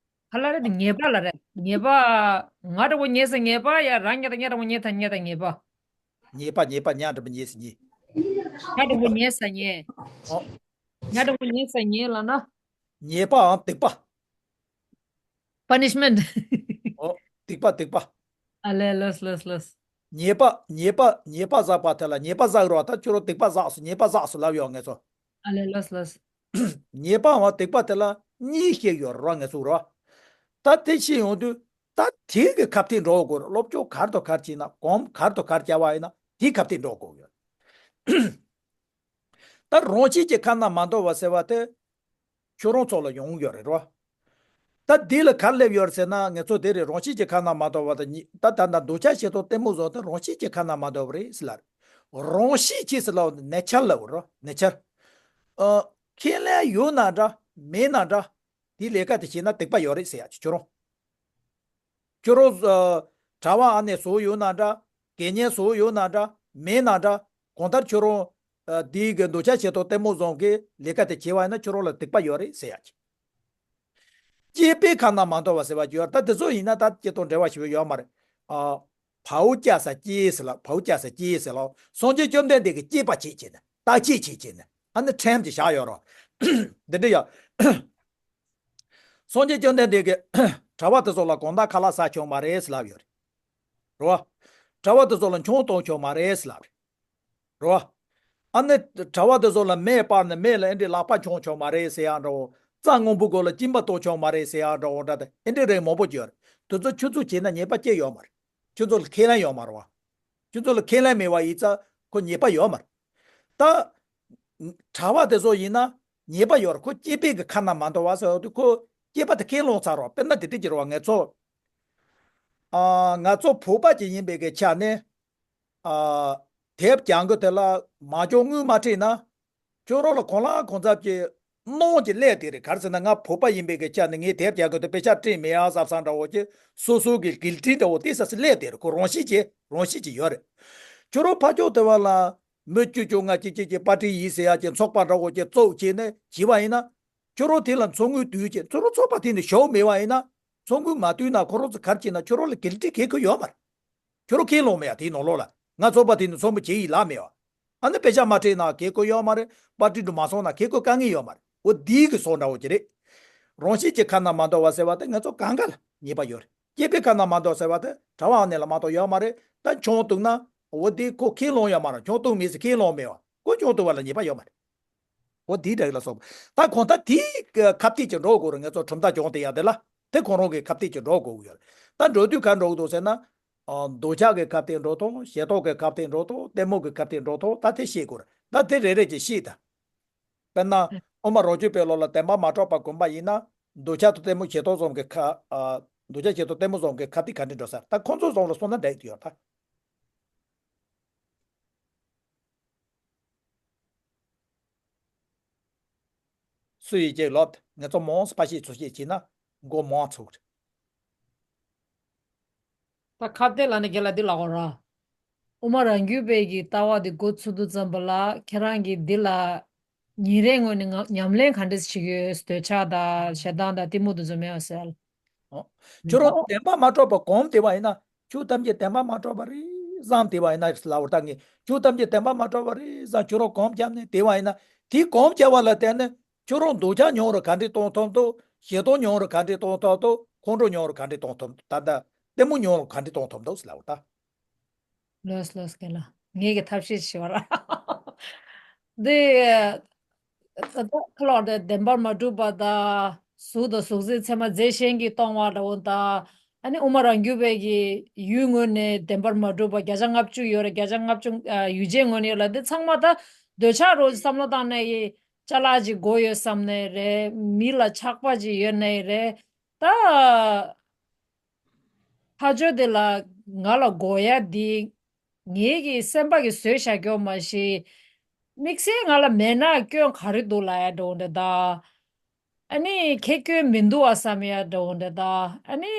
ག་ལ་རེད་དེ་ཉེས་པ་ལ་རེད་ཉེས་པ། ང་འདྲ་བོ་ཉེས་ས་ཉེས་པ་ཡ་རང་ཉེས་ད་ཉེས་འདྲ་བོ་ཉེས་ད་ཉེས་ད་ཉེས་པ། ཉེས་པ་ཉེས་པ་ཉ་འདྲ་བོ་ཉེས་ས་ཉེས། ང་འདྲ་བོ་ཉེས་ས་ཉེས། ཨོ། ང་འདྲ་བོ་ཉེས་ས་ཉེས་ལ་ན། ཉེས་པའམ་སྡིག་པ། Punishment. ཨོ། སྡིག་པ་སྡིག་པ། ཨ་ལས་ལོས་ལོས་ལོས། ཉེས་པ་ཉེས་པ་ཉེས་པ་བསགས་པ་དེ་ལ་ཉེས་པ་བསགས་རོགས་ད་ཁྱོད་རང་སྡིག་པ་བསགས་སོ་ཉེས་པ་བསགས་སོ་ལབ་ཡོང་ངེས་སོ། ཨ་ལས་ལོས་ལོས། ཉེས་པའམ་སྡིག་པ་དེ་ལ་གཉིས་ཤིག་ཡོད་རོགས་ངེས་སོ་རོགས། ད་དེ་ཤེས་ཡོང་དུས་ད་དེའི་གི་ཁ་གཏད་འགྲོ་དགོས་རེད་སློབ་སྦྱོང་གར་དུ་གར་བྱས་ན་གོམ་གར་དུ་གར་བྱ་བ་ཡིན་ན་དེའི་ཁ་གཏད་འགྲོ་དགོས་ཡོད། ད་རང་བཞིན་གྱི་ཁ་ན་མ་ཐོ་བ་ཟེར་བ་དེ་ཁྱོད་རང་ཚོ་ལ་ཡོང་ཡོད་རེད་རོ། ད་འདི་ལ་ག་རེ་སླེབས་ཡོད་རེད་ཟེར་ན་ངེད་ཚོ་དེ་རེད་རང་བཞིན་གྱི་ཁ་ན་མ་ཐོ་བ་དང་ཉི་ད་ད་ད་འདོད་ཆགས་ཞེ་སྡང་གཏི་མུག་བཟོ་དེ་རང་བཞིན་གྱི་ཁ་ན་མ་ཐོ་བ་རེད་ཟེར་ལ་རེད། རང་བཞིན་གྱིས་ཟེར་ལ་ནེ་ཆར་ལབ་རོ་ནེ་ཆར། ཨ། ཁས་ལེན་ཡོད་ན་འདྲ་མེད་ན་འདྲ། དེའི་ལས་ཀ་དེ་བྱས་ན་སྡིག་པ་ཡོད་རེད་ཟེར་ཡ་ཅིག་ཁྱོད་རང་། ཁྱོད་རང་། ཨ། གྲྭ་པ་ཨ་ནེ་བཟོ་ཡོད་ན་འདྲ། དགེ་བསྙེན་བཟོ་ཡོད་ན་འདྲ། མེད་ན་འདྲ། གང་ལྟར་ཁྱོད་རང་། ཨ། དེའི་གི་འདོད་ཆགས་ཞེ་སྡང་གཏི་མུག་བཟུང་གི་ལས་ཀ་དེ་བྱས་པ་ཡིན་ན་ཁྱོད་རང་ལ་སྡིག་པ་ཡོད་རེད་ཟེར་ཡ་ཅིག་སྐྱེས་པའི་ཁ་ན་མ་ཐོ་བ་ཟེར་བ་ཅིག་ཡོད་རེད་ད་དེ་ཚོ་ཡིན་ན་ད་སྐྱེ་དང་འབྲེལ་བ་ཞིག་ཡོད་མ་རེད། ཨ། བའུ་སྐྱ་ས་སྐྱེས་ཟེར་ལ་བའུ་སྐྱ་ས་སྐྱེས་ཟེར་ལ་སངས་རྒྱས་བཅོམ་ལྡན་འདས་ཀྱི་སྐྱེས་པ་བྱེད་བྱེད་ནས་བརྟག་དཔྱད་བྱེད་བྱེད་ནས་ཨ་ནི་ཕྲན་གྱི་བཞག་ཡོད་རོགས། འདི་འདྲ་ཡ། སངས་རྒྱས་བཅོམ་ལྡན་འདས་ཀྱིས་གྲྭ་པ་དེ་ཚོ་ལ་གང་ལྟར་ཁ་ལག་ཟ་ཆོག་མ་རེད་ཟེར་ལབ་ཡོད་རེད། རེད་བ། གྲྭ་པ་དེ་ཚོ་ལ་ཆང་གཏོང་ཆོག་མ་རེད་ཟེར་ལབ་རེད། རེད་བ། ཨ་ནི་གྲྭ་པ་དེ་ཚོ་ལ་མེ་སྤར་ནས་མེ་ལ་ཨེ་འདྲའི་ལག་པ་འཆང་ཆོག་མ་རེད་ཟེར་ཡག་འདྲ་བོ། རྩྭ་སྔོན་པོ་སྒོ་ལ་གཅིན་པ་གཏོང་ཆོག་མ་རེད་ཟེར་ཡག་འདྲ་བོ་འདྲ་དེ་ཨེ་འདྲའི་རིགས་མང་པོ་ཅིག་ཡོད་རེད། དེ་ཚོ་ཁྱོད་ཚོ་བྱས་ན་ཉེས་པ་སྐྱེ་ཡོད་མ་རེད། ཁྱོད་ཚོ་ལ་ཁས་ལེན་ཡོད་མ་རེད་བ། ཁྱོད་ཚོ་ལ་ཁས་ལེན་མེད་པ་ཡིན་ཙང་ཁོ་ཉེས་པ་ཡོད་མ་རེད། ད། གྲྭ་པ་དེ་ཚོ་ཡིན་ན་ཉེས་པ་ཡོད་རེད་ཁོ་སྐྱེས་པའི་གི་ཁ་ན་མ་ཐོ་བ་ཟེར་བ་དེ་ཁོ་སྐྱེས་པ་དེ་ཁས་བླངས་ཚར་རོགས་དཔེར་ན་དེ་འདྲ་ཅིག་རེད་བ་ང་ཚོ། ཨ། ང་ཚོ་བོད་པ་ཅིག་ཡིན་པའི་གི་ཆ་ནས། ཨ། དེབ་རྒྱག་མཁན་དེ་ལ་མ་འཇོག་དངུལ་མ་སྤྲད་ན། ཁྱོད་རང་ལ་གང་ལ་གང་འཚམ་གྱི་གནོང་གི་སླེབས་དེ་རེད་ག་རེ་ཟེར་ན་ང་བོད་པ་ཡིན་པའི་གི་ཆ་ནས་ངས་དེབ་རྒྱག་མཁན་དེ་པེ་ཤག་སྤྲད་མེད་ཨ་བསམ་བསམ་འདྲ་བོ་ཅིག་སོ་སོ་གི་གིལ་ཊི་འདྲ་བོ་དེ་ས་སི་སླེབས་དེ་རེད་ཁོ་རང་བཞིན་གྱི་རང་བཞིན་གྱི་ཡོད་རེད། ཁྱོད་རང་ཕ་ཕྱོགས་དེ་བ་ལ་མི་བཅུ་བཅོ་ལྔ་གཅིག་གཅིག་གི་པར་ཊི་ཡིན་ཟེར་ཡ་གྱི་ཚོགས་པ་འདྲ་བོ་ཅིག་བཙུགས་བྱས་ནས་བྱས་པ་ཡིན་ན། ཁྱོད་རང་དེ་ལ་ཚོགས་དངུལ་བསྡུས་བྱས་ཁྱོད་རང་ཚོགས་པ་དེ་ནས་ཞུགས་མེད་པ་ཡིན་ན། ཚོགས་དངུལ་མ་བསྡུས་ན་ཁོ་རང་ཚོ་ག་རེ་བྱས་ན་ཁྱོད་རང་ལ་གིལ་ཊི་གེ་ཁོ་ཡོད་མ་རེད། ཁྱོད་རང་ཁས་བླངས་མེད་ཡ་དེའི་ནང་ལོགས་ལ་ང་ཚོགས་པ་དེ་ནས་ཚོགས་མི་བྱེད་ཡིན་ལབ་མེད་བ། ཨ་ནི་པེ་ཤག་མ་སྤྲད་ན་གེ་ཁོ་ཡོད་མ་རེད། པར་ཊི་དུ་མ་སོང་ན་གེ་ཁོ་དཀའ་ངལ་ཡོད་མ་རེད། འོ་འདིའི་གི་སོགས་འདྲ་བོ་ཅིག་རེད། རང་བཞིན་གྱི་ཁ་ན་མ་ཐོ་བ་ཟེར་བ་དེ་ང་ཚོ་གང་ག་ལ་ཉེས་པ་ཡོད་རེད། སྐྱེས་པའི་ཁ་ན་མ་ཐོ་ཟེར་བ་དེ་གྲྭ་པ་ཨ་ནེ་ལ་མ་གཏོགས་ཡོད་མ་རེད། ད་ཆང་བཏུང་ན་འོ་འདི་ཁོ་ཁས་བླངས་ཡོད་མ་རེད། ཆང་བཏུང་མེད་ཟེར་ཁས་བླངས་མེད་བ་ཁོ་ཆང་བཏུང་བ་ལ་ཉེས་པ་ཡོད་མ་རེད། འོ་དེའི་འདྲ་ལ་སོགས་པ། ད་གང་ལྟར་དེའི་ཁ་གཏད་ཀྱི་འགྲོ་དགོས་རེད། ང་ཚོ་གྲུབ་མཐའ་སྦྱོང་དེ་ཡག་དེ་ལ་དེ་ཁོ་རང་གི་ཁ་གཏད་ཀྱི་འགྲོ་དགོས་ཀྱི་ཡོད་རེད། ད་འགྲོ་དུས་ག་འགྲོ་གི་འདུག་ཟེར་ན། ཨ། འདོད་ཆགས་ཀྱི་ཁ་གཏད་འགྲོ་ཐོག་ཞེ་སྡང་གི་ཁ་གཏད་འགྲོ་ཐོག་གཏི་མུག་གི་ཁ་གཏད་འགྲོ་ཐོག་ད་དེ་ཤེས་དགོས་རེད། ད་དེ་རེ་རེ་ཅིག་ཤེས་དང་། དཔེར་ན། དབུ་མ་རང་རྒྱུད་པའི་ལུགས་ལ་བདེན་པ་མ་གྲུབ་པ་བསྒོམ་པ་ཡིན་ན། འདོད་ཆགས་དང་གཏི་མུག་ཞེ་སྡང་གསུམ་གྱི་ཁ། ཨ། འདོད་ཆགས་ཞེ་སྡང་གཏི་མུག་གསུམ་གྱི་ཁ་གཏད་ག་འདྲ་འགྲོ་ས་ད་ཁོང་ཚོ་གསུམ་ལ་སོང་ན་འགྲིག་ཡོད་ད། སུ་ཡིས་ཀྱང་ལོབ་ངེད་ཚོ་མང་སུ་པ་ཤེས་ཚུལ་ཤེས་བྱས་ན་མགོ་མང་ཚུགས། ད་ཁ་གཏད་ལ་ནི་རྒན་ལགས་འདི་ལབ་དགོས་ར། དབུ་མ་རང་རྒྱུད་པའི་གི་ལྟ་བ་འདི་འགོ་ཚུགས་དུས་ཙམ་པ་ལ་ཁྱེད་རང་གིས་འདི་ལ་ཉིན་རེའི་ངོས་ནས་ང་ཉམས་ལེན་ག་འདྲས་བྱེད་ཀྱི་ཡོད། འདོད་ཆགས་དང་ཞེ་སྡང་དང་གཏི་མུག་དེ་ཚོ་མེད་པ་བཟོ་ཡ་ལ། ཨོ། ཁྱོད་རང་བདེན་པ་མ་གྲུབ་པ་གོམས་བསྡད་པ་ཡིན་ན། ཁྱོད་ཐམས་ཅད་བདེན་པ་མ་གྲུབ་པ་རེད་བསམ་བསྡད་པ་ཡིན་ན་ལབ་པ་ད་ངས། ཁྱོད་ཐམས་ཅད་བདེན་པ་མ་གྲུབ་པ་རེད་བསམ། ཁྱོད་རང་གོམས་བརྒྱབ་ནས་བསྡད་པ་ཡིན་ན། དེ་གོམས་བརྒྱབ་པ་ལ་བརྟེན་ནས་ཁྱོད་རང་འདོད་ཆགས་མྱོང་རུང་ག་འདྲས་གཏོང་ཐུབ་འདུག། ཞེ་སྡང་མྱོང་རུང་ག་འདྲས་གཏོང་ཐུབ་འདུག། ཁོང་ཁྲོ་མྱོང་རུང་ག་འདྲས་གཏོང་ཐུབ་འདུག། ད་ལྟ་གཏི་མུག་མྱོང་རུང་ག་འདྲས་གཏོང་ཐུབ་འདུག་ལབ་པ་ད། ལོས་ལོས་ཀྱེ་ལ། ངེད་ཀྱི་ཐབས་ཤེས་ཤིག་བར། འདི། ད་ལྟ་ཁ་ལོག་དེ་བདེན་པར་མ་གྲུབ་པ་དང་། གཟུགས་དང་གཟུགས་ཅན་ཚད་མ་རྫས་གཞན་གྱིས་སྟོང་བ་འདྲ་བོ་དང་། ཨ་ནི་དབུ་མ་རང་རྒྱུད་པའི་གི་ཡུལ་ངོས་ནས་བདེན་པར་མ་གྲུབ་པ་བརྒྱ་ཆ་ལྔ་བཅུ་ཡོད་རེད། བརྒྱ་ཆ་ལྔ་བཅུ་ཨ་ཡུལ་ཅན་ངོས་ནས་ཡོད་ལ། འདི་ཚང་མ་ད་འདོད་ཆགས་རོ་བསམ་བློ་བཏང་ནས་ཀྱི་ཅ་ལག་ཅིག་དགོས་ཡོད་བསམ་ནས་རེད། མི་ལ་ཆགས་པ་ཅིག་ཡོད་ནས་རེད། ད། ཕ་ཇོ་དེ་ལ་ང་ལ་དགོས་ཡ་འདི། ངེད་ཀྱི་སེམས་པ་གིས་བཟོས་བཞག་རྒྱུ་མ་གཞི། དམིགས་བསལ་ང་ལ་མེད་ན་སྐྱོན་ག་རེ་འདུག་ལབ་ཡ་འདྲ་བོ་འདྲ་ད། ཨ་ནི་ཁྱེད་སྐྱོན་མི་འདུག་ཨ་བསམ་ཡ་འདྲ་བོ་འདྲ་ད། ཨ་ནི་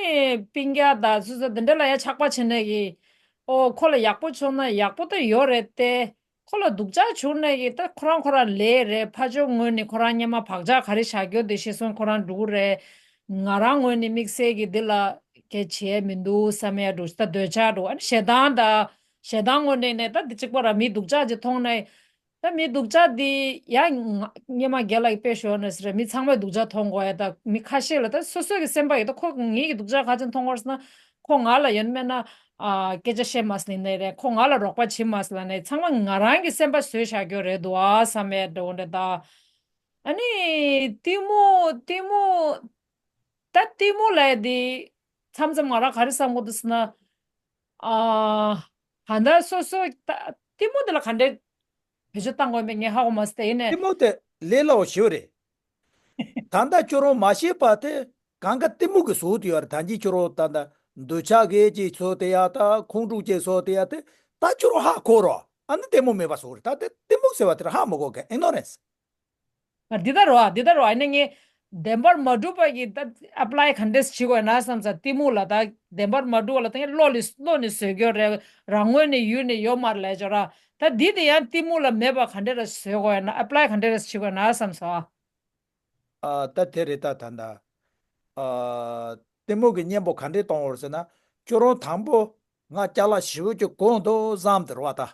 སྤུན་ཀྱག་དང་སོ་སོ་དེ་འདྲ་ལ་ཡ་ཆགས་པ་བྱེད་ནས་ཀྱི། ཨོ་ཁོ་ལ་ཡག་པོ་བྱུང་ན་ཡག་པོ་ད་ཡོད་རེད་དེ། ཁོ་ལ་སྡུག་ཅག་བྱུང་ནས་ཀྱི་ད་ཁོ་རང་ཁོ་རང་ལས་རེད། ཕ་ཇོ་ངོས་ནས་ཁོ་རང་སྔོན་མ་བག་ཆགས་ག་རེ་བཞག་རྒྱུ་དེ་ཤེས་སོང་། ཁོ་རང་འགྲོ་གི་རེད། ང་རང་ངོས་ནས་དམིགས་བསལ་གྱི་འདི་ལ་གལ་ཆེ་མི་འདུག་བསམ་ཡ་འགྲོ་ད། འདོད་ཆགས་འགྲོ། ཨ་ནི་ཞེ་སྡང་ད། ཞེ་སྡང་ངོས་ནས་ནས་ད་འདི་གཅིག་པ་ར་མི་སྡུག་ཅག་ཅིག་མཐོང་ནས། ད་མི་སྡུག་ཅག་འདི་ཡ་ང་སྔོན་མ་རྒན་ལགས་ཀྱིས་དཔེ་ཞོར་ནས་ཟེར་རེད། མི་ཚང་མས་སྡུག་ཅག་མཐོང་དགོས་ཡ། ད་མི་ཁ་ཤས་ལ་ད་སོ་སོ་གི་སེམས་པ་ཡོད་ད། ཁོ་ངེད་ཀྱི་སྡུག་ཅག་ག་ཚོད་མཐོང་དགོས་ཟེར་ན། ཁོ་ང་ལ་ཡོད་མེད་ན། ཨ་སྐད་ཆ་བཤད་མ་སླེབས་ནའི་རེད། ཁོ་ང་ལ་རོགས་པ་བྱེད་མ་སླེབས་ནའི། ཚང་མ་ང་རང་གི་སེམས་པ་བཟོས་བཞག་རྒྱུ་རེད་འདུག་ཨ་བསམ་ཡས་འདྲ་བོ་འདྲ་ད། ཨ་ནི་གཏི་མུག་གཏི་མུག་ད་གཏི་མུག་ལབ་ཡ་དེ་མཚམས་མཚམས་ང་རང་ག་རེ་བསམ་གྱི་འདུག་ཟེར་ན། ཨ་ད་ལྟ་སོ་སོ་ད་གཏི་མུག་དེ་ལ་ག་འདྲས་བེད་སྤྱོད་བཏང་དགོས་མེད་ངས་ཧ་གོ་མ་སོང་། དེ་ཡིན་ནའི། གཏི་མུག་དེ་ལས་སླ་བོ་ཞེ་པོ་རེད། ད་ལྟ་ཁྱོད་རང་མ་ཤེས་པ་དེ་གང་ག་གཏི་མུག་གི་བཟོ་དེ་ཡོད་རེད། ད་གིན་ཁྱོད་རང་ད་ལྟ་འདོད་ཆགས་གི་ཅིག་བཟོ་དེ་ཡ། ད་ཁོང་ཁྲོ་ཅིག་བཟོ་དེ་ཡ་དེ། ད་ཁྱོད་རང་ཧ་གོ་རོགས། ཨ་ནི་གཏི་མུག་མེད་པ་བཟོ་རེད། ད་དེ་གཏི་མུག་ཟེར་བ་དེ་རང་ཧ་མི་གོ་གི། ཨིག་ནོ་རེན་སི། ཨ་འདི་ལྟར་རོ། ཨ་འདི་ལྟར་རོ། ཨ་ནི་ངས་བདེན་པར་མ་གྲུབ་པ་གི་ད་ཨེབ་ལའི་ག་འདྲས་བྱེད་དགོས་ན་བསམ་ས། གཏི་མུག་ལ་ད་བདེན་པར་མ་གྲུབ་པ་ལ་ད་ངས་བློ་ལ་བློ་ནས་བཟོད་རྒྱུ་རེད། རང་ངོས་ནས་ཡུལ་ནས་ཡོད་མ་རེད་ལབ་ཅོག་ར། ད་འདི་དེ་ཡང་གཏི་མུག་ལ་མེད་པ་ག་འདྲས་ར་བཟོད་དགོས་ན། ཨེབ་ལའི་ག་འདྲས་ར་བྱེད་དགོས་ན་བསམ་སོང་། ཨ་ད་དེ་རེད། ད་ད་ད་ཨ་གཏི་མུག་གི་གཉེན་པོ་ག་འདྲས་གཏོང་བར་ཟེར་ན། ཁྱོད་རང་དང་པོ་ང་ཅ་ལག་ཞེ་པོ་ཅིག་གོན་འདུག་བསམ་དེ་རེད་བ་ད།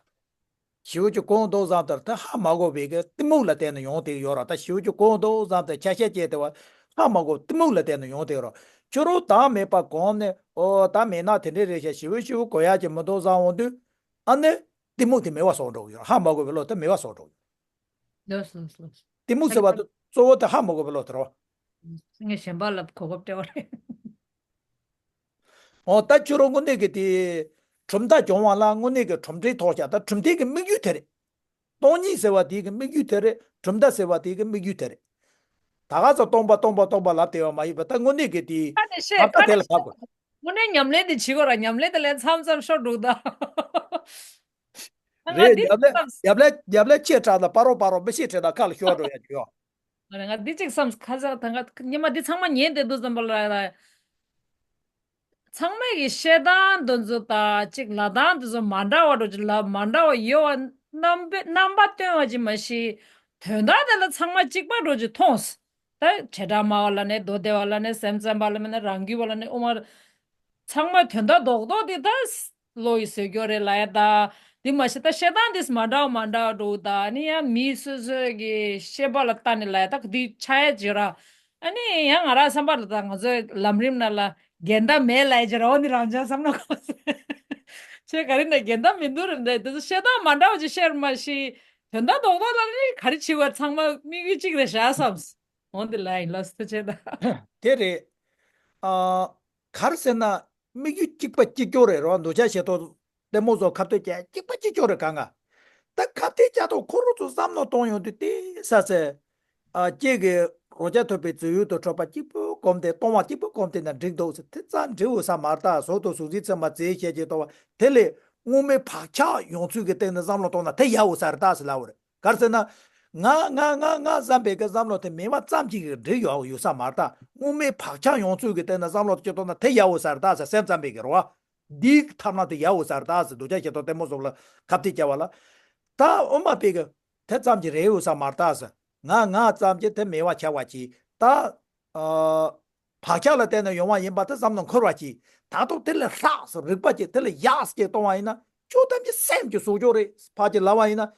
ཞེ་པོ་ཅིག་གོན་འདུག་བསམ་དེར་ད་ཧ་མ་གོ་བའི་གི་གཏི་མུག་ལ་བརྟེན་ནས་ཡོང་དེ་ཡོད་ར། ད་ཞེ་པོ་ཅིག་གོན་འདུག་བསམ་དེ་ཆ་ཤས་བཅད་དེ་བ་ཧ་མ་གོ་གཏི་མུག་ལ་བརྟེན་ནས་ཡོང་དེ་ཡོད་ར། ཁྱོད་རང་དང་མེད་པ་གོན་ནས། ཨོ་ད་མེད་ན་དེ་འདྲས་རེད་ཤག། ཞེ་པོ་ཞེ་པོ་གོན་ཡག་ཅིག་མི་འདུག་བསམ་འོང་དུས། ཨ་ནི་གཏི་མུག་དེ་མེད་པ་བཟོ་འགྲོ་གི་ཡོད་ར། ཧ་མ་གོ་བའི་བློ་དེ་མེད་པ་བཟོ་འགྲོ་གི་ཡོད། ལོས་ལོས་ལོས། གཏི་མུག་ཟེར་བ་དེ་གཙོ་བོ་དེ་ཧ་མ་གོ་བའི་བློ་དེ་རེད་བ། ངས་གཞན་པ་ལ་གོ་སྐབས་སྤྲད་པ་རེད། ཨོ་ད་ཁྱོད་རང་དངོས་གནས་ཀྱི་དེ་གྲུབ་མཐའ་སྦྱོང་བ་ལ་དངོས་གནས་ཀྱི་གྲུབ་འབྲས་ཐོབ་ཤག། ད་གྲུབ་མཐའི་གི་དམིགས་ཡུལ་དེ་རེད། སྟོང་ཉིད་ཟེར་བ་དེའི་གི་དམིགས་ཡུལ་དེ་རེད། གྲུབ་མཐའ་ཟེར་བ་དེའི་གི་དམིགས་ཡུལ་དེ་རེད། ད་ག་ཚོད་སྟོང་པ་སྟོང་པ་སྟོང་པ་ལབ་བསྡད་པ་མ་ཡིན་པ། ད་དངོས་གནས་ཀྱི་དེ་ཁ་ནས་བཤད། ད་ཁ་དེ་ནས་ལ་བཞག་དགོས། དངོས་གནས་ཉམས་ལེན་དེ་བྱེད་དགོས་ར། ཉམས་ལེན་དེ་ལས་མཚམས་མཚམས་ཤོར་འགྲོ་ད། ང་རེད། འདི་ཉམས་ལེན་ཉམས་ལེན་ཉམས་ལེན་ཆེ་དྲགས་ན་སྤ་རོ་སྤ་རོ་མི་ཤེས་དྲན་ན་ཁ་ལ་ཤོར་འགྲོ་ཡ་ཡོད། ང་འདི་གཅིག་བསམ། ཁ་སང་ད་ང་ཉི་མ་འདི་ཚང་མ་ཉན་བསྡད་འདུག་བསམ་པ་ལ། ཚང་མས་ཀྱི་བཤད་སྟངས་འདི་ཚོ་དང་གཅིག་ལབ་སྟངས་འདི་ཚོ་མ་འདྲ་བ་འགྲོ་ཅིག་ལབ། མ་འདྲ་བ་ཡོད་པ་རྣམ་པ་རྣམ་པ་སྟོན་པ་ཅིག་མ་གཞི། དོན་དག་དེ་ལ་ཚང་མ་གཅིག་པ་འགྲོ་ཅིག་མཐོང་། ད་བྱེ་བྲག་སྨྲ་བ་ལ་ནི། མདོ་སྡེ་པ་ལ་ནི། སེམས་ཙམ་པ་ལ་མིན་ན། རང་རྒྱུད་པ་ལ་ནི། དབུ་མ། ཚང་མ་དོན་དག་རྡོག་རྡོག་དེ་ད་བློ་ཡིས་བཟོད་རྒྱུ་རེད་ལབ་ཡ་ད། དེ་མ་གཞི་ད་བཤད་སྟངས་དེ་མ་འདྲ་བ་མ་འདྲ་བ་འགྲོ་ད། ནི་ཡང་མི་སོ་སོའི་གི་བཤད་པ་ལ་ལྟ་ནས་ལབ་ཡ་ད་ག་དུས་ཆགས་ཡ་ཅིག་ར། ཨ་ནི་ཡང་ང་རང་བསམ་པ་ལ་ད་ང་ཚོའི་ལམ་རིམ་ནང་ལ་འགལ་ཟླ་མེད་ལབ་ཡ་ཅིག་ར། འོ་ནི་རང་ཅག་བསམ་ན་གོ། ཁྱོད་ག་རེ་ན་འགལ་ཟླ་མི་འདུག་རེད་འདི། དེ་ཚོ་བཤད་སྟངས་མ་འདྲ་བ་ཅིག་བཤད་ར་མ་གཞི། དོན་དག་རྡོག་རྡོག་ལ་ནི་ག་རེ་བྱེད་དགོས། ཚང་མ་དམིགས་ཡུལ་གཅིག་རེད་བཞག་བསམ། འོ་འདི་ལ་ཡིན་ལ་སུ་བྱེད་ད། དེ་རེད། ཨ། ག་རེ་ཟེར་ན། དམིགས་ཡུལ་གཅིག་པ་གཅིག་རྐྱང་རེད་རོ། འདོད་ཆགས་ཞེ་སྡང་གཏི་མུག་སོགས་ཁ་གཏད་བཅག་གཅིག་པ་གཅིག་རྐྱང་རེད་གང་ག། ད་ཁ་གཏད་བཅག་དང་ཁོ་རང་ཚོ་བསམ་བློ་གཏོང་ཡོང་དུས་དེ་ས་ཚེ། ཨ། ཁྱེད་ཀྱིས་རང་རྐྱ་ཐུབ་པའི་རྫས་ཡུལ་དུ་འཕྲོད་པ་གཅིག་པུ་གོམས་ཏེ། གཏོང་བ་གཅིག་པུ་གོམས་ཏེ་ན་འགྲིག་འདུག་ཟེར། དེ་ཙམ་འགྲིག་འོས་ས་མ་རེད་ད། གཟུགས་དང་གཟུགས་ཅན་ཚད་མ་རྫས་གཞན་གྱིས་སྟོང་བ་དེ་ལས་སྔོན་མའི་བག་ཆགས་ཡོང་ཚུལ་གྱི་སྟེང་ནས་བསམ་བློ་གཏོང་ན་དེ་ཡག་འོས་ས་རེད་ད་ཟེར་ལབ་པ་རེད། ག་རེ་ཟེར་ན། ང་ང་ང་ང་བསམ་པའི་གི་བསམ་བློ་དེ་མེད་པ་ཙམ་གཅིག་གིས་འགྲིག་ཡོད་ཡོད་ས་མ་རེད་ད། སྔོན་མའི་བག་ཆགས་ཡོང་ཚུལ་གྱི་སྟེང་ནས་བསམ་བློ་དེ་སྤྱི་ཚོགས་ན་དེ་ཡག་འོས་ས་རེད་ད་ཟེར། སེམས་ཙམ་པའི་གི་རེད་བ། འདིའི་ཐབས་ལམ་དེ་ཡག་འོས་ས་རེད་ད་ཟེར། འདོད་ཆགས་ཞེ་སྡང་གཏི་མུག་སོགས་ལ་ཁ་གཏད་བཅག་པ་ལ། ད་དབུ་མ་པའི་གི་དེ་ཙམ་གྱིས་རེད་འོས་ས་མ་རེད་ད་ཟེར། ང་ང་ཙམ་གྱིས་དེ་མེད་པ་ཆགས་པ་གྱིས་ད། ཨ། བག་ཆགས་ལ་བརྟེན་ནས་ཡོང་བ་ཡིན་པ་དེ་བསམ་བློ་འཁོར་བ་གྱིས། ད་དུང་དེ་ལས་ལྷག་ཙམ་རིག་པ་གྱིས་དེ་ལས་ཡག་ཙམ་གཏོང་བ་ཡིན་ན་ཁྱོད་ཐམས་ཅད་སེམས་ཀྱི་གཟུགས་སྦྱོར་རེད་ཕར་གྱིས་ལབ་པ་ཡིན་ན།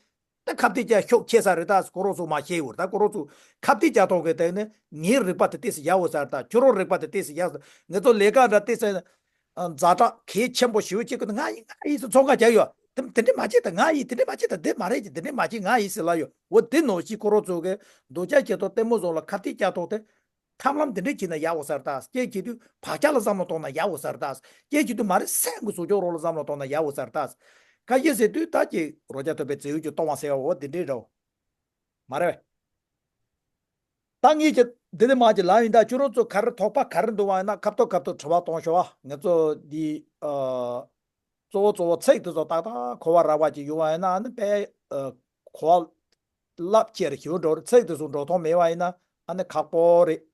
ད་ཁ་གཏད་བཅག་ཤུགས་ཆེ་ས་རེད། ད་ཁོ་རང་ཚོ་མ་ཤེས་ཡོད། ད་ཁོ་རང་ཚོ་ཁ་གཏད་བཅག་ཐོག་གི་སྟེང་ནས་ངའི་རིག་པ་དེ་ཏོག་ཙམ་ཡག་པོ་ཟེར། ད་ཁྱོད་རང་རིག་པ་དེ་ཏོག་ཙམ་ཡག་ཟེར། ངེད་ཚོ་ལས་ཀ་འདྲ་ཏོག་ཙམ་ཛ་དྲག་གལ་ཆེན་པོ་ཞེ་པོ་ཅིག་གི་ང་ཡིས་ང་ཡིས་ཟེར་ཚོང་ཁང་རྒྱག་ཡོད། དེ་དེ་འདྲས་མ་བྱེད་ད། ང་ཡིས་དེ་འདྲས་མ་བྱེད་ད། དེ་མ་རེད་ཀྱི་དེ་འདྲས་མ་བྱེད། ང་ཡིས་ཟེར་ལབ་ཡོད། འོ་དེ་ནང་བཞིན་ཁོ་རང་ཚོ་གི་འདོད་ཆགས་ཞེ་སྡང་གཏི་མུག་གསུམ་ལ་ཁ་གཏད་བཅག་ཐོག་དེ། ཐབས་ལམ་འདི་འདྲས་བྱས་ན་ཡག་པོ་ཟེར་ད། སྐད་བྱེད་དུས་བག་ཆགས་ལ་བསམ་བློ་གཏོང་ན་ཡག་པོ་ཟེར་ད། སྐད་བྱེད་དུས་མ་རེད་སེམས་ཀྱི་གཟུགས་སྦྱོར་རོགས་ལ་བསམ་བློ་གཏོང་ན་ཡག་པོ་ཟེར་ད། ཁ་ཤས་ཟེར་དུས་ད་ཀྱི་རོ་བརྒྱ་ཐོད་པའི་རྫས་ཡོས་ཀྱིས་གཏོང་བ་ཟེར་བ་འོ་འདི་འདྲས་རེད། མ་རེད་པས། ད་ངས་ཀྱི་འདི་ནས་མར་གྱི་ལམ་ཡིན། ད་ཁྱོད་རང་ཚོ་ག་རེ་དོགས་པ་ག་རེ་འདུག་པ་ཡིན་ན་ཁ་ཐོག་ཁ་ཐོག་དྲི་བ་གཏོང་ཤོག་ཨ། ངེད་ཚོ་འདི་ཨ་གཙོ་བོ་གཙོ་བོ་ཚིག་དེ་ཚོ་ཏག་ཏག་གོ་བ་རག་པ་ཅིག་ཡོང་བ་ཡིན་ན་ཨ་ནི་དཔེ་ཨ་གོ་བ་རླབས་ཆེར་ཞིག་འགྲོ་རེད། ཚིག་དེ་ཚོ་འགྲོ་སྟངས་མེད་པ་ཡིན་ན་ཨ་ནི་ཁག་པོ་རེད།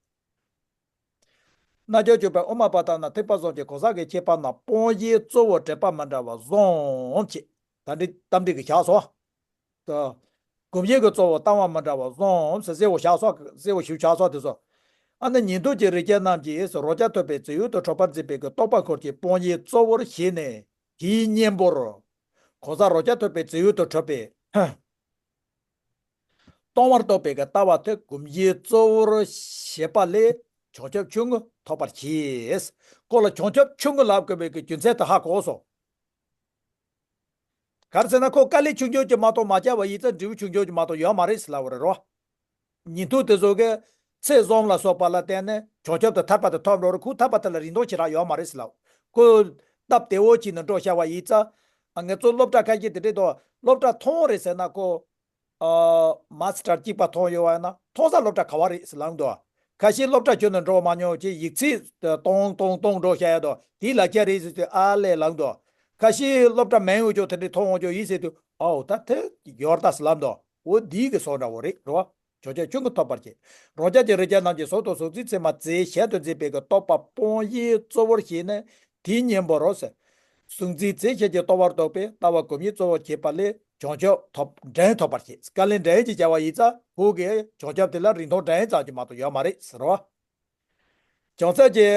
རྣལ་འབྱོར་སྤྱོད་པའི་དབུ་མ་པ་ལྟར་ན་ཐེག་པ་གསུམ་གྱི་གང་ཟག་གི་ཁྱད་པར་རྣམས་སྤོང་བྱའི་གཙོ་བོ་དྲེགས་པ་མི་འདྲ་བ་གསུམ་བྱས། ད་འདི་རྟ་མགྲིན་གྱིས་བཞག་སོང་། ད་སྒོམ་བྱེད་ཀྱི་གཙོ་བོ་ལྟ་བ་མི་འདྲ་བ་གསུམ་ཟེར་གསལ་བོ་བཞག་སོང་། གསལ་བོ་ཞིག་བཞག་སོང་དེ་ཚོ། ཨ་ནི་ཉན་ཐོས་ཀྱི་རིགས་ཅན་རྣམས་ཀྱིས་རོ་བརྒྱ་ཐོད་པའི་རྫས་ཡོས་དང་འཕྲོག་པར་འཛིན་པའི་གི་རྟོག་པ་འཁོར་གྱི་སྤོང་བྱའི་གཙོ་བོར་བྱས་ནས་དེའི་གཉེན་པོར་གང་ཟག་རོ་བརྒྱ་ཐོད་པའི་རྫས་ཡོས་དང་འཕྲོག་པའི་སྟོང་པར་རྟོགས་པའི་གི་ལྟ་བ་དེ་སྒོམ་བྱའི་གཙོ་བོར་བྱེད་པ་ལས་བྱང་ཆུབ་ཆུང་ངུ་ཐོབ་པར་བྱེད། ཁོ་ལ་བྱང་ཆུབ་ཆུང་ངུ་ལབ་དགོས་པའི་གི་རྒྱུ་མཚན་དེ་ཧ་གོ་སོང་། ག་རེ་ཟེར་ན་ཁོ་དཀའ་ལས་ཆུང་ཆུང་ཅིག་མ་གཏོགས་མ་བྱས་པ་ཡིན་ཙང་འབྲས་བུ་ཆུང་ཆུང་ཅིག་མ་གཏོགས་ཡོད་མ་རེད་ཟེར་ལབ་པ་རེད་རོ། ཉན་ཐོས་དེ་ཚོ་གིས་ཚེ་གསུམ་ལ་སོགས་པ་ལ་བརྟེན་ནས་བྱང་ཆུབ་དང་ཐར་པ་དེ་ཐོབ་འགྲོ་རེད། ཁོ་ཐར་པ་དེ་ལ་རིན་ཐང་ཞེ་དྲག་ཡོད་མ་རེད་ཟེར་ལབ། ཁོ་སྟབས་བདེ་བོ་བྱས་ནས་འགྲོ་བྱ་བ་ཡིན་ཙང་། ཨ་ངེད་ཚོ་སློབ་གྲྭ་ཁ་ཤས་དེ་འདྲས་འདུག་སློབ་གྲྭ་མཐོང་རེད་ཟེར་ན་ཁོ། ཨ་མ་སི་ཊར་གཅིག་པ་མཐོང་ཡོད་པ་ཡིན་ན་མཐོང་ས་སློབ་གྲྭ་ག་བ་རེད་ཟེར་ལབ་འདུག་ཁ་ཤས་སློབ་གྲྭ་ཁྱོན་ནས་འགྲོ་མ་མྱོང་ཅེས་ཡིག་ཚད་གཏོང་གཏོང་གཏོང་འགྲོ་བཤད་ཡ་དོ་དེའི་ལ་རྒྱ་རེད་ཟེར་དུས་ཨ་ལས་ལབ་འདུག་ཁ་ཤས་སློབ་གྲྭ་མན་འོས་ཀྱོ་དེ་འདྲའི་མཐོང་འོས་ཀྱོ་ཡིན་ཟེར་དུས་ཨའོ་ད་དེ་ཡོར་ད་ཟེར་ལབ་འདུག་འོ་འདིའི་གི་སོགས་འདྲ་བོ་རེད་རོ། བྱང་ཆུབ་ཆུང་ངུ་ཐོབ་པར་བྱེད། རོ་བརྒྱ་ཀྱི་རིགས་ཅན་རྣམས་ཀྱིས་གཟུགས་དང་གཟུགས་མཚན་ཚད་མ་རྫས་གཞན་དུ་འཛིན་པའི་གི་རྟོག་པ་སྤོང་བྱའི་གཙོ་བོར་བྱས་ནས་དེའི་གཉེན་པོར་རོ་ཟེར། གཟུགས་མཚན་རྫས་གཞན་གྱིས་སྟོང་པར་རྟོགས་པའི་ལྟ་བ་སྒོམ་བྱའི་གཙོ་བོར་བྱེད་པ་ལས་བྱང་ཆུབ་ཐོབ་འགྲན་ཐོབ་པར་བྱེད། བཀའ་ལན་འགྲན་གྱིས་བྱ་བ་ཡིན་ཙང་ཁོ་གིས་བྱང་ཆུབ་དེ་ལ་རིན་ཐང་འགྲན་ཙམ་གྱིས་མ་གཏོགས་ཡོད་མ་རེད་ཟེར་རོ། བྱང་སེམས་ཀྱི་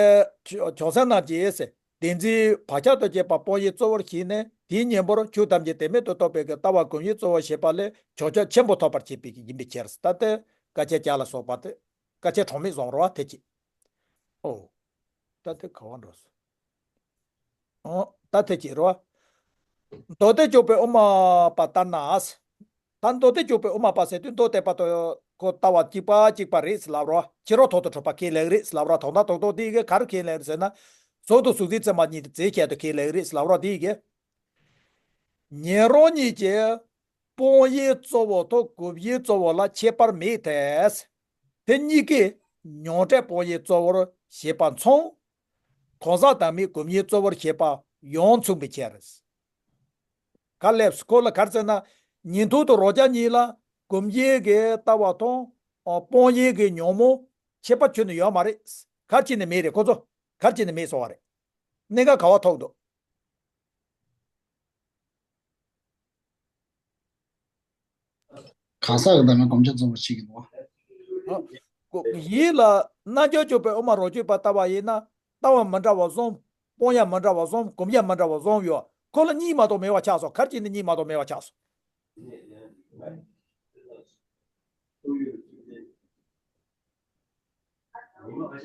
བྱང་སེམས་རྣམས་ཀྱིས་བདེན་འཛིན་བག་ཆགས་དང་བཅས་པ་སྤོང་བྱའི་གཙོ་བོར་བྱས་ནས་དེའི་གཉེན་པོར་ཆོས་ཐམས་ཅད་བདེན་མེད་དུ་རྟོགས་པའི་གི་ལྟ་བ་སྒོམ་བྱའི་གཙོ་བོར་བྱེད་པ་ལས་བྱང་ཆུབ་ཆེན་པོ་ཐོབ་པར་བྱེད་པའི་གི་ཡིན་པའི་ཕྱིར། ད་ལྟ་དཀའ་སྤྱད་བརྒྱ་ལ་སོགས་པ་སྟེ་དཀའ་སྤྱད་གྲངས་མེད་གསུངས་རོ་བ་དེ་གཅིག་ཨོ། ད་དེ་ག་བ་འགྲོ་སོང་། ཨོ། ད་དེ་གཅིག་རོ་བ། མདོ་སྡེ་སྤྱོད་པའི་དབུ་མ་པ་ལྟར་ན། ད་མདོ་སྡེ་སྤྱོད་པའི་དབུ་མ་པ་ཟེར་དུས་མདོ་སྡེ་པ་དང་ཁོ་ལྟ་བ་གཅིག་པ་གཅིག་པ་རེད་ཟེར་ལབ་རོ། ཕྱི་རོལ་ཐོག་ཏུ་གྲུབ་པ་ཁས་ལེན་རེད་ཟེར་ལབ་རོ། དོན་དག་རྡོག་རྡོག་དེ་གིས་ག་རེ་ཁས་ལེན་རེད་ཟེར་ན། གཟུགས་དང་གཟུགས་མཚན་ཚད་མ་གཉིས་དེ་རྫས་གཞན་དུ་ཁས་ལེན་རེད་ཟེར་ལབ་རོ། དེ་གིས་ཉན་རང་གཉིས་ཀྱིས་སྤོང་བྱའི་གཙོ་བོ་དང་སྒོམ་བྱའི་གཙོ་བོ་ལ་ཁྱད་པར་མེད་དེ། དེ་གཉིས་ཀས་མྱང་འདས་སྤོང་བྱའི་གཙོ་བོར་བྱེད་པ་མཚུངས། གང་ཟག་བདག་མེད་སྒོམ་བྱའི་གཙོ་བོར་བྱེད་པ་ཡང་མཚུངས་པའི་ཕྱིར། ག་ལེབས་ཁོ་ལ་ག་རེ་ཟེར་ན། ཉན་ཐོས་དང་རང་རྒྱལ་གཉིས་ལ་སྒོམ་བྱེད་ཀྱི་ལྟ་བ་དང་སྤོང་བྱེད་ཀྱི་ཉོན་མོངས་ཁྱད་པར་ཁྱོན་ནས་ཡོད་མ་རེད། ག་རེ་བྱས་ནས་མེད་རེད་ཁོ་ཚོ། ག་རེ་བྱས་ནས་མེད་སོང་བ་རེད། གནད་འགག་ག་བ་ཐུག་འདུག་གང་ཟག་གི་བདག་མེད་སྒོམ་བྱ་རྫོགས་པར་བྱེད་ཀྱི་འདུག་ཡིད་ལ་རྣལ་འབྱོར་སྤྱོད་པའི་དབུ་མ་རང་རྒྱུད་པ་ལྟ་བ་ཡིན་ན། ལྟ་བ་མི་འདྲ་བ་གསུམ། སྤོང་ཡ་མི་འདྲ་བ་གསུམ། སྒོམ་ཡ་མི་འདྲ་བ་གསུམ་ཡོད། ཁོ་ལ་གཉིས་མ་གཏོགས་མེད་པ་ཆགས་སོང་། ག་རེ་བྱས་ནས་གཉིས་མ་གཏོགས་མེད་པ་ཆགས་སོང་།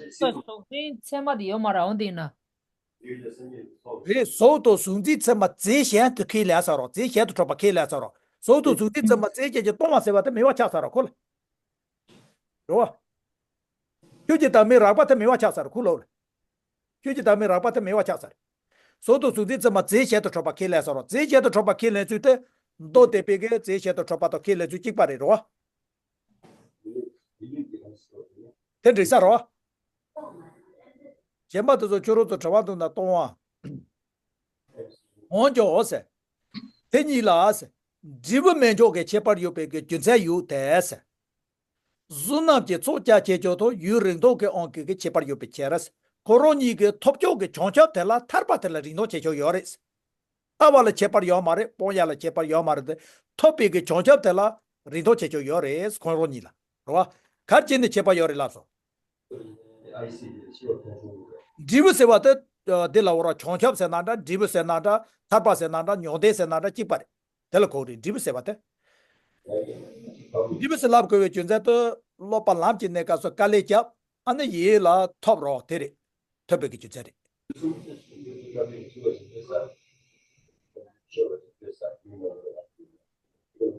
གཟུགས་དང་གཟུགས་མཚན་ཚད་མ་དེ་ཡོད་མ་རེད། འོ་དེ་ཡིན་ན། རེད། གཟུགས་དང་གཟུགས་མཚན་ཚད་མ་རྫས་གཞན་དུ་ཁས་ལེན་ས་རོ། རྫས་གཞན་དུ་གྲུབ་པ་ཁས་ལེན་ས་རོ། གཟུགས་དང་གཟུགས་མཚན་ཚད་མ་རྫས་གཞན་གྱིས་སྟོང་བ་ཟེར་བ་དེ་མེད་པ་ཆགས་ས་རོ་ཁོ་ལ། རེད་བ། ཁྱོད་ཀྱི་བདག་མེད་རགས་པ་དེ་མེད་པ་ཆགས་ས་རེད་ཁོ་ལ། ཁྱོད་ཀྱི་བདག་མེད་རགས་པ་དེ་མེད་པ་ཆགས་ས་རེད། གཟུགས་དང་གཟུགས་མཚན་ཚད་མ་རྫས་གཞན་དུ་གྲུབ་པ་ཁས་ལེན་ས་རོ། རྫས་གཞན་དུ་གྲུབ་པ་ཁས་ལེན་ཚུལ་དེ། མདོ་སྡེ་པའི་གི་རྫས་གཞན་དུ་གྲུབ་པ་དང་ཁས་ལེན་ཚུལ་གཅིག་པ་རེད་རོ། དེ་འགྲིག་ས་རོ། གཞན་པ་དེ་ཚོ་ཁྱོད་རང་ཚོ་དྲི་བ་འདུག་ན་གཏོང་བ། འོན་ཀྱང་ཟེར། དེ་གཉིས་ལ་ཟེར། འབྲས་བུ་མེད་འཇོག་གི་ཁྱད་པར་ཡོད་པའི་གི་རྒྱུ་མཚན་ཡོད་དེ་ཟེར། གཟུགས་རྣམས་ཀྱི་ཚོགས་རྒྱ་ཆེ་ཆུང་དང་ཡུན་རིང་ཐུང་གི་དབང་གིས་ཀྱི་ཁྱད་པར་ཡོད་པའི་ཕྱིར། ཁོ་རང་གཉིས་ཀྱི་ཐོབ་ཕྱོགས་ཀྱི་བྱང་ཆུབ་དེ་ལ་ཐར་པ་དེ་ལ་རིན་ཐང་ཆེ་ཆུང་ཡོད་རེད། ལྟ་བ་ལ་ཁྱད་པར་ཡོད་མ་རེད། སྤོང་ཡ་ལ་ཁྱད་པར་ཡོད་མ་རེད་དེ། ཐོབ་པའི་གི་བྱང་ཆུབ་དེ་ལ་རིན་ཐང་ཆེ་ཆུང་ཡོད་རེད། ཁོ་རང་གཉིས་ལ། རེད་བ། ག་རེ་བྱས་ནས་ཁྱད་པར་ཡོད་རེད་ལབ་སོང་། འབྲས་བུ་ཟེར་བ་དེ་འདི་ལ་འོ་ར་བྱང་ཆུབ་ཟེར་ན་འདྲ། འབྲས་བུ་ཟེར་ན་འདྲ། ཐར་པ་ཟེར་ན་འདྲ། མྱང་འདས་ཟེར་ན་འདྲ། གཅིག་པ་རེད། དེ་ལ་གོ་རེད། འབྲས་བུ་ཟེར་བ་དེ། འབྲས་བུ་ཟེར་ལབ་དགོས་པའི་རྒྱུ་མཚན་དུ་སློབ་པ་ལམ་གྱི་གནས་སྐབས་སུ་དཀའ་ལས་བརྒྱབ། ཨ་ནི་ཡིད་ལ་ཐོབ་རོགས་དེ་རེད། ཐོབ་པའི་གི་རྒྱུ་མཚན་རེད།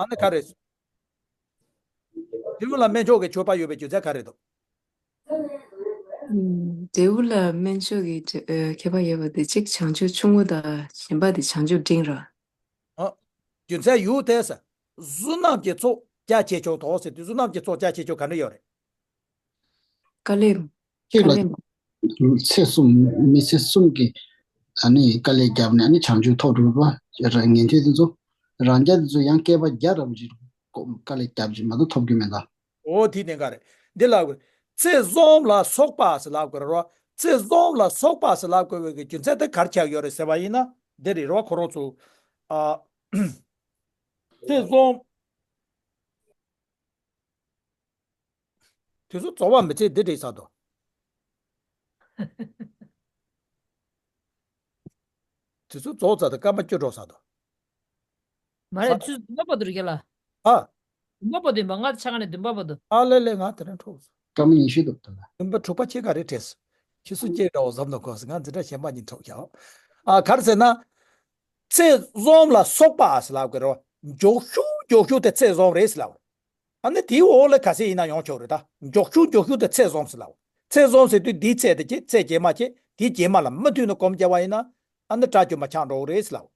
ཨ་ནི་ག་རེད། འབྲས་བུ་ལ་དམན་ཕྱོགས་ཀྱི་ཁྱད་པར་ཡོད་པའི་རྒྱུ་མཚན་ག་རེ་འདུག་ཨུམ། འབྲས་བུ་ལ་དམན་ཕྱོགས་ཀྱི་ཁྱད་ཨ་ཁྱད་པར་ཡོད་པ་དེ་གཅིག་བྱང་ཆུབ་ཆུང་ངུ་དང་གཞན་པ་དེ་བྱང་ཆུབ་འབྲིང་ར། ཨ། རྒྱུ་མཚན་ཡོད་དེ་ཟེར། བསོད་ནམས་ཀྱི་ཚོགས་རྒྱ་ཆེ་ཆུང་དོགས་ཟེར་དུས་བསོད་ནམས་ཀྱི་ཚོགས་རྒྱ་ཆེ་ཆུང་ག་འདྲ་ཡོད་རེད། དཀའ་ལས། གཅིག་དཀའ་ལ་ལས། ཚེ་གསུམ་མི་ཚེ་གསུམ་གྱི་ཨ་ནི་དཀའ་ལས་བརྒྱབ་ནས་ཨ་ནི་བྱང་ཆུབ་ཐོབ་འགྲོ་བ་ཉན་ཐོས་དེ་ཚོ་རང་རྒྱལ་དེ་ཚོ་ཡང་བསྐལ་པ་བརྒྱ་ར་བ་ཅིག་དཀའ་ལས་བརྒྱབ་ཅིག་མ་གཏོགས་ཐོབ་རྒྱུ་མེད་ད། འོ་དེ་ནས་ག་རེད། འདི་ལ་ཚེ་བསོད་ནམས་ལ་སོགས་པ་ཟེར་ལབ་དགོས་རེད་རོ། ཚེ་བསོད་ནམས་ལ་སོགས་པ་ཟེར་ལབ་དགོས་པའི་གི་རྒྱུ་མཚན་དེ་ག་རེ་ཆགས་ཡོད་རེད་ཟེར་བ་ཡིན་ན་འདི་རེད་རོ། ཁོ་རང་ཚོ་ཨ་ཚེ་བསོད་ནམས། དེ་ཚོ་རྫོགས་པ་མི་ཚེ་འདི་འདྲའི་ས་དོ། དེ་ཚོ་རྫོགས་ཚར་དུ་སྐར་མ་བཅུ་དྲུག་ས་དོ། མ་རེད། ས་ཚུལ་བདུན་པ་བར་དུ་རེད་ལ། ཨ། བདུན་པ་བར་དུ་ཡིན་པ་ང་ཆ་ག་ནས་བདུན་པ་བར་དུ། ཨ་ལེ་ལེ་ང་དེ་རིང་འཁྲུག་སོང་། སྐར་མ་ཉི་ཤུ་འདུག་དེ་ལ། བདུན་པ་དྲུག་པ་ཁྱེད་ག་རེ་དྲན་སོང་། ཁྱེད་སུ་སྐྱེས་འདྲ་བོ་བཟོ་འདུག་གོ་ང་འཛིན་གྲྭ་གཞན་པ་ཉིད་འཁྲུག་ཤག་ཨ་ག་རེ་ཟེར་ན། ཚེ་བསོད་ནམས་ལ་སོགས་པ་ཟེར་ལབ་དགོས་རེད་བ། མགྱོགས་ཤོས་མགྱོགས་ཤོས་དེ་ཚེ་བསོད་ནམས་རེད་ཟེར་ལབ། ཨ་ནི་དེའི་འོག་ལ་ག་ཚད་ཡིན་ན་ཡོང་ཆོག་རེད་ད། མགྱོགས་ཤོས་མགྱོགས་ཤོས་དེ་ཚེ་བསོད་ནམས་ཟེར་ལབ། ཚེ་བསོད་ནམས་ཟེར་དུས་འདིའི་ཚེ་དེ་ཀྱི་ཚེ་རྗེས་མ་ཀྱི་དེའི་རྗེས་མ་ལ་མུ་མཐུད་ནས་གོམས་རྒྱབ་པ་ཡིན་ན། ཨ་ནི་དགྲ་བཅོམ་པ་ཆགས་འགྲོ་གི་རེད་ཟེར་ལབ།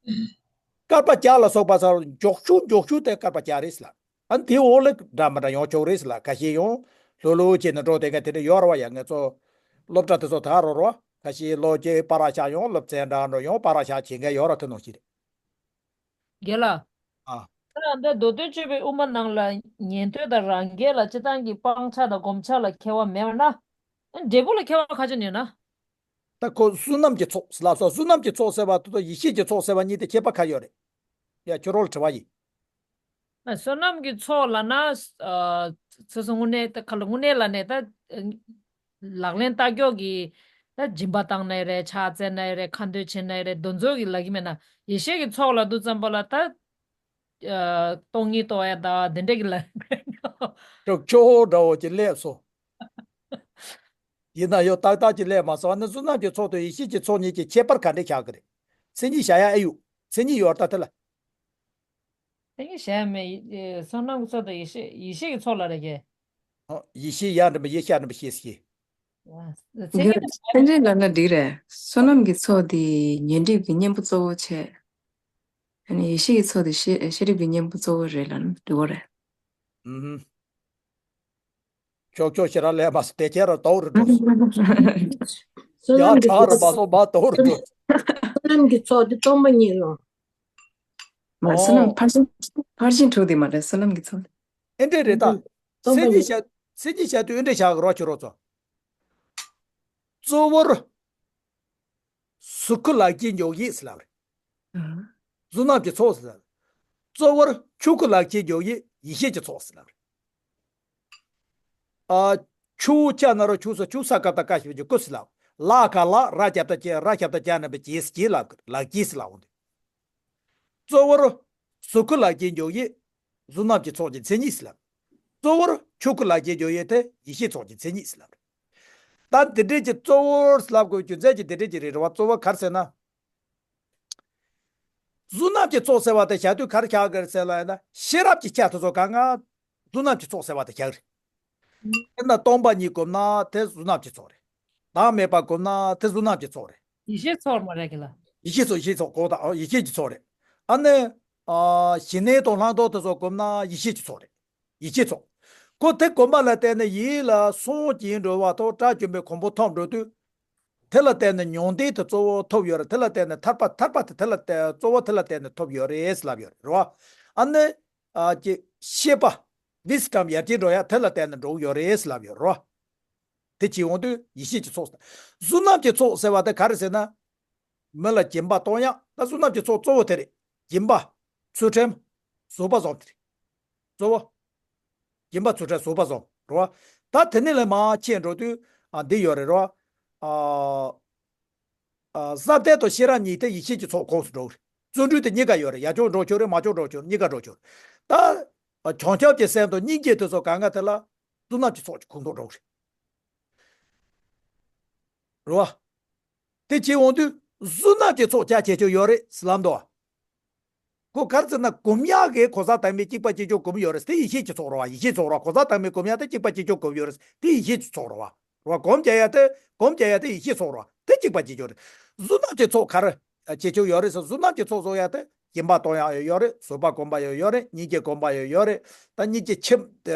བསྐལ་པ་བརྒྱ་ལ་སོགས་པ་ཟེར་མགྱོགས་ཤོས་མགྱོགས་ཤོས་དེ་བསྐལ་པ་བརྒྱ་རེད་ཟེར་ལབ། ཨ་ནི་དེའི་འོག་ལ་འདྲ་མི་འདྲ་ཡོང་ཆོག་རེད་ཟེར་ལབ། ཁ་ཤས་ཡང་ལྷོད་ལྷོད་བྱས་ནས་འགྲོ་བསྡད་མཁན་དེ་འདྲ་ཡོད་རེད་བ། ཡ་ངས་ཚོ་སློབ་གྲྭ་དེ་ཚོ་དར་རོ་རོ། ཁ་ཤས་ལོ་རྒྱུས་པ་ར་ཤག་ཡང་སློབ་ཚན་འདྲ་འགྲོ་ཡང་པ་ར་ཤག་བྱེད་མཁན་ཡོད་ར། དེ་ནང་བཞིན་རེད། རྒན་ལགས། ཨ། ད་ལྟ་མདོ་དོན་གཅོད་པའི་དབུ་མ་ནང་ལ་ཉན་ཐོས་དང་རང་རྒྱལ་ལ་སྤྱིར་བཏང་གི་སྤང་བྱ་དང་སྒོམ་བྱ་ལ་ཁྱད་པར་མེད་པ་ན། འབྲས་བུ་ལ་ཁྱད་པར་ག་ཚོད་ཡོད་ན། ད་ཁོ་བསོད་ནམས་ཀྱི་ཚོགས་ལབ་སོང་། བསོད་ནམས་ཀྱི་ཚོགས་ཟེར་བ་དེ་ཚོ་ཡེ་ཤེས་ཀྱི་ཚོགས་ཟེར་བ་གཉིས་དེ་ཁྱད་པར་ག་ཡོད་རེད། ཡ་ཁྱོད་རང་ལ་དྲི་བ་ཡིན། ཨ། བསོད་ནམས་ཀྱི་ཚོགས་ལབ་ན། ཨ། སོ་སོ་དངོས་གནས་ད་ག་ལ་དངོས་གནས་ལ་ནས་ད། ལག་ལེན་ལྟ་སྐྱོང་གི་ད་སྦྱིན་པ་བཏང་ནའི་རེད། ཕྱག་འཚལ་ནའི་རེད། ཁ་འདོན་བྱེད་ནའི་རེད། དེ་ཚོ་གི་ལབ་ཀྱི་མེད་ན། ཡེ་ཤེས་ཀྱི་ཚོགས་ལབ་དུས་ཙམ་པ་ལ་ད། ཨ། སྟོང་ཉིད་རྟོགས་ཡ་ད་དེ་འདྲ་གི་ལབ། ཁྱོད་ཁྱོད་འདྲ་བོ་ཅིག་སླེབས་སོང་། ཡིན་ན་ཡང་ཏག་ཏག་ཅིག་སླེབས་མ་སོང་། ཨ་ནི་བསོད་ནམས་ཀྱི་ཚོགས་དང་ཡེ་ཤེས་ཀྱི་ཚོགས་གཉིས་ཀྱི་ཁྱད་པར་ག་འདྲ་ཆགས་ཀྱི་རེད། མཚན་ཉིད་བྱ་ཡ་ཨེ་ཡོད། མཚན་ཉིད་ཡོད་ད་དེ་ལ། དེ་གི་གཞན་མེད། ཨེ། བསོད་ནམས་ཀྱི་ཚོགས་དང་ཡེ་ཤེས། ཡེ་ཤེས་ཀྱི་ཚོགས་ལ་རེད་ཀྱེ། ཨོ། ཡེ་ཤེས་ཡ་འདྲ་མ་ཡེ་ཤ་འདྲ་མ་ཤེས་ཤེས། ཨ། མཚན་ཉིད་དང་། མཚན་ཉིད་ལབ་ན་འགྲིག་རེད། བསོད་ནམས་ཀྱི་ཚོགས་དེ་ཉོན་སྒྲིབ་ཀྱི་གཉེན་པོ་གཙོ་བོ་བྱས། ཨ་ནི་ཡེ་ཤེས་ཀྱི་ཚོགས་དེ་ཤེས་ཤེས་སྒྲིབ་ཀྱི་གཉེན་པོ་གཙོ་བོ་རེད་ལབ་ན་འགྲིག་གི་རེད། ཨུམ། ཆོག་ཆོག་ཞེ་དྲག་ལས་མ་སོང་། དེ་ཁྱེད་རང་དོག་རུ་འགྲོ་སོང་། བསོད་ཡང་ནམས་ཀྱི་དྲག་རུ་མ་སོང་། མ་དོག་རུ་འགྲོ། བསོད་ནམས་ཀྱི་ཚོགས་དེ་སྟོང་པ་ཉིད་ལོ། མ་བསོད་ནམས། ཨོ། ཕར་ཕྱིན་ཕར་ཕྱིན་དྲུག་དེ་མ་རེད། བསོད་ནམས་ཀྱི་ཚོགས། ཨེ་འདྲས་རེད་ད། སྟོང་པ་མཚན་ཉིད་ཉིད། བཤད་མཚན་ཉིད་བཤད་དུས་ཨེ་འདྲས་བཞག་གི་རོགས་བྱེད་རོགས་ཚོ། གཙོ་བོར་གཟུགས་སྐུ་ལག་གི་འཇོག་ཡིག་ཟེར་ལབ་རེད། ཨ། བསོད་ནམས་ཀྱི་ཚོགས་ཟེར་ལབ། གཙོ་བོར་ཆོས་སྐུ་ལག་གི་འཇོག་ཡིག་ཡེ་ཤེས་ཀྱི་ཚོགས་ཟེར་ལབ་རེད། ཨ། ཆུ་བོ་ཀ་ན་རོ་ཆུ་སོགས་ཆུ་ས་ཀ་བཏགས་སྐ་ཞབས་ཀྱུ་སྐུ་ཟེར་ལབ། ལ་ག་ལ་ར་ཞབས་བཏགས་ཀྱི་ར་ཞབས་བཏགས་ཀྱི་ན་བའི་ཀྱི་ཟེར་ལབ་ཀྱི་ལག་གི་ཟེར་ལབ་འོང་དུས། གཙོ་བོར་གཟུགས་སྐུ་ལག་གི་འཇོག་ཡིག་བསོད་ནམས་ཀྱི་ཚོགས་ཀྱི་མཚན་ཉིད་ཟེར་ལབ། གཙོ་བོར་ཆོས་སྐུ་ལག་གི་འཇོག་ཡིག་དེ་ཡེ་ཤེས་ཚོགས་ཀྱི་མཚན་ཉིད་ཟེར་ལབ། ད་འདི་འདྲས་ཀྱི་གཙོ་བོར་ལབ་དགོས་རྒྱུ་མཚན་གྱི་འདི་འདྲས་ཀྱི་རེད་རེད་བ། གཙོ་བོ་ག་རེ་ཟེར་ན། བསོད་ནམས་ཀྱི་ཚོགས་ཟེར་བ་དེ་བྱ་དུས་ག་རེ་བྱ་དགོས་ཟེར་ལབ་ན། ཤེས་རབ་ཀྱི་ཆ་དེ་ཚོ་གང་ག་བསོད་ནམས་ཀྱི་ཚོགས་ཟེར་བ་དེ་བྱ་གི་རེད། དཔེར་ན་སྟོང་པ་ཉིད་བསྒོམ་ན་དེ་བསོད་ནམས་ཀྱི་ཚོགས་རེད། བདག་མེད་པ་བསྒོམ་ན་དེ་བསོད་ནམས་ཀྱི་ཚོགས་རེད། ཡེ་ཤེས་ཚོགས་མ་རེད་ཀྱི་ལ། ཡེ་ཤེས་ཚོགས། ཡེ་ཤེས་ཚོགས་གོ་དང་ཡེ་ཤེས་ཀྱི་ཚོགས་རེད། ཨ་ནི། ཨ། ཞི་གནས་དང་ལྷག་མཐོང་དེ་ཚོ་བསྒོམ་ན་ཡེ་ཤེས་ཀྱི་ཚོགས་རེད། ཡེ་ཤེས་ཚོགས། ཁོ་དེ་བསྒོམ་པ་ལ་བརྟེན་ནས་ཡིད་ལ་སངས་རྒྱས་འགྲོ་བ་དང་དགྲ་བཅོམ་པའི་གོ་འཕང་ཐོབ་འགྲོ་དུས། དེ་ལ་བརྟེན་ནས་མྱང་འདས་དེ་གཙོ་བོ་ཐོབ་ཡོད་རེད། དེ་ལ་བརྟེན་ནས་ཐར་པ། ཐར་པ་དེ་དེ་ལ་བརྟེན་གཙོ་བོ་དེ་ལ་བརྟེན་ནས་ཐོབ་ཡོད་རེད་ལབ་ཡོད་རེད་བ། ཨ་ནི། ཨ། ཀྱི་ཤེས་པ། ཝི་སི་ཌམ་ཡར་རྒྱས་འགྲོ་ཡ་དེ་ལ་བརྟེན་ནས་འགྲོ་གི་ཡོད་རེད་ལབ་ཡོད་རེད་བ། དེ་བྱེད་འོང་དུས་ཡེ་ཤེས་ཀྱི་ཚོགས། བསོད་ནམས་ཀྱི་ཚོགས་ཟེར་བ་དེ་ག་རེ་ཟེར་ན། མི་ལ་སྦྱིན་པ་གཏོང་ཡག་ད་བསོད་ནམས་ཀྱི་ཚོགས་གཙོ་བོ་དེ་རེད། སྦྱིན་པ། ཚུལ་ཁྲིམས། བཟོད་པ་བཟུམ་དེ་རེད། གཙོ་བོ། སྦྱིན་པ་ཚུལ་ཁྲིམས་བཟོད་པ་བཟུམ་རེད་བ། ད་དེ་ནས་ལས་མར་ཕྱིན་འགྲོ་དུས། ཨ་འདི་ཡོད་རེད་རོ། ཨ། ཨ། བསམ་གཏན་དང་ཤེས་རབ་གཉིས་དེ་ཡེ་ཤེས་ཀྱི་ཚོགས་ཁོངས་སུ་འགྲོ་གི་རེད། བརྩོན་འགྲུས་དེ་གཉིས་ཀ་ཡོད་རེད། ཡར་ཕྱོགས་འགྲོ་ཆོག་རེད། མར་ཕྱོགས་འགྲོ་ཆོག་རེད། གཉིས་ཀ་འགྲོ་ཆོག་རེད། ད། ཨ། བྱང་ཆུབ་ཀྱི་སེམས་དང་སྙིང་རྗེ་དེ་ཚོ་གང་ག་དེ་ལ་བསོད་ནམས་ཀྱི་ཚོགས་ཀྱི་ཁོངས་གཏོགས་འགྲོ་གི་རེད། རེད་བ། དེ་བྱེད་འོང་དུས་བསོད་ནམས་ཀྱི་ཚོགས་ཀྱང་བྱེད་ཆོག་ཡོད་རེད་ཟེར་ལབ་འདུག་བ། ཁོ་ག་རེ་ཟེར་ན་སྒོམ་ཡག་གི་གོ་ས་དང་པོའི་གཅིག་པ་གཅིག་རྐྱང་སྒོམ་ཡོད་རེད། དེ་ཡེ་ཤེས་ཀྱི་ཚོགས་རེད་བ། ཡེ་ཤེས་ཚོགས་རེད་བ། གོ་ས་དང་པོའི་སྒོམ་ཡག་དེ་གཅིག་པ་གཅིག་རྐྱང་སྒོམ་ཡོད་རེད། དེ་ཡེ་ཤེས་ཀྱི་ཚོགས་རེད་བ། རེད་བ། སྒོམ་རྒྱག་ཡག་དེ་སྒོམ་རྒྱག་ཡག་དེ་ཡེ་ཤེས་ཚོགས་རེད་བ། དེ་གཅིག་པ་གཅིག་རྐྱང་རེད། བསོད་ནམས་ཀྱི་ཚོགས་ག་རེ་བྱེད་ཆོག་ཡོད་རེད་ཟེར། བསོད་ནམས་ཀྱི་ཚོགས་བཟོ་ཡག་དེ་སྦྱིན་པ་གཏོང་ཡག་ཡོད་རེད། བཟོད་པ་སྒོམ་པ་ཡང་ཡོད་རེད། སྙིང་རྗེ་སྒོམ་པ་ཡང་ཡོད་རེད། ད་སྙིང་རྗེ་ཆེན།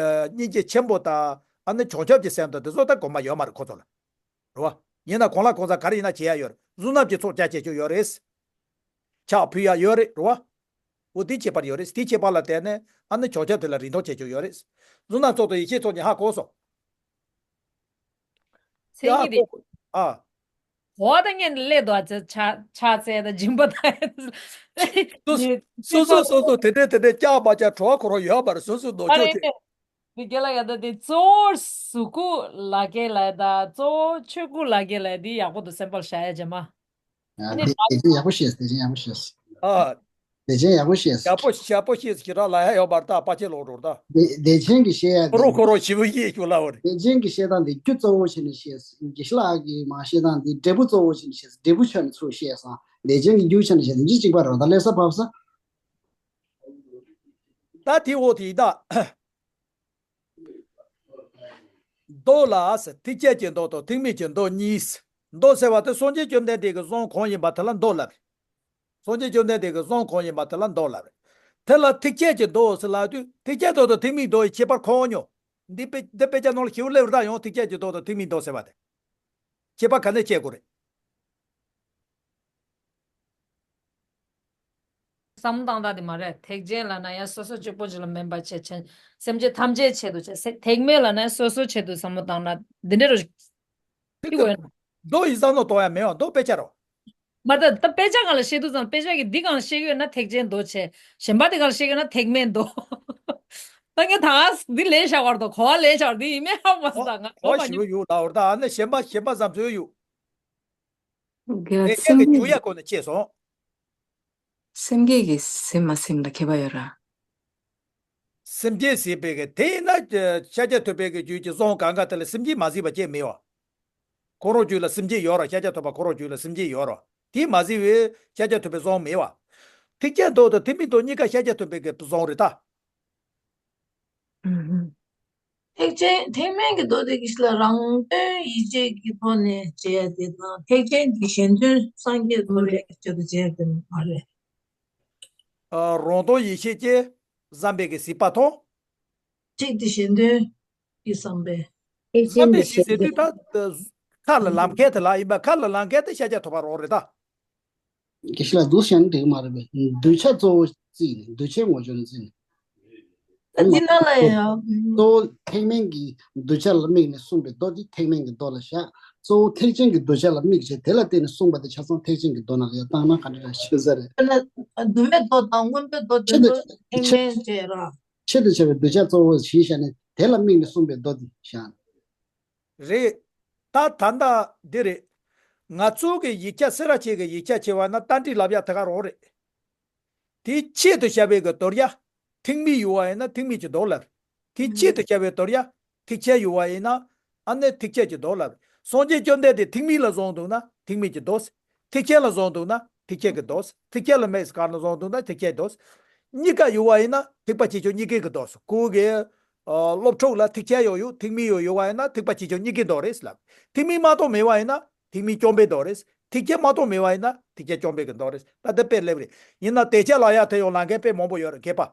སྙིང་རྗེ་ཆེན་པོ་དང་ཨ་ནི་བྱང་ཆུབ་ཀྱི་སེམས་དང་དེ་ཚོ་ད་སྒོམ་པ་ཡོད་མ་རེད་ཁོ་ཚོ་ལ། རེད་བ། ཡིན་ན་གང་ལ་གང་འཚམ་ག་རེ་ཡིན་ན་བྱེད་ཡག་ཡོད་རེད། བསོད་ནམས་ཀྱི་ཚོགས་ཀྱང་བྱེད་ཆོག་ཡོད་རེད། ཕྱག་ཕུལ་ཡག་ཡོད་རེད། རེད་བ། འོ་དེ་ཁྱད་པར་ཡོད་རེད། དེ་ཁྱད་པར་ལ་བརྟེན་ནས་ཨ་ནི་བྱང་ཆུབ་དེ་ལ་རིན་ཐང་བྱེད་ཆོག་ཡོད་རེད། བསོད་ནམས་ཚོགས་དང་ཡེ་ཤེས་ཚོགས་གཉིས་ཧ་གོ་སོང་། ཚེ་གཉིས་དེ། ཨ། གོ་བ་དང་ཉན་སླེབས་འདུག་ཨ། ཚེ་ཕྱག་ཕྱག་འཚལ་དང་སྦྱིན་པ་དང་། སོ་སོ་སོ་སོ་དེ་འདྲས་དེ་འདྲས་སྐྱག་པ་ཅག་བྲོ་བ་ཁོ་རང་ཡོད་པར་སོ་སོ་ནོར་ཨ་ཆོག་རེད། དེ། འདི་རྒན་ལགས་ཡ་ད་དེ་གཙོ་བོ་གཟུགས་སྐུ་ལ་རྒྱ་ལ་ད་གཙོ་བོ་ཆོས་སྐུ་ལ་རྒྱ་ལ་འདི་ཡག་པོ་འདུག་སེམས་པར་བཞག་ཡ་རྗེས་མ། ཨ་ནི་དེ་ད་དེ་ཚོ་ཡག་པོ་བཤད། དེ་ཚོ་ཡག་པོ་བཤད། ཨ། བདེ་ཆེན་ཡག་པོ་བཤད། ཡག་པོ་ཞེ་པོ་བཤད་ཟེར་གྱི་རང་ལ་ཡ་ཡོད་པར་ད་པ་ཆེ་ལོག་འགྲོ་ད། བདེ་བདེ་ཆེན་གྱི་བཤད་ཡ་ཁོ་རང་དེ་ཁོ་རང་ཞེ་པོ་ཡིད་སྐྱོ་ལ་བར། བདེ་ཆེན་གྱི་བཤད་སྟངས་དེ་རྒྱུ་གཙོ་བོ་བྱས་ནས་བཤད། དགེ་བཤེས་ལགས་ཀྱི་མ་བཤད་སྟངས་དེ་འབྲས་བུ་གཙོ་བོ་བྱས་ནས་བཤད། འབྲས་བུ་ཆ་ནས་ཚུར་བཤད་སོང་། བདེ་ཆེན་གྱི་རྒྱུ་ཆ་ནས་བཤད་དེ་གཅིག་པ་རེད། ད་ལེ་ས་བབས་ས། ད་དེ་འོག་དེ་ཡིན་ད། མདོ་ལ་ཟེར། ཐེག་ཆེན་གྱི་མདོ་དང་ཐེག་དམན་གྱི་མདོ་གཉིས། མདོ་ཟེར་བ་དེ་སངས་རྒྱས་བཅོམ་ལྡན་འདས་ཀྱི་གསུང་གང་ཡིན་པ་དེ་ལ་མདོ་ལབ་རེད། སངས་རྒྱས་བཅོམ་ལྡན་འདས་ཀྱི་གསུང་གང་ཡིན་པ་དེ་ལ་མདོ་ལབ་རེད། དེ་ལ་ཐེག་ཆེན་གྱི་མདོ་ཟེར་ལབ་དུས་ཐེག་ཆེན་མདོ་དང་ཐེག་དམན་མདོ་ཡི་ཁྱད་པར་གང་ཡོད། འདི་དཔེ་འདི་དཔེ་ཆ་ནང་ལ་ཞིབ་སླེབས་རེད། ད་ཡང་ཐེག་ཆེན་གྱི་མདོ་དང་ཐེག་དམན་མདོ་ཟེར་བ་དེ། ཁྱད་པར་ག་ནས་བཤད་དགོས་རེད། བསམ་བློ་བཏང་སྟངས་དེ་མ་རེད། ཐེག་ཆེན་ལབ་ན་ཡང་སོ་སོ་གཅིག་པོ་གཅིག་ལ་མིན་པ་བྱས། ཆེན་སེམས་ཅན་ཐམས་ཅད་ཆེད་དུ་བྱས། སེ་ཐེག་དམན་ལབ་ན་སོ་སོ་ཆེད་དུ་བསམ་བློ་བཏང་ན་འདི་འདྲ་རུ་ཐིག་དགོས་ན། མདོ་ཡི་བསམ་བློ་གཏོང་ཡ་མེད་པ་མདོ་དཔེ་ཆ་རོ། མ་ད་ད་དཔེ་ཆ་སྒང་ལ་བཤད་དུས་ཙང་དཔེ་ཆ་གི་འདི་སྒང་ལ་བཤད་ཀྱི་ཡོད་ན་ཐེག་ཆེན་མདོ་བྱས། གཞན་པ་དེ་སྒང་ལ་བཤད་ཀྱི་ཡོད་ན་ཐེག་དམན་མདོ། ད་ངས་ད་འདི་ལས་བྱ་བར་དུ་གོ་བ་ལས་བྱ་བར་འདི་ཡིན་མིན་ཧ་མ་སོང་། ད་ང་གོ་གོ་བ་བ་ཞིག་ཉུང་ཡོད་ལ་འོར་ད་ཨ་ནི་གཞན་པ་གཞན་པ་བསམ་ཚུལ་ཡོད། དེ་ཁྱེད་ཀྱི་རྒྱུ་ཡ་སྒོ་ནས་ཤེས་སོང་། སེམས་བསྐྱེད་ཀྱི་སེམས་མ་སེམས་ལ་ཁྱད་པར་ཡོད་ར། སེམས་བསྐྱེད་ཟེར་བའི་གི་དེ་ཡིན་ན་ཤཱཀྱ་ཐུབ་པའི་གི་རྒྱུད་ཀྱི་གསུང་གང་ག་དེ་ལ་སེམས་བསྐྱེད་མ་ཟེར་བ་ཅིག་མེད་པ། ཁོ་རང་རྒྱུད་ལ་སེམས་བསྐྱེད་ཡོད་ར། ཤཱཀྱ་ཐུབ་པ་ཁོ་རང་རྒྱུད་ལ་སེམས་བསྐྱེད་ཡོད་ར། དེ་མ་ཟེར་བའི་ཤཱཀྱ་ཐུབ་པའི་གསུང་མེད་པ། ཐེག་ཆེན་མདོ་དང་ཐེག་དམན་མདོ་གཉིས་ཀ་ཤཱཀྱ་ཐུབ་པའི་གི་གསུང་རེད་ད། ཨུ་ཧུ། ཐེག་ཆེན་ཐེག་དམན་གྱི་མདོ་དེ་གི་ལ་རང་དོན་ཡིད་བྱེད་ཀྱི་ཐོག་ནས་བྱས་ཏེ་དང་། ཐེག་ཆེན་གྱི་གཞན་དོན་སངས་རྒྱས་ཐོག་ནས་བྱས་ཏེ་བྱས་ཏེ་མ་རེད། ཨ། རང་དོན་ཡིད་བྱེད་ཀྱི་བསམ་པའི་གི་སྲིད་པ་དང་། གཅིག་དེ་གཞན་དོན་གྱི་བསམ་པས། ཐེག་ཆེན་བསམ་པའི་གཞི་ཟེར་དུས་ད་ཁ་ལ་ལམ་ཁྱེར་དེ་ལ་ཡིན་པ། ཁ་ལ་ལམ་ཁྱེར་དེ་ཤཱཀྱ་ཐུབ་པ་རང་རེད་ད། དགེ་བཤེས་ལགས་འདུག་བཤད་ན་འགྲིག་མ་རེད་པས། གདུལ་བྱ་གཙོ་བོ་བརྩིས་ནས་གདུལ་བྱའི་ངོ་སྤྲོད་ནས་བརྩིས་ནས། འདི་ནང་ལ་ཡང་གཙོ་བོ་ཐེག་དམན་གྱི་གདུལ་བྱ་ལ་དམིགས་ནས་གསུངས་པའི་མདོ་འདི་ཐེག་དམན་གྱི་མདོ་ལ་བཞག། གཙོ་བོ་ཐེག་ཆེན་གྱི་གདུལ་བྱ་ལ་དམིགས་བྱས་དེ་ལ་བརྟེན་ནས་གསུངས་པ་དེ་ཆ་ཚང་ཐེག་ཆེན་གྱི་མདོ་ནང་ལ་ཡང་བཏང་ན་ག་འདྲ་ཞིག་ས་རེད། དཔེར་ན་བསྡུ་བའི་མདོ་དང་མངོན་པའི་མདོ་དེ་ཆེད་དུ་ཚོ་ཐེག་དམན་བྱས་ར། ཆེད་དུ་བྱ་བའི་གདུལ་བྱ་གཙོ་བོ་གཞི་བཞག་ནས་དེ་ལ་དམིགས་ནས་གསུངས་པའི་མདོ་འདི་བཞག། རེད། ད་ད་ལྟ་འདི་རེད། ང་ཚོ་གི་ཡིག་ཆ་སེ་ར་བྱེས་ཀྱི་ཡིག་ཆ་བྱས་པ་ན་རྟ་མགྲིན་ལབ་ཡ་དེ་ག་རང་རེད། དེའི་ཆེད་དུ་བྱ་བའི་གི་མདོར་ཡ། ཐེག་དམན་ཡོད་པ་ཡིན་ན་ཐེག་དམན་གྱི་མདོ་ལབ། དེའི་ཆེད་དུ་བྱ་བའི་མདོར་ཡ། ཐེག་ཆེན་ཡོད་པ་ཡིན་ན། ཨ་ནི་ཐེག་ཆེན་གྱི་མདོ་ལབ། སངས་རྒྱས་བཅོམ་ལྡན་འདས་ཐེག་དམན་ལ་བཟུང་འདུག་ན་ཐེག་དམན་གྱི་མདོ། ཐེག་ཆེན་ལ་བཟུང་འདུག་ན་ཐེག་ཆེན་གྱི་མདོ། ཐེག་ཆེན་ལ་མེད་ས་ག་ན་བཟུང་འདུག་ན་ཐེག་ཆེན་མདོ། གཉིས་ཀ་ཡོད་པ་ཡིན་ན་ཐེག་པ་ཆེ་ཆུང་གཉིས་ཀའི་གི་མདོ། ཁོ་གི་ཨ་སློབ་ཕྲུག་ལ་ཐེག་ཆེན་ཡང་ཡོད་ཐེག་དམན་ཡང་ཡོད་པ་ཡིན་ན་ཐེག་པ་ཆེ་ཆུང་གཉིས་ཀའི་མདོ་རེད་ལབ། ཐེག་དམན་མ་གཏོགས་མེད་པ་ཡིན་ན་ཐེག་དམན་བཅོམ་པའི་མདོ་རེད། ཐེག་ཆེན་མ་གཏོགས་མེད་པ་ཡིན་ན་ཐེག་ཆེན་བཅོམ་པའི་གི་མདོ་རེད། ད་འདི་དཔེ་སླེབས་རེད། ཡིན་ན་དེ་ཆ་ལ་ཡ་དེ་ཡང་ལབ་མཁན་དཔེ་མང་པོ་ཡོད་རེད་མཁས་པ།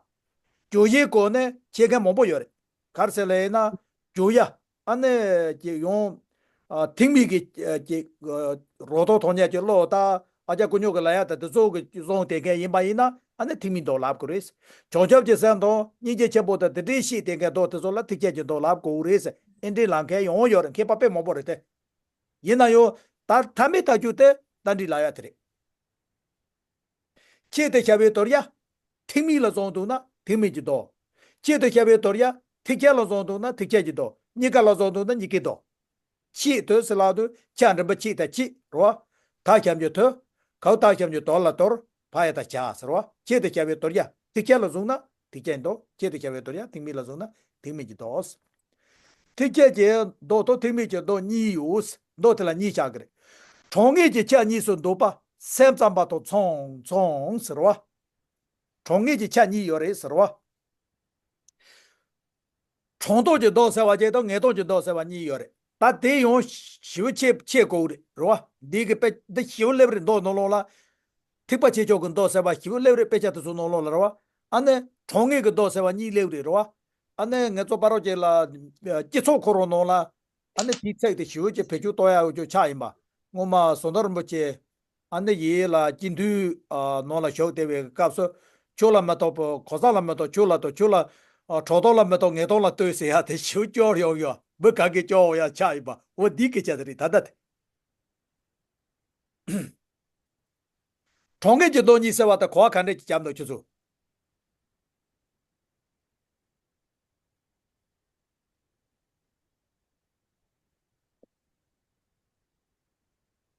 བརྗོད་གཞིའི་སྒོ་ནས་འཆད་མཁན་མང་པོ་ཡོད་རེད། ག་རེ་ཟེར་ལབ་ཡིན་ན། བརྗོད་ཡ། ཨ་ནི་ཀྱི་ཡང་། ཨ་ཐེག་དམན་གྱི་ཀྱི་རང་དོན་མཐོང་ཉལ་གྱི་བློ་དང་ཨ་ཅག་ཀུན་སྨྱོན་གྱི་ལབ་ཡ་དང་དེ་ཚོ་གི་བཟུང་བསྡད་མཁན་ཡིན་པ་ཡིན་ན་ཨ་ནི་ཐེག་དམན་མདོ་ལབ་དགོས་རེད། བྱང་ཆུབ་ཀྱི་སེམས་དང་སྙིང་རྗེ་ཆེན་པོ་དང་དེ་འདྲའི་བཤད་བསྡད་མཁན་མདོ་དེ་ཚོ་ལ་ཐེག་ཆེན་གྱི་མདོ་ལབ་དགོས་རེད་ཟེར་ཨེ་འདྲའི་ལབ་མཁན་ཡང་ཡོད་རེད། མཁས་པ་དཔེ་མང་པོ་རེད་དེ། ཡིན་ན་ཡང་ད་མཐའ་མའི་ཐག་གཅོད་དེ་རྟ་མགྲིན་ལབ་ཡ་དེ་རེད། ཆེད་དུ་བྱ་བའི་མདོར་ཡ། ཐེག་དམན་ལ་བཟུང་འདུག་ན་ཐེག་དམན་གྱི་མདོ། ཆེད་དུ་བྱ་བའི་མདོར་ཡ། ཐེག་ཆེན་ལ་བཟུང་འདུག་ན་ཐེག་ཆེན་གྱི་མདོ། གཉིས་ཀ་ལ་བཟུང་འདུག་ན་གཉིས་ཀའི་མདོ། ཆེད་དོ་ཟེར་ལབ་དུས་ཆ་འགྲེང་བུ་ཆེད་དང་ཆེད་རེད་བ། ད་ཞབས་ཀྱུ་དོ། གའུ་ད་ཞབས་ཀྱུ་དོ་ལ་དོར། བ་ཡ་བཏགས་བྱ་ཟེར་བ། ཆེད་དུ་བྱ་བའི་དོར་བྱ། ཐིག་ཁྱད་ལ་བཟུང་ན་ཐིག་ཁྱད་ཡིན་དོ། ཆེད་དུ་བྱ་བའི་དོར་བྱ། ཐིག་མིག་ལ་བཟུང་ན་ཐིག་མིག་གི་མདོག་ཐིག་ཁྱད་ཀྱི་མདོག་དང་ཐིག་མིག་གི་མདོག་གཉིས་ཡོད། མདོག་དེ་ལ་གཉིས་ཆགས་ཀྱི་རེད། གྲངས་ངེས་ཀྱི་ཆ་གཉིས་སུ་འདུས་པ་སེམས་ཙམ་པ་དང་མཚུངས་མཚུངས་ཟེར་བ། གྲངས་ངེས་ཀྱི་ཆ་གཉིས་ཡོད་རེད་ཟེར་བ། གྲངས་སྟོང་གི་མདོག་ཟེར་བ་གཅིག་དང་ངེས་སྟོང་གི་མདོག་ཟེར་བ་གཉིས་ཡོད་རེད། ད་དེ་ཡང་ཞེ་པོ་ཕྱེ་ཕྱེ་དགོས་རེད་རེད་བ། འདི་གི་དཔེ་འདི་ཞེ་པོ་སླེབས་རེད། མདོག་ནང་ལོགས་ལ་ཐེག་པ་ཆེ་མཆོག་གི་མདོག་ཟེར་བ་ཞེ་པོ་སླེབས་རེད། དཔེ་ཆ་དེ་ཚོ་ནང་ལོགས་ལ་རེད་བ། ཨ་ནི་གྲངས་ངེས་ཀྱི་མདོག་ཟེར་བ་གཉིས་སླེབས་རེད་རེད་བ། ཨ་ནི་ངེད་ཚོ་ཕ་རོལ་ཅིག་ལ་སྤྱི་ཚོགས་ཁོ་རང་ནང་ལ་ཨ་ནི་དེའི་ཚིག་དེ་ཞེ་པོ་ཅིག་བེད་སྤྱོད་གཏོང་ཡག་ཅིག་ཆགས་ཡིན་པ། སྔོན་མ་ཟམ་གདོང་རིན་པོ་ཆེ་ཨ་ནི་ཡིན་ལ་སྤྱི་འཐུས་ཨ་ནང་ལ་ཞུགས་བསྡད་པའི་སྐབས་སུ། ཁྱོད་ལ་མི་གཏོགས་པའི་གོ་ས་ལ་མི་གཏོགས། ཁྱོད་ལ་གཏོགས། ཁྱོད་ལ་ཨ་གྲངས་སྟོང་ལ་མི་གཏོགས་ངེས་སྟོང་ལ་ལྟོས་ཟེར་ཡག་དེ་ཞེ་པོ་སྐྱོ་ཡོང་ཡོད། མི་ག་གིས་སྐྱོ་ཡག་ཆགས་ཡིན་པ། འོ་འདིའི་སྐད་ཆ་དེ་རེད་ད་ལྟ་དེ། གྲངས་ངེས་ཀྱི་མདོག་གཉིས་ཟེར་བ་དེ་གོ་བ་ག་འདྲས་ཀྱིས་བརྒྱབ་འདུག་ཁྱོད་ཚོས།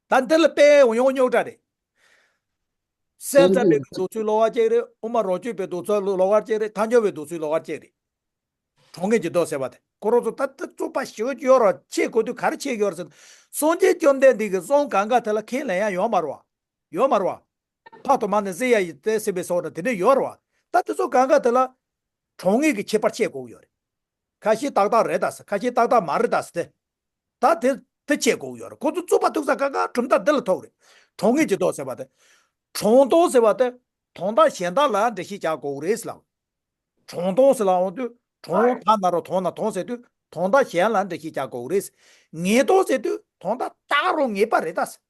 ད་འདི་ལ་དཔེ་ཡང་རྙོག་དྲ་རེད། སེམས་ཙམ་པའི་གི་འདོད་ཚུལ་ལོགས་ཀ་གཅིག་རེད། དབུ་མ་རང་རྒྱུད་པའི་འདོད་ཚུལ་ལོགས་ཀ་གཅིག་རེད། ཐལ་འགྱུར་བའི་འདོད་ཚུལ་ལོགས་ཀ་གཅིག་རེད། གྲངས་ངེས་ཀྱི་མདོག་ཟེར་བ་དེ་ཁོ་རང་ཚོ་ད་ལྟ་རྩོད་པ་ཞེ་པོ་ཅིག་ཡོད་རེད། ཕྱེ་དགོས་དུས་ག་རེ་ཕྱེ་གི་ཡོད་རེད་ཟེར་ན། སངས་རྒྱས་བཅོམ་ལྡན་འདས་ཀྱི་གསུང་གང་ག་དེ་ལ་ཁས་ལེན་ཡག་ཡོད་མ་རེད་བ། ཡོད་མ་རེད་བ། ཕ་དང་མ་ནི་བསད་ཡག་ཡིན་ཏེ་ཟེར་བའི་སོགས་ན་དེ་འདྲ་ཡོད་རེད་བ། ད་དེ་ཚོ་གང་ག་དེ་ལ་གྲངས་ངེས་ཀྱི་ཁྱད་པར་ཕྱེ་དགོས་ཀྱི་ཡོད་རེད། ཁ་ཤས་ཏག་ཏག་རེད་ད་ཟེར། ཁ་ཤས་ཏག་ཏག་མ་རེད་ད་ཟེར་ཏེ། ད་དེ་དེ་ཕྱེ་དགོས་ཀྱི་ཡོད་རེད། ཁོ་ཚོ་རྩོད་པ་ཐུག་ས་གང་ག་གྲུབ་མཐའ་འདི་ལ་ཐུག་རེད། གྲངས་ངེས་ཀྱི་མདོག་ཟེར་བ་དེ། གྲངས་སྟོང་ཟེར་བ་དེ་དོན་དག་གཞན་དག་ལ་འགྲེལ་བཤད་རྒྱག་དགོས་རེད་ཟེར་ལ། གྲངས་སྟོང་ཟེར་ལབ་ཡོང་དུས་གྲངས་ད་ན་རོ་དོན་ན་དོན་ཟེར་དུས་དོན་དག་གཞན་ལ་འགྲེལ་བཤད་རྒྱག་དགོས་རེད། ངེས་སྟོང་ཟེར་དུས་དོན་དག་ད་ག་རང་ངེས་པ་རེད་ད་ཟེར།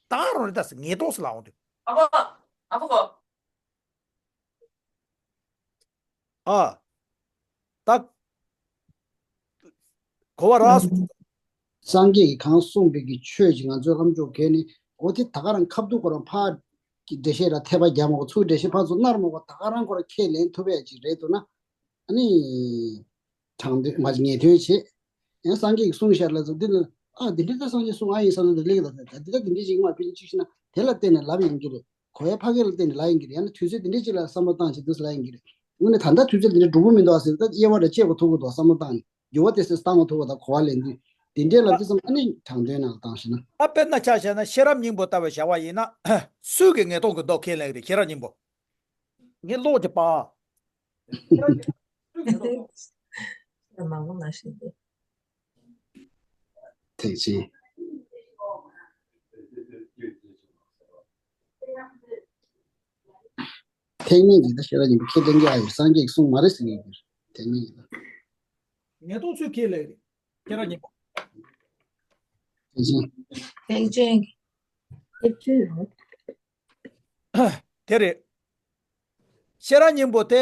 ད་ག་རང་རེད་ད་ཟེར། ངེས་སྟོང་ཟེར་ལབ་ཡོང་དུས། ཨ་ཕོ། ཨ་ཕོ་གོ། ཨ། ད། གོ་བ་རག་སོང་། སངས་རྒྱས་ཀྱིས་གང་གསུངས་པའི་གི་ཆོས་ཀྱི་ང་ཚོའི་ལྷམ་ཅོག་གས་ནི་འོ་དེ་ད་ག་རང་ཁ་བསྡུ་ཁོ་རང་ཕར་གྱི་འགྲེལ་བཤད་ལ་ཐེབས་པ་རྒྱབ་མ་གོ། ཚུར་འགྲེལ་བཤད་ཕར་ཚུར་མནར་མ་གོ། ད་ག་རང་ཁོ་རང་ཁས་ལེན་ཐུབ་ཡག་ཅིག་རེད་འདུག་ན། ཨ་ནི། དྲང་དོན་མ་ངེས་དོན་བྱེད། ཡང་སངས་རྒྱས་ཀྱིས་གསུངས་ཤར་ལ་ཚོ་འདི་ནི་ཨ་འདི་འདྲ་ད་སངས་རྒྱས་གསུངས་ཨ་ཡིན་བསམ་ན་འདི་ལེགས་ད་ད་འདི་ད་འདི་འདྲ་ཅིག་མ་ཕི་ཅིག་ཤི་ན་དེ་ལ་བརྟེན་ནས་ལབ་ཡིན་གྱི་རེད། གོ་ཡ་ཕ་གི་ལ་བརྟེན་ནས་ལབ་ཡིན་གྱི་རེད། ཡང་ན་དུས་ཚོད་འདི་འདྲ་ཅིག་ལ་བསམ་བློ་བཏང་བྱེད་འདུག་ལབ་ཡིན་གྱི་རེད། དངོས་གནས་ད་ལྟ་དུས་ཚོད་འདི་འདྲ་འགྲོ་གི་མི་འདུག་ཟེར་ད་དབྱེ་བ་འདྲ་དཔྱད་དགོས་ཐུག་གི་འདུག་བསམ་བློ་བཏང་ནས་འགྱུར་བ་དེ་སེ་བཏང་མ་ཐུབ་པ་ད་གོ་བ་ལེན་དུས་འདི་འདྲས་ལ་འདི་ཙམ་ཨ་ནི་དྲང་དོན་ནང་ལ་བཏང་ཤེ་ན། ད་དཔེར་ན་ཆ་བཞག་ན་ཤེས་རབ་སྙིང་པོ་ལྟ་བུ་བཞག་པ་ཡིན་ན། སུས་ཀྱི་ངེས་སྟོང་གི་མདོག་ཁས་ལེན་གྱི་རེད། ཤེས་རབ་སྙིང་པོ། ངས་ཀློག་གི་པ། མང་པོ་ན་ཤེས་ཏེ། ཐེག་ཆེན། ཐེག་དམན་གྱི་ད་ཤེས་རབ་སྙིང་པོ་ཁས་ལེན་གྱི་ཨ་ཡོད། སངས་རྒྱས་ཀྱི་གསུང་མ་རེད་ཟེར་གྱི་ཡོད། ཐེག་དམན་གྱི་ད། ངེས་སྟོང་ཚུལ་ཁས་ལེན་གྱི་རེད། ཤེས་རབ་སྙིང་པོ། ཐེག་ཆེན། ཐེག་ཆེན། ཐེག་ཆེན། དེ་རེད། ཤེས་རབ་སྙིང་པོ་དེ་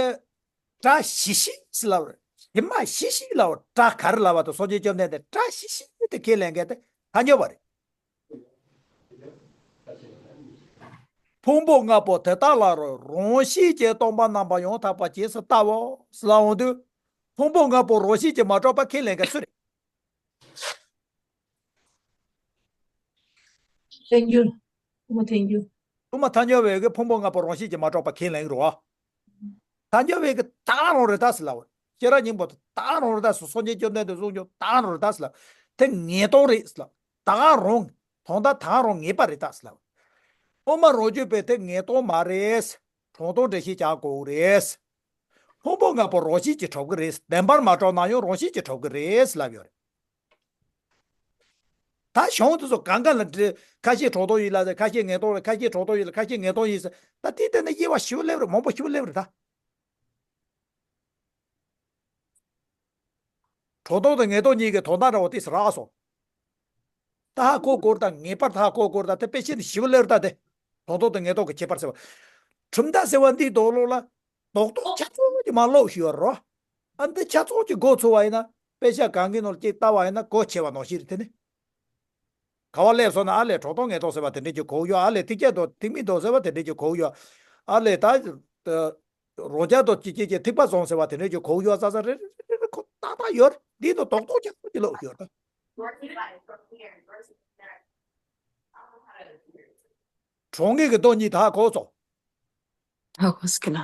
བཀྲ་ཤིས་ཤིས་ལབ་རེད། ཞི་མ་ཤི་ཤི་ལབ་རེད། བཀྲ་ག་རེ་ལབ་པ་དང་སངས་རྒྱས་བཅོམ་ལྡན་འདས་བཀྲ་ཤིས་ཤིས་དེ་ཁས་ལེན་མཁན་དེ་ཐལ་འགྱུར་བ་རེད། ཕུང་པོ་ལྔ་པོ་དེ་དག་ལ་རོ། རང་བཞིན་གྱིས་སྟོང་པ་རྣམ་པར་ཡང་དག་པར་རྗེས་སུ་བལྟའོ་ལབ་ཡོང་དུས། ཕུང་པོ་ལྔ་པོ་རང་བཞིན་གྱིས་མ་གྲུབ་པ་ཁས་ལེན་མཁན་སུ་རེད། ཐལ་འགྱུར། དབུ་མ་ཐལ་འགྱུར། དབུ་མ་ཐལ་འགྱུར་བས་ཀྱི་ཕུང་པོ་ལྔ་པོ་རང་བཞིན་གྱིས་མ་གྲུབ་པ་ཁས་ལེན་གྱི་རེད་བ། ཐལ་འགྱུར་བས་ཀྱི་ད་ག་རང་རེད་ད་ཟེར་ལབ་པ། ཤེས་རབ་སྙིང་པོ་ད་ག་རང་རེད་ད་ཟེར། སངས་རྒྱས་བཅོམ་ལྡན་འདས་གསུངས་རྒྱུ་ད་ག་རང་རེད་ད་ཟེར་ལབ། དེ་ངེས་སྟོང་རེད་ཟེར་ལབ། ད་ག་རང་། དོན་དག་ད་ག་རང་ངེས་པ་རེད་ད་ཟེར་ལབ། དབུ་མ་རང་རྒྱུད་པས་དེ་ངེས་སྟོང་མ་རེད། གྲངས་སྟོང་འགྲེལ་བཤད་རྒྱག་དགོས་རེད། ཕུང་པོ་ལྔ་པོ་རང་བཞིན་གྱིས་གྲུབ་ཀྱི་རེད། བདེན་པར་མ་གྲུབ་ན་ཡང་རང་བཞིན་གྱིས་གྲུབ་ཀྱི་རེད་ལབ་ཡོད་རེད། ད་གཞུང་དེ་ཚོ་གང་ག་ལ་འདྲི། ཁ་ཤས་གྲངས་སྟོང་ཡིན་ལབ་ཟེར། ཁ་ཤས་ངེས་སྟོང་རེད། ཁ་ཤས་གྲངས་སྟོང་ཡིན་ལ། ཁ་ཤས་ངེས་སྟོང་ཡིན་ཟེར། ད་དེའི་སྟེང་ནས་དབྱེ་བ་ཞིབ་སླེབས་རེད། མང་པོ་ཞིབ་སླེབས་རེད་ད། གྲངས་སྟོང་དང་ངེས་སྟོང་གཉིས་ཀྱི་དོན་དག་འདྲ་བོ་དེ་རག་སོང་། ད་ཧ་གོ་དགོས་རེད་ད། ངེས་པར་ད་ཧ་གོ་དགོས་རེད་ད། དེ་དཔེ་ཆ་ནས་ཞིབ་སླེབས་རེད་ད། དེ་གྲངས་སྟོང་དང་ངེས་སྟོང་གི་ཁྱད་པར་ཟེར་བ། གྲུབ་མཐའ་ཟེར་བ་འདིའི་ནང་ལོགས་ལ། རྡོག་རྡོག་ཆ་ཚང་གཅིག་མར་ཀློག་ཞུས་པ་རེད། ཨ་འདི་ཆ་ཚང་གཅིག་མགོ་ཚོས་པ་ཡིན་ན། དཔེ་ཆ་གང་གི་ནང་ལ་གཅིག་བལྟས་པ་ཡིན་ན་གོ་ཆོད་པ་ནང་བཞིན་རེད་དེ་ནི། ག་པར་སླེབས་སོང་ན་ཨ་ལས་གྲངས་སྟོང་ངེས་སྟོང་ཟེར་བ་དེ་འདྲས་ཅིག་གོ་གི་ཡོད། ཨ་ལས་ཐིག་ཁྱད་དང་ཐིག་མིག་དང་ཟེར་བ་དེ་འདྲས་ཅིག་གོ་གི་ཡོད། ཨ་ལས་ད། རང་རྐྱ་དང་ཅི་ཅི་ཅི་ཐིགས་པ་བཟང་ཟེར་བ་དེ་འདྲས་ཅིག་གོ་གི་ཡོད། ས་ས་རེ་རེ་རེ་རེ་ཁོ་ཏག་ཏག་ཡོད་རེད། འདི་ནི་རྡོག་རྡོག་ཆ་ཚང་གཅིག་ཀློག་ཡོད་རེད། གྲོང་ངེས་ཀྱི་མདོ་གཉིས་ད་གོ་སོང་། ཧ་གོ་སོང་ལ།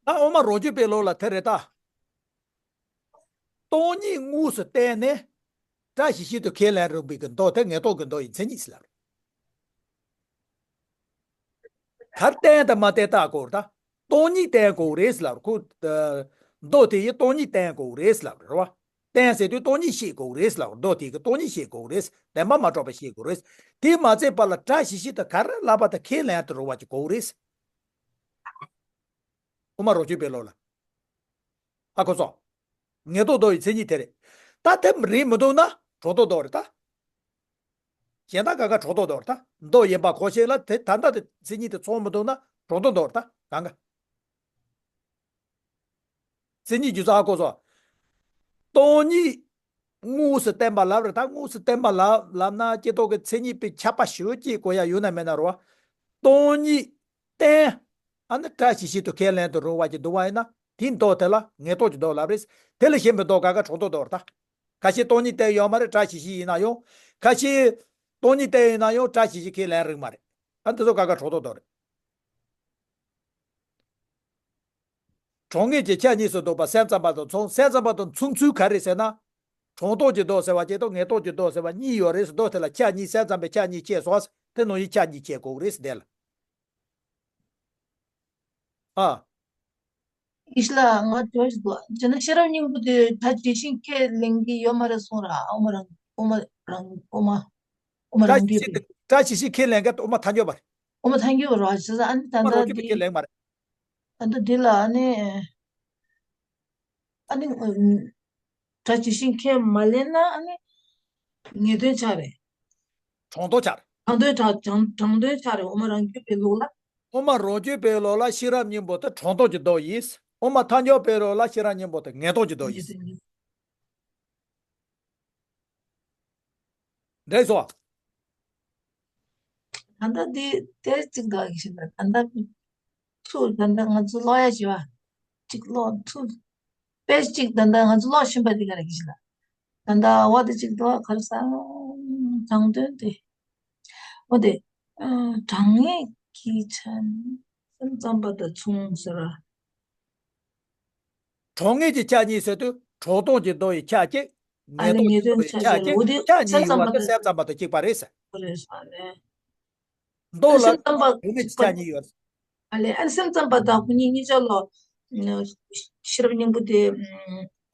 ད་དབུ་མ་རང་རྒྱུད་པའི་ལུགས་ལ་དེ་རེད་ད། སྟོང་ཉིད་དངོས་སུ་བསྟན་ནས། བཀྲ་ཤིས་ཤིག་ཏུ་ཁས་ལེན་རུང་བའི་གི་མདོ་དེ་ངེས་རྟོགས་ཀྱི་མདོ་ཡི་མཚན་ཉིད་ཟེར་ལབ། གར་བསྟན་དང་མ་བསྟན་ལྟ་དགོས་རེད་ད། སྟོང་ཉིད་བསྟན་དགོས་རེད་ཟེར་ལབ་ཁོ། མདོ་དེ་ཡི་སྟོང་ཉིད་བསྟན་དགོས་རེད་ཟེར་ལབ་རེད་བ། བསྟན་ཟེར་དུས་སྟོང་ཉིད་ཤེས་དགོས་རེད་ཟེར་ལབ། མདོ་དེ་གི་སྟོང་ཉིད་ཤེས་དགོས་རེད། བདེན་པ་མ་གྲུབ་པ་ཤེས་དགོས་རེད། དེ་མ་ཚད་པ་ལ་བཀྲ་ཤིས་ཤིག་ཏུ་ག་རེ་ལབ་པ་དེ་ཁས་ལེན་དུ་རུང་བ་ཅིག་དགོས་རེད། དབུ་མ་རང་རྒྱུད་པའི་ལུགས་ལ། ཨ་ཁོ་སོ། ངེས་རྟོགས་མདོ་ཡི་མཚན་ཉིད་དེ་རེད། ད་དེ་རེད་མི་འདུག་ན་གྲོགས་མདོག་མདོ་རེད་ད། གཞན་དག་ག་ག་གྲོགས་མདོག་མདོ་རེད་ད། མདོ་ཡིན་པ་གོ་ཤེས་ལ་དེ་ད་ལྟ་དེ་མཚན་ཉིད་དེ་ཚོགས་མི་འདུག་ན་གྲོགས་མདོག་མདོ་རེད་ད་གང་ག་མཚན་ཉིད་རྒྱུ་མཚན་ཨ་ཁོ་སོ། སྟོང་ཉིད་དངོས་སུ་བསྟན་པ་ལབ་རེད་ད། དངོས་སུ་བསྟན་པ་ལབ་ལབ་ན་སྐྱེ་རྟོགས་ཀྱི་མཚན་ཉིད་པའི་ཁྱབ་པ་ཞུ་ཅེས་གོ་ཡ་ཡོད་ན་མེད་ན་རོ། སྟོང་ཉིད་བསྟན། ཨ་ནི་བཀྲ་ཤིས་ཤིག་ཏུ་ཁས་ལེན་དུ་རུང་བ་ཅིག་འདུག་བ་ཡིན་ན་དེའི་མདོ་དེ་ལ་ངེས་རྟོགས་ཀྱི་མདོ་ལབ་རེད། དེ་ལ་གཞན་པའི་མདོ་ག་ག་གྲོགས་མདོག་མདོ་རེད་ད། ཁ་ཤས་སྟོང་ཉིད་བསྟན་ཡོད་མ་རེད། བཀྲ་ཤིས་ཤིག་ཡིན་ན་ཡང་། ཁ་ཤས་སྟོང་ཉིད་བསྟན་ཡིན་ན་ཡང་བཀྲ་ཤིས་ཤིག་ཁས་ལེན་རིགས་མ་རེད། ཨ་འདི་ཚོ་ག་ག་གྲོགས་མདོག་མདོ་རེད། གྲངས་ངེས་ཀྱི་ཆ་གཉིས་སུ་འདོགས་པ་སེམས་ཙམ་པ་དང་མཚུངས། སེམས་ཙམ་པ་དང་མཚུངས་ཚུལ་ག་རེ་ཟེར་ན། གྲངས་རྟོགས་ཀྱི་མདོ་ཟེར་བ་ཅིག་དང་ངེས་རྟོགས་ཀྱི་མདོ་ཟེར་བ་གཉིས་ཡོད་རེད། མདོ་དེ་ལ་ཆ་གཉིས། སེམས་ཙམ་པའི་ཆ་གཉིས་ཕྱེ་སོང་། དེ་ནང་བཞིན་ཆ་གཉིས་ཕྱེ་དགོས་རེད་དེ་ལ། ཨ། ཡིན་ལ་ང་དྲོད་ཞིག་འདུག་ཅེ་ན་ཤེས་རབ་སྙིང་པོ་དེ་སྒྲ་ཇི་བཞིན་ཁས་ལེན་གྱི་ཡོད་མ་རེད་གསུངས་ར། ཨོ་མ་རང་ཨོ་མ་རང་ཨོ་མ་ཨོ་མ་རང་རྒྱུད་པའི་སྒྲ་ཇི་བཞིན་ཁས་ལེན་མཁན་ཨོ་མ་ཐལ་འགྱུར་བ་རེད། ཨོ་མ་ཐལ་འགྱུར་བ་རེད་བ། བྱས་ཙང་ཨ་ནི་ད་ཨོ་མ་རང་ལྟ་རྒྱུད་པའི་ཁས་འདི་ལེན་མ་རེད། ད་ལྟ་འདི་ལ་ཨ་ནི། ཨ་ནི། སྒྲ་ཇི་བཞིན་ཁས་མ་ལེན་ན་ཨ་ནི། ངེས་དོན་ཆགས་རེད། གྲངས་རྟོགས་ཆགས་རེད། གྲངས་དོན་གྲངས་གྲངས་གྲངས་དོན་ཆགས་རེད། ཨོ་མ་རང་རྒྱུད་པའི་ལུགས་ལ། ཨོ་མ་རང་རྒྱུད་པའི་ལུགས་ལ་ཤེས་རབ་སྙིང་པོ་དེ་གྲངས་རྟོགས་ཀྱི་མདོ་ཡིན། ཨོ་མ་ཐལ་འགྱུར་པའི་ལུགས་ལ་ཤེས་རབ་སྙིང་པོ་དེ་ངེས་རྟོགས་ཀྱི་མདོ་ཡིན། ངེས་དོན་ཡིན། འགྲིག་སོང་། ད་ལྟ་འདི་དེ་གཅིག་འདུག་གི་ཤིང་ད་ད་ལྟ་ཚུར་ད་ལྟ་ང་ཚོ་ཀློག་ཡ་བྱེད་པ་གཅིག་ཀློག་ཚུར་དཔེ་གཅིག་ད་ལྟ་ང་ཚོ་ཀློག་བཞིན་པ་འདི་ག་རེ་གི་ཤིང་ད། ད་ལྟ་འོ་དེ་གཅིག་འདུག་ག་རེ་ཟ་དྲང་དོན་དེ། འོ་དེ་གྲངས་ངེས་ཀྱི་ཆ་ནས་སེམས་ཙམ་པ་དང་མཚུངས་ཟེར་བ། གྲངས་ངེས་ཀྱི་ཆ་གཉིས་ཟེར་དུས་གྲངས་རྟོགས་ཀྱི་མདོ་ཡི་ཆ་གཅིག་ངེས་རྟོགས་ཀྱི་མདོ་ཡི་ཆ་གཅིག་ཆ་གཉིས་ཡོད་པ་དེ་སེམས་ཙམ་པ་དང་གཅིག་པ་རེད་ཟེར། རེད་ཟེར་ནས། མདོ་ལ་སེམས་ཙམ་པ་གྲངས་ངེས་ཀྱི་ཆ་གཉིས་ཡོད། ཨ་ལས་ཨ་ནི་སེམས་ཙམ་པ་དང་ཁོ་གཉིས་གཉིས་ཆ་ལ་ཤེས་རབ་སྙིང་པོ་དེ།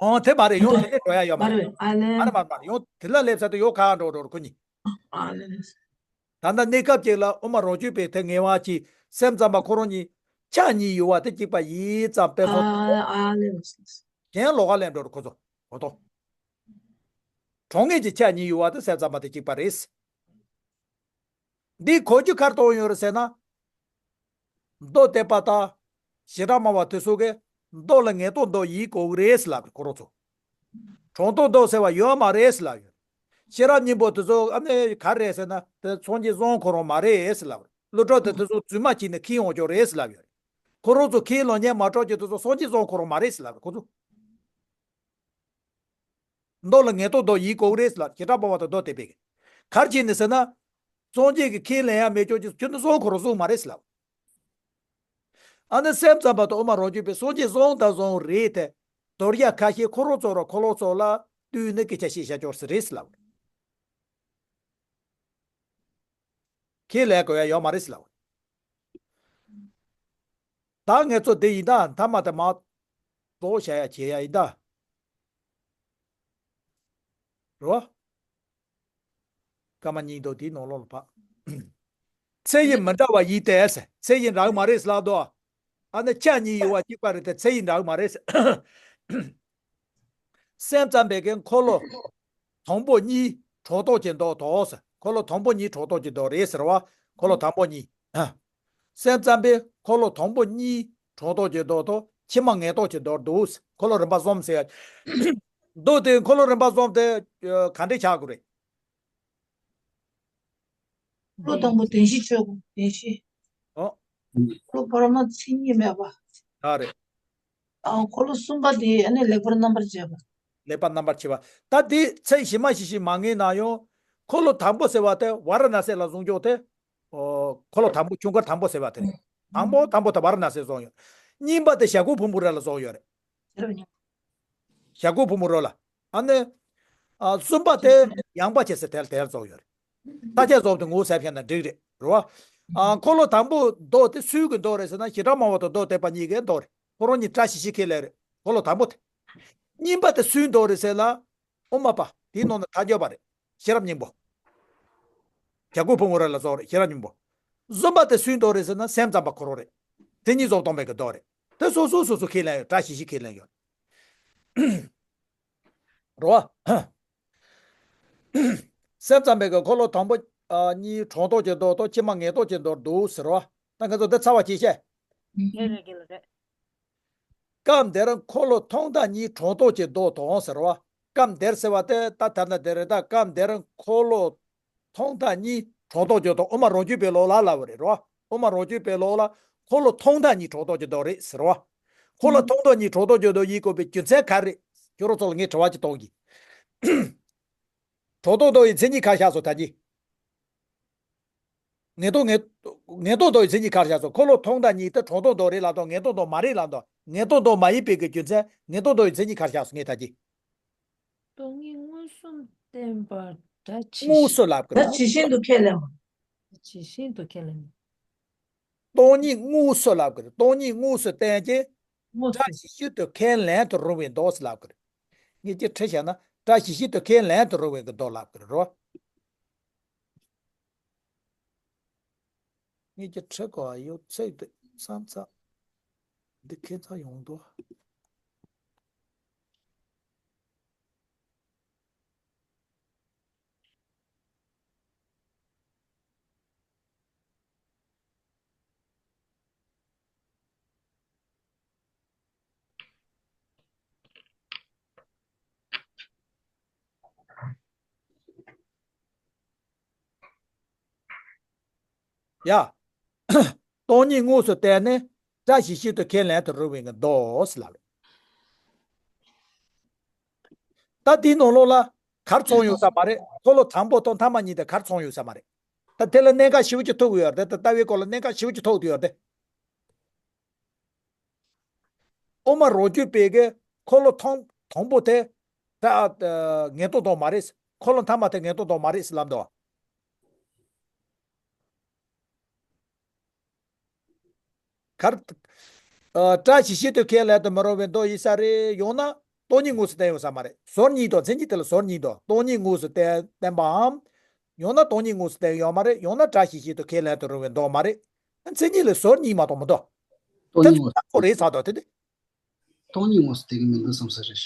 ཨོ་དེ་མ་རེད། ཡང་དེ་ལས་འགྲོ་ཡ་ཡོད་མ་རེད། ཨ་ལས་མ་རེད་མ་རེད། ཡང་དེ་ལ་སླེབས་ས་དེ་ཡང་གང་འགྲོ་འགྲོ་རུ་ཁོ་གཉིས། ཨ་ལས། ད་ལྟ་གནས་སྐབས་ཅིག་ལ་དབུ་མ་རང་རྒྱུད་པའི་དེ་ངེས་པ་གཅིག་སེམས་ཙམ་པ་ཁོ་རང་གཉིས་ཆ་གཉིས་ཡོད་པ་དེ་གཅིག་པ་ཡིན་ཙམ་དཔེ་ཁོ། ཨ་ཨ་ལེ། གཞན་ལོགས་ཀ་ལེན་འགྲོ་རུ་ཁོ་ཚོ་གོ་ཐོ། གྲངས་ངེས་ཀྱི་ཆ་གཉིས་ཡོད་པ་དེ་སེམས་ཙམ་པ་དེ་གཅིག་པ་རེད། འདི་གོ་རྒྱུ་གར་གཏོང་ཡོད་རེད་ཟེར་ན། མདོ་སྡེ་པ་དང་བྱེ་བྲག་སྨྲ་བ་དེ་ཚོ་གིས་མདོ་ལ་ངེས་རྟོགས་མདོ་ཡིན་དགོས་ཀྱི་རེད་ཟེར་ལབ་རེད་ཁོ་རང་ཚོ། གྲངས་རྟོགས་མདོ་ཟེར་བ་ཡོད་མ་རེད་ཟེར་ལབ་ཡོད། ཤེས་རབ་སྙིང་པོ་དེ་ཚོ་ཨ་ནི་ག་རེ་རེད་ཟེར་ན་དེ་སངས་རྒྱས་བཟང་ཁོ་རང་མ་རེད་ཟེར་ལབ་རེད། ཀླུ་སྒྲུབ་དེ་དེ་ཚོ་རྫུན་མ་བྱས་ནས་ཁྱེར་ཡོང་ཆོག་རེད་ཟེར་ལབ་ཡོད་རེད། ཁོ་རང་ཚོ་ཁས་ལེན་མཁན་མ་གཏོགས་ཀྱི་དེ་ཚོ་སངས་རྒྱས་བཟང་ཁོ་རང་མ་རེད་ཟེར་ལབ་རེད་ཁོ་ཚོ། མདོ་ལ་ངེས་རྟོགས་མདོ་ཡིན་དགོས་ཀྱི་རེད་ལབ། བྱེ་བྲག་སྨྲ་བ་དང་མདོ་སྡེ་པས། ག་རེ་བྱས་ནས་ཟེར་ན། སངས་རྒྱས་ཀྱིས་ཁས་ལེན་ཡ་མེད་ཆོག་ཅིག་ཁྱོད་ནི་བཟང་ཁོ་རང་བཟང་མ་རེད་ལབ། ཨ་ནི་སེམས་ཙམ་པ་དང་དབུ་མ་རང་རྒྱུད་པས་སངས་རྒྱས་བཟང་དང་བཟང་རེད་དེ། དོར་ཡ་ཁ་ཤས་ཁོ་རང་ཚོ་ར་ཁོ་ལོ་ཚོ་ལ་བསྟུན་ནས་སྐད་ཆ་བཤད་བྱ་ཆོག་ཟེར་རེད་ལབ། ཁས་ལེན་དགོས་ཡ་ཡོད་མ་རེད་ལབ། ད་ངས་ཚོ་དེ་ཡིན་ད་མཐའ་མ་དེ་མ་གཏོགས་བྱ་ཡ་བྱེད་ཡ་ཡིན་ད། རོ། སྐར་མ་གཉིས་འདུག་དེའི་ནང་ལོགས་ལ་ཕབ། མཚན་ཉིད་མི་འདྲ་བ་ཡིན་ཏེ་ཟེར། མཚན་ཉིད་འདྲ་གི་མ་རེད་ཟེར་ལབ་དོ། ཨ་ནི་ཆ་གཉིས་ཡོད་པ་གཅིག་པ་རེད་དེ་མཚན་ཉིད་འདྲ་གི་མ་རེད་ཟེར། སེམས་ཙམ་པའི་གི་འཁོར་ལོ་དང་པོ་གཉིས་གྲངས་རྟོགས་ཀྱི་མདོ་དོ་ཟེར། འཁོར་ལོ་དང་པོ་གཉིས་གྲངས་རྟོགས་ཀྱི་མདོ་རེད་ཟེར་བ། འཁོར་ལོ་དང་པོ་གཉིས། ཨ། སེམས་ཙམ་པས་འཁོར་ལོ་དང་པོ་གཉིས་གྲངས་རྟོགས་ཀྱི་མདོ་དང་ཕྱི་མ་ངེས་རྟོགས་ཀྱི་མདོར་འདུག་འཁོར་ལོ་རིམ་པ་གསུམ་ཟེར་ཡ། མདོ་དེ་འཁོར་ལོ་རིམ་པ་གསུམ་དེ་ག་འདྲས་ཆགས་དགོས་རེད། འཁོར་ལོ་དང་པོ་བདེན་བཞི་ཆོས་སྐུ་བདེན་བཞི། ཨོ། འཁོར་ལོ་བར་མ་མཚན་ཉིད་མེད་པ། ད་རེད། ཨ་འཁོར་ལོ་གསུམ་པ་དེ་ཨ་ནི་ལེགས་པར་རྣམ་པར་འབྱེད་པ། ལེགས་པར་རྣམ་པར་ཕྱེ་བ། ད་དེ་ཚེ་ཞིབ་མ་ཞིབ་ཞིག་མ་ངེས་ན་ཡང་། འཁོར་ལོ་དང་པོ་ཟེར་བ་དེ་ཝཱ་ར་ཎ་སི་ལ་བཟུང་ཕྱོགས་དེ། ཨོ། འཁོར་ལོ་དང་པོ་ཆུ་འཁོར་དང་པོ་ཟེར་བ་དེ་རེད། དང་པོ་དང་པོ་དེ་ཝཱ་ར་ཎ་སི་བཟུང་ཡོད། གཉིས་པ་དེ་བྱ་རྒོད་ཕུང་པོའི་རི་ལ་བཟུང་ཡོད་རེད། བྱ་རྒོད་ཕུང་པོའི་རི་ལ། ཨ་ནི། ཨ། གསུམ་པ་དེ་ཡངས་པ་བྱས་ཟེར་དེ་ལ་དེ་ལ་བཟུང་ཡོད་རེད། ད་ཁྱེད་ཚོ་དེ་ངོ་ཟེར་བཤད་ན་འགྲིག་རེད། རེད་བ། ཨ། འཁོར་ལོ་དང་པོ་མདོ་དེ་སུའི་གི་མདོ་རེད་ཟེར་ན་ཞི་ཁྲོ་མང་བ་དང་མདོ་སྡེ་པ་གཉིས་ཀའི་མདོ་རེད། ཁོ་རང་གཉིས་བཀྲ་ཤིས་བཞི་ཁས་ལེན་རེད། འཁོར་ལོ་དང་པོ་དེ། གཉིས་པ་དེ་སུའི་མདོ་རེད་ཟེར་ན། དབུ་མ་པ། དེའི་ནང་ན་ཐལ་འགྱུར་བ་རེད། ཤེས་རབ་སྙིང་པོ། བྱ་རྒོད་ཕུང་པོའི་རི་ལ་བཟུང་རེད། ཤེས་རབ་སྙིང་པོ། གསུམ་པ་དེ་སུའི་མདོ་རེད་ཟེར་ན་སེམས་ཙམ་པ་ཁོ་རང་རེད། དེ་གཉིས་རྫོགས་སྟོང་པའི་གི་མདོ་རེད། དེ་སོ་སོ་སོ་སོ་ཁས་ལེན་ཡོད། བཀྲ་ཤིས་བཞི་ཁས་ལེན་ཡོད། རེད་བ། སེམས་ཙམ་པའི་གི་འཁོར་ལོ་དང་པོ། ཨ། གཉིས་དྲང་ལྡོག་གི་མདོ་དང་ཕྱི་མ་ངེས་ལྡོག་གི་མདོར་འདུ་ཟེར་བ། ད་ང་ཚོ་འདི་ཚར་བ་ཅིག་བཤད། རེད་རེད་རེད་རེད། སྐབས་འདིར་འཁོར་ལོ་ཐོག་མཐའ་གཉིས་དྲང་ལྡོག་གི་མདོ་དང་ཟེར་བ། སྐབས་འདིར་ཟེར་བ་དེ་ད་ད་ལྟ་འདི་རེད། ད་སྐབས་འདིར་འཁོར་ལོ་ཐོག་མཐའ་གཉིས་དྲང་ལྡོག་གི་མདོ། དབུ་མ་རང་རྒྱུད་པའི་ལུགས་ལ་ལབ་པ་རེད། རེད་བ། དབུ་མ་རང་རྒྱུད་པའི་ལུགས་ལ་འཁོར་ལོ་ཐོག་མཐའ་གཉིས་དྲང་ལྡོག་གི་མདོ་རེད་ཟེར་བ། འཁོར་ལོ་ཐོག་མཐའ་གཉིས་དྲང་ལྡོག་གི་མདོ་ཡིན་དགོས་པའི་རྒྱུ་མཚན་ག་རེ་རེད། ཁྱོད་རང་ཚོ་ལ་ངས་དྲི་བ་ཅིག་གཏོང་གི། དྲང་ལྡོག་མདོ་ཡི་མཚན་ཉིད་ག་རེ་བཞག་སོང་ད་གིན། ངེས་ལྡོག་ངེས། ངེས་ལྡོག་མདོ་ཡི་མཚན་ཉིད་ག་རེ་བཞག་སོང་། འཁོར་ལོ་ཐོག་མཐའ་གཉིས་དེ་དྲང་ལྡོག་མདོ་རེད་ལབ་དང་། ངེས་ལྡོག་མདོ་མ་རེད་ལབ་དང་། ངེས་ལྡོག་མདོ་མ་ཡིན་པའི་གི་རྒྱུ་མཚན། ངེས་ལྡོག་མདོ་ཡི་མཚན་ཉིད་ག་རེ་བཞག་སོང་ངས་ད་གིན། སྟོང་ཉིད་དངོས་སུ་བསྟན་པ་སྒྲ་ཇི་དངོས་སུ་ལབ་གི་རེད། སྒྲ་ཇི་བཞིན་དུ་ཁས་ལེན་པ། ཇི་བཞིན་དུ་ཁས་ལེན་པ། སྟོང་ཉིད་དངོས་སུ་ལབ་གི་རེད། སྟོང་ཉིད་དངོས་སུ་བསྟན་གྱི། དངོས་སུ། སྒྲ་ཇི་བཞིན་དུ་ཁས་ལེན་དུ་རུང་བའི་མདོ་ཟེར་ལབ་གི་རེད། ངས་ཅིག་ཁྲིད་བྱས་ན་སྒྲ་ཇི་བཞིན་དུ་ཁས་ལེན་དུ་རུང་བའི་གི་མདོ་ལབ་གི་རེད་རོ། ངས་ཀྱི་ཁྲི་གོ་ཡོད་ཚད་དུ་བསམ་ཚ། འདི་ཁྱད་མཚར་ཡོང་དོ། ཡ། སྟོང་ཉིད་དངོས་སུ་བསྟན་ནས་སྒྲ་ཇི་བཞིན་དུ་ཁས་ལེན་དུ་རུང་བའི་མདོ་ཟེར་ལབ་རེད། ད་དེའི་ནང་ལོགས་ལ་གར་ཚང་ཡོད་ས་མ་རེད། འཁོར་ལོ་དང་པོ་དང་ཐ་མ་གཉིས་དེ་གར་ཚང་ཡོད་ས་མ་རེད། ད་དེ་ལ་གནད་འགག་ཞེ་པོ་ཅིག་ཐུག་གི་ཡོད་རེད། ད་ལྟ་བའི་སྐོར་ལ་གནད་འགག་ཞེ་པོ་ཅིག་ཐུག་གི་ཡོད་རེད། དབུ་མ་རང་རྒྱུད་པའི་གི་འཁོར་ལོ་ཐོག་དང་པོ་དེ་ད་ངེས་ལྡོག་མདོ་མ་རེད། འཁོར་ལོ་ཐ་མ་དེ་ངེས་ལྡོག་མདོ་མ་རེད་ཟེར་ལབ་འདུག་གར། ཨ། སྒྲ་ཇི་བཞིན་དུ་ཁས་ལེན་དུ་མི་རུང་བའི་མདོ་ཡིན་ས་རེད། ཡང་ན་སྟོང་ཉིད་དངོས་སུ་བསྟན་ཡོད་ས་མ་རེད། ཟུར་གཉིས་དང་། མཚན་ཉིད་དེ་ལ་ཟུར་གཉིས་དང་། སྟོང་ཉིད་དངོས་སུ་བསྟན་བསྟན་པའམ། ཡང་ན་སྟོང་ཉིད་དངོས་སུ་བསྟན་ཡོད་མ་རེད། ཡང་ན་སྒྲ་ཇི་བཞིན་དུ་ཁས་ལེན་དུ་རུང་བའི་མདོ་མ་རེད། མཚན་ཉིད་ལ་ཟུར་གཉིས་མ་གཏོགས་མི་འདུག་སྟོང་ཉིད་དངོས། དེ་ཁོ་རེད་ཚར་དོ་དེ་དེ། སྟོང་ཉིད་དངོས་སུ་བསྟན་གྱི་མི་འདུག་བསམ་ས་རེད།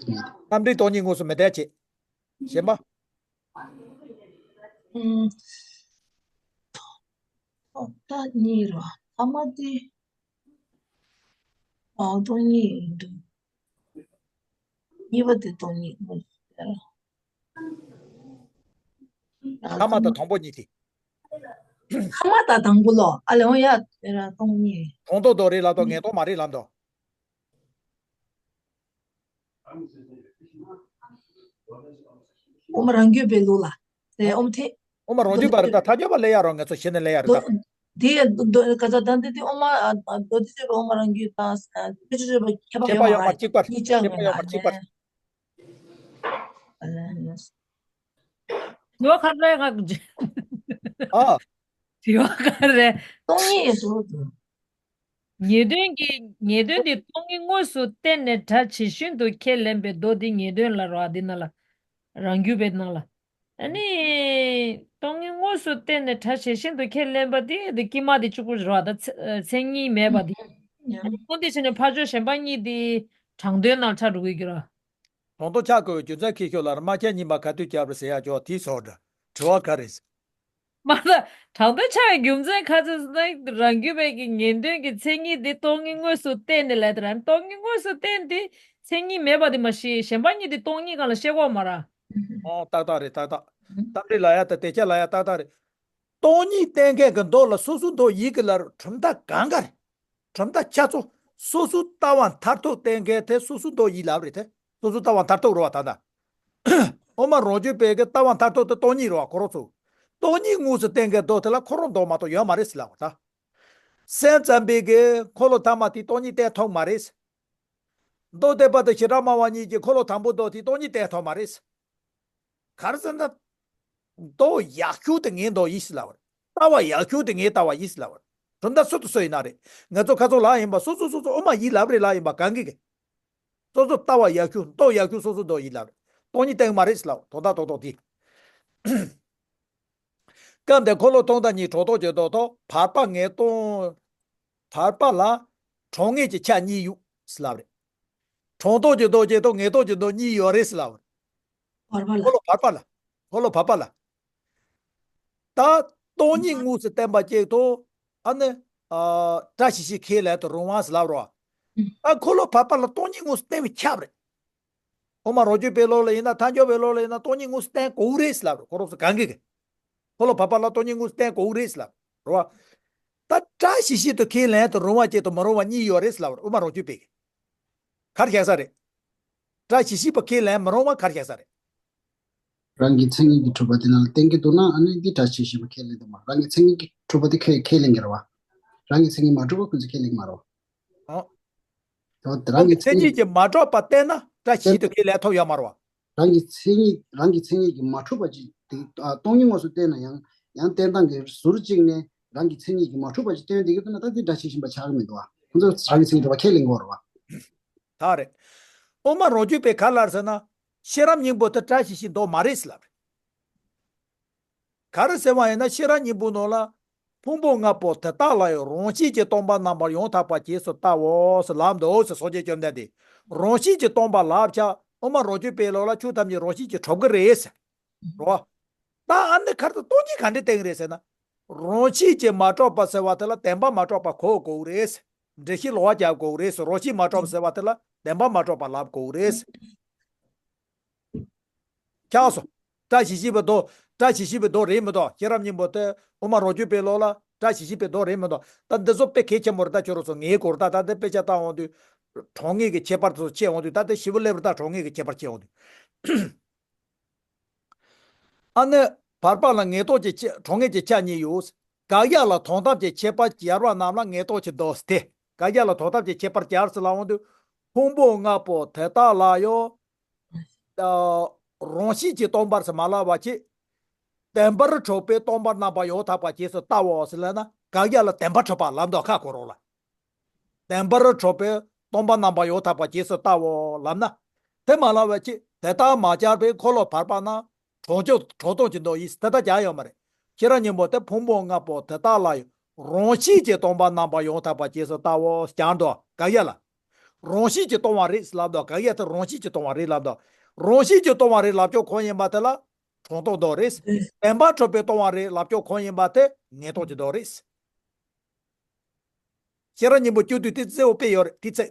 དེ་ངེས་དེ། རྣམ་འགྲེལ་སྟོང་ཉིད་དངོས་སུ་མི་བསྟན་བྱེད། གཞན་པ། ཨུམ། ཐོག་མཐའ་གཉིས་རོ། ཐ་མ་དེ། ཨ། སྟོང་ཉིད་ཡིན་འདུག་གཉིས་པ་དེ་སྟོང་ཉིད་དངོས་སུ་བསྟན། ཐ་མ་དང་དང་པོ་གཉིས་དེ། ཐ་མ་དང་དང་པོ་ལོ། ཨ་ལེ་འོང་ཡ། དེ་ར་སྟོང་ཉིད། དྲང་ལྡོག་མདོ་རེད་ལབ་དང་། ངེས་ལྡོག་མ་རེད་ལབ་དང་། དབུ་མ་རང་རྒྱུད་པའི་ལུགས་ལ། དེ་དབུ་མ་ཐེ། དབུ་མ་རང་རྒྱུད་པ་རེད། ད་ཐལ་འགྱུར་བ་ལས་ཡ་རང་ང་ཚོ་གཞི་ནས་ལས་ཡ་རེད་ད། དེ་ག་ཚོད་ད་འདི་དེ་དབུ་མ་མདོ་སྡེ་སྤྱོད་པའི་དབུ་མ་རང་རྒྱུད་དང་ཕྱི་སྤྱོད་པའི་ཁྱད་པར་ཁྱད་པར་ཡོད་མ་གཅིག་པ་རེད། གཉིས་ཆ་ཁྱད་པར་ཡོད་མ་གཅིག་པ་རེད། ཡོ་ཁ་རེ་ང་། ཨ། ཡོ་ཁ་རེ། སྟོང་ཉིད་སུ། ངེས་དོན་གྱི་ངེས་དོན་དེ་སྟོང་ཉིད་དངོས་སུ་བསྟན་ནས་སྒྲ་ཇི་བཞིན་དུ་ཁས་ལེན་པའི་མདོ་འདི་ངེས་དོན་ལ་རོ། ཨ། འདི་ནང་ལ། རང་རྒྱུད་པའི་ནང་ལ། ཨ་ནི། སྟོང་ཉིད་དངོས་སུ་བསྟན་ནས་སྒྲ་ཇི་བཞིན་དུ་ཁས་ལེན་པ་དེ་དེ་དཀྱིལ་མ་དེ་གཅིག་པུ་རེད་བ། ད་མཚན་ཉིད་མེད་པ་དེ། ཨ་ནི་འོ་དེ་བྱས་ནས་ཕར་ཕྱོགས་གཞན་པ་གཉིས་དེ་དྲང་དོན་ནང་ཆགས་འགྲོ་གི་ཡོད་ཀྱི་ར། དྲང་དོན་ཆགས་དགོས་པའི་རྒྱུ་མཚན་ཁྱེད་ཤོད་ལ་རྨ་ཁྱེད་གཉིས་མ་ག་དུས་བརྒྱབ་རེད་ཟེར་ཡ་ཅོག་དེའི་སོགས་འདྲ། དྲི་བ་ག་རེ་ཟེར། མ་ད། དྲང་དོན་ཆགས་པའི་རྒྱུ་མཚན་ག་ཚོད་ཟེར་ན། རང་རྒྱུད་པའི་གི་ངེས་དོན་གྱི་མཚན་ཉིད་དེ་སྟོང་ཉིད་དངོས་སུ་བསྟན་ནས་ལབ་དེ་ར། སྟོང་ཉིད་དངོས་སུ་བསྟན་དེ་མཚན་ཉིད་མེད་པ་དེ་མ་ཤེས། གཞན་པ་གཉིས་དེ་སྟོང་ཉིད་སྒང་ལ་ཤེས་གོ་མ་ར། ཨོ་ཏག་ཏག་རེད། ཏག་ཏག་རྟ་མགྲིན་ལབ་ཡ་དང་དེ་ཆ་ལབ་ཡ་ཏག་ཏག་རེད། སྟོང་ཉིད་བསྟན་མཁན་གྱི་མདོ་ལ་སོ་སོའི་མདོ་ཡིན་གྱི་ལབ་རེད། གྲུབ་མཐའ་གང་ག་རེད། གྲུབ་མཐའ་ཆ་ཚང་སོ་སོའི་ལྟ་བ་མཐར་ཐུག་བསྟན་མཁན་དེ་སོ་སོའི་མདོ་ཡིན་ལབ་རེད་དེ། སོ་སོའི་ལྟ་བ་མཐར་ཐུག་རེད་བ། ད་ལྟ་དབུ་མ་རང་རྒྱུད་པའི་གི་ལྟ་བ་མཐར་ཐུག་དེ་སྟོང་ཉིད་རེད་བ། ཁོ་རང་ཚོ་སྟོང་ཉིད་དངོས་སུ་བསྟན་གི་མདོ་དེ་ལ་ཁོ་རང་མདོ་མ་གཏོགས་ཡོད་མ་རེད་ཟེར་ལབ་པ་ད། སེམས་ཙམ་པའི་གི་འཁོར་ལོ་ཐ་མ་དེ་སྟོང་ཉིད་བསྟན་ཐུབ་མ་རེད། མདོ་སྡེ་པ་དང་བྱེ་བྲག་སྨྲ་བ་གཉིས་ཀྱི་འཁོར་ལོ་དང་པོ་མདོ་དེ་སྟོང་ཉིད་བསྟན་ཐུབ་མ་རེད། ག་རེ་ཟེར་ན། མདོ་ཡག་ཤོས་དེ་ངའི་མདོ་ཡིན་ཟེར་ལབ་པ་རེད། ལྟ་བ་ཡག་ཤོས་དེ་ངའི་ལྟ་བ་ཡིན་ཟེར་ལབ་པ་རེད། གྲུབ་མཐའ་སུ་དང་སུ་ཡིན་ན་རེད། ང་ཚོ་ཁ་ཚོ་ལ་ཡིན་པ་སོ་སོ་སོ་སོ་དབུ་མ་ཡིན་ལབ་རེད་ལ་ཡིན་པ་གང་གི་གི། སོ་སོ་ལྟ་བ་ཡག་ཤོས་མདོ་ཡག་ཤོས་སོ་སོ་མདོ་ཡིན་ལབ་རེད། སྟོང་ཉིད་བསྟན་གི་མ་རེད་ཟེར་ལབ་པ་དོན་དག་རྡོག་རྡོག་དེ། སྐབས་འདིར་འཁོར་ལོ་སྟོང་དང་གཉིས་གྲོགས་རྟོག་གི་མདོ་ཐོག་བར་པ་ངེས་སྟོང་། བར་པ་ལ་གྲངས་ངེས་ཀྱི་ཆ་གཉིས་ཡོད་ཟེར་ལབ་རེད། གྲངས་རྟོག་གི་མདོ་གཅིག་དང་ངེས་རྟོག་གི་མདོ་གཉིས་ཡོད་རེད་ཟེར་ལབ་རེད། བར་པ་ལ། འཁོར་ལོ་བར་པ་ལ། འཁོར་ལོ་བར་པ་ལ། ད་སྟོང་ཉིད་དངོས་སུ་བསྟན་པ་གཅིག་དང་། ཨ་ནི། ཨ། བཀྲ་ཤིས་ཤིང་ཁས་ལེན་དུ་རུང་བ་ཟེར་ལབ་རོ། ཨ། ད་འཁོར་ལོ་བར་པ་ལ་སྟོང་ཉིད་དངོས་སུ་བསྟན་པའི་ཁྱབ་རེད། དབུ་མ་རང་རྒྱུད་པའི་ལུགས་ལ་ཡིན་ན་ཐལ་འགྱུར་བའི་ལུགས་ལ་ཡིན་ན་སྟོང་ཉིད་དངོས་སུ་བསྟན་དགོས་རེད་ཟེར་ལབ་རོ། ཁོ་རང་ཚོ་གང་གི་གི། འཁོར་ལོ་བར་པ་ལ་སྟོང་ཉིད་དངོས་སུ་བསྟན་དགོས་རེད་ཟེར་ལབ་རོ། ད་བཀྲ་ཤིས་ཤིང་དུ་ཁས་ལེན་དུ་རུང་བ་གཅིག་དང་མི་རུང་བ་གཉིས་ཡོད་རེད་ཟེར་ལབ་རོ། དབུ་མ་རང་རྒྱུད་པའི་གི། ག་རེ་བཞག་ས་རེད། བཀྲ་ཤིས་ཤིང་པ་ཁས་ལེན་མི་རུང་བ་ག་རེ་བཞག་ས་རེད། རང་གི་མཚན་ཉིད་ཀྱིས་གྲུབ་པ་དེ་ནང་ལ་བསྟན་གྱི་འདུག་ན་ཨ་ནི་འདི་བཀྲ་ཤིས་ཤིང་པ་ཁས་ལེན་འདུག་མ། རང་གི་མཚན་ཉིད་ཀྱིས་གྲུབ་པ་དེ་ཁས་ཁས་ལེན་གྱི་རེད་བ། རང་གི་མཚན་ཉིད་མ་གྲུབ་པ་ཁོ་ཚོས་ཁས་ལེན་གྱི་མ་རེད་བ། ཨོ། དེ་བ་དེ་རང་རང་གི་གི་མཚན་མཚན་ཉིད་ཉིད་ཀྱིས་མ་གྲུབ་པ་བསྟན་ན་བཀྲ་ཤིས་ཤིང་དུ་ཁས་ལེན་ཐུབ་ཡོད་མ་རེད་བ། རང་གི་མཚན་ཉིད་རང་གི་མཚན་ཉིད་ཀྱིས་མ་གྲུབ་པ་ཅིག་དེ་ཨ་སྟོང་ཉིད་དངོས་སུ་བསྟན་ན་ཡང་ཡང་བསྟན་སྟངས་ཀྱི་ཟུར་གཅིག་ནས་རང་གི་མཚན་ཉིད་ཀྱིས་མ་གྲུབ་པ་ཅིག་བསྟན་དེ་གི་འདུག་ན་ད་དེ་བཀྲ་ཤིས་ཤིང་པ་ཆགས་ཀྱི་མི་འདུག་བ། ཁོ་ཚོ་རང་གི་མཚན་ཉིད་གྲུབ་པ་ཁས་ལེན་དགོས་རེད་བ། ད་རེད། དབུ་མ་རང་རྒྱུད་པས་ག་རེ་ལབ་ཟེར་ན། ཤེས་རབ་སྙིང་པོ་དེ་བཀྲ་ཤིས་ཤིང་མདོ་མ་རེད་ཟེར་ལབ་རེད། ག་རེ་ཟེར་བ་ཡིན་ན་ཤེས་རབ་སྙིང་པོའི་ནང་ལ། ཕུང་པོ་ལྔ་པོ་དེ་དག་ལ་ཡང་རང་བཞིན་གྱིས་སྟོང་པར་རྣམ་པར་ཡང་དག་པར་རྗེས་སུ་བལྟའོ་ཟེར་ལབ་འདུག་ཟེར། སངས་རྒྱས་བཅོམ་ལྡན་འདས། རང་བཞིན་གྱིས་སྟོང་པ་ལབ་ཆ་དབུ་མ་རང་རྒྱུད་པའི་ལུགས་ལ་ཆོས་ཐམས་ཅད་རང་བཞིན་གྱིས་གྲུབ་ཀྱི་རེད་ཟེར། རོ། ད་ཨ་ནི་ཁར་དུ་སྟོང་ཉིད་ག་འདྲས་བསྟན་གྱི་རེད་ཟེར་ན། རང་བཞིན་གྱིས་མ་གྲུབ་པ་ཟེར་བ་དེ་ལ་བདེན་པར་མ་གྲུབ་པ་གོ་དགོས་རེད། འགྲེལ་བཤད་ལོགས་ཀ་རྒྱབ་དགོས་རེད། རང་བཞིན་མ་གྲུབ་ཟེར་བ་དེ་ལ་བདེན་པར་མ་གྲུབ་པ་ལབ་དགོས་རེད། ཆགས་སོ། བཀྲ་ཤིས་ཤིང་པའི་མདོ། བཀྲ་ཤིས་ཤིང་པའི་མདོ་རེད་མི་འདུག་ཤེས་རབ་སྙིང་པོ་དེ་དབུ་མ་རང་རྒྱུད་པའི་ལུགས་ལ་བཀྲ་ཤིས་ཤིང་པའི་མདོ་རེད་མི་འདུག་ད་འདི་ཚོ་དཔེ་གལ་ཆེན་པོ་རེད། ད་ཁྱོད་རང་ཚོ་ངའི་སྐོར་ད་ད་འདི་དཔེ་ཆ་ལྟ་འོང་དུས། གྲངས་ངེས་ཀྱི་ཁྱད་པར་ཚོ་ཕྱེ་འོང་དུས་ད་ལྟ་ཞིབ་པོ་སླེབས་རེད། ད་གྲངས་ངེས་ཀྱི་ཁྱད་པར་ཕྱེ་འོང་དུས། ཨ་ནི། བར་པ་ལ་ངེས་རྟོག་གི་ཆ་གྲངས་ངེས་ཀྱི་ཆ་གཉིས་ཡོད། དགག་བཞག་ལ་དོན་དམ་གྱི་ཁྱད་པར་སྦྱར་བ་རྣམས་ལ་ངེས་རྟོག་གི་མདོ་སྟེ། དགག་བཞག་ལ་དོན་དམ་གྱི་ཁྱད་པར་སྦྱར་ཟེར་ལབ་འོང་དུས། ཕུང་པོ་ལྔ་པོ་དེ་དག་ལ་ཡང་། ཨ། རང་བཞིན་གྱིས་སྟོང་པར་ཟེར་མ་ལབ་པ་ཅིག་བདེན་པར་གྲུབ་པས་སྟོང་པར་རྣམ་པར་ཡང་དག་པར་རྗེས་སུ་བལྟའོ་ཟེར་ལབ་ན་དགག་བཞག་ལ་བདེན་པར་གྲུབ་པ་ལབ་འདུག་ཁ་ཁོ་རང་ལ། བདེན་པར་གྲུབ་པས་སྟོང་པར་རྣམ་པར་ཡང་དག་པར་རྗེས་སུ་བལྟའོ་ལབ་ན། དེ་མ་ལབ་པ་ཅིག་དེ་ལྟར་མ་སྦྱར་བས་འཁོར་ལོ་བར་པ་ན། གྲངས་ཀྱི་གྲངས་སྟོང་གི་མདོ་ཡིན་དེ་ལྟར་སྦྱར་ཡོད་མ་རེད། ཤེས་རབ་སྙིང་པོ་དེ་ཕུང་པོ་ལྔ་པོ་དེ་དག་ལ་ཡང་རང་བཞིན་གྱིས་སྟོང་པར་རྣམ་པར་ཡང་དག་པར་རྗེས་སུ་བལྟའོ་སྦྱར་འདུག་དགག་བཞག་ལ། རང་བཞིན་གྱིས་སྟོང་བ་རེད་ལབ་འདུག་དགག་བཞག་དེ་རང་བཞིན་གྱིས་སྟོང་བ་རེད་ལབ་འདུག་རང་བཞིན་གྱིས་སྟོང་བ་རེད་ལབ་ཀྱོག་ཁོ་ཡིན་པ་དེ་ལ། གྲངས་སྟོང་མདོ་རེད། བདེན་པར་གྲུབ་པས་སྟོང་བ་རེད་ལབ་ཀྱོག་ཁོ་ཡིན་པ་དེ་ངེས་རྟོག་གི་མདོ་རེད། ཤེས་རབ་སྙིང་པོ་བསྐྱོད་དུས་དེ་གཙོ་བོ་དཔེ་ཡོད་རེད། དེ་ཚེ།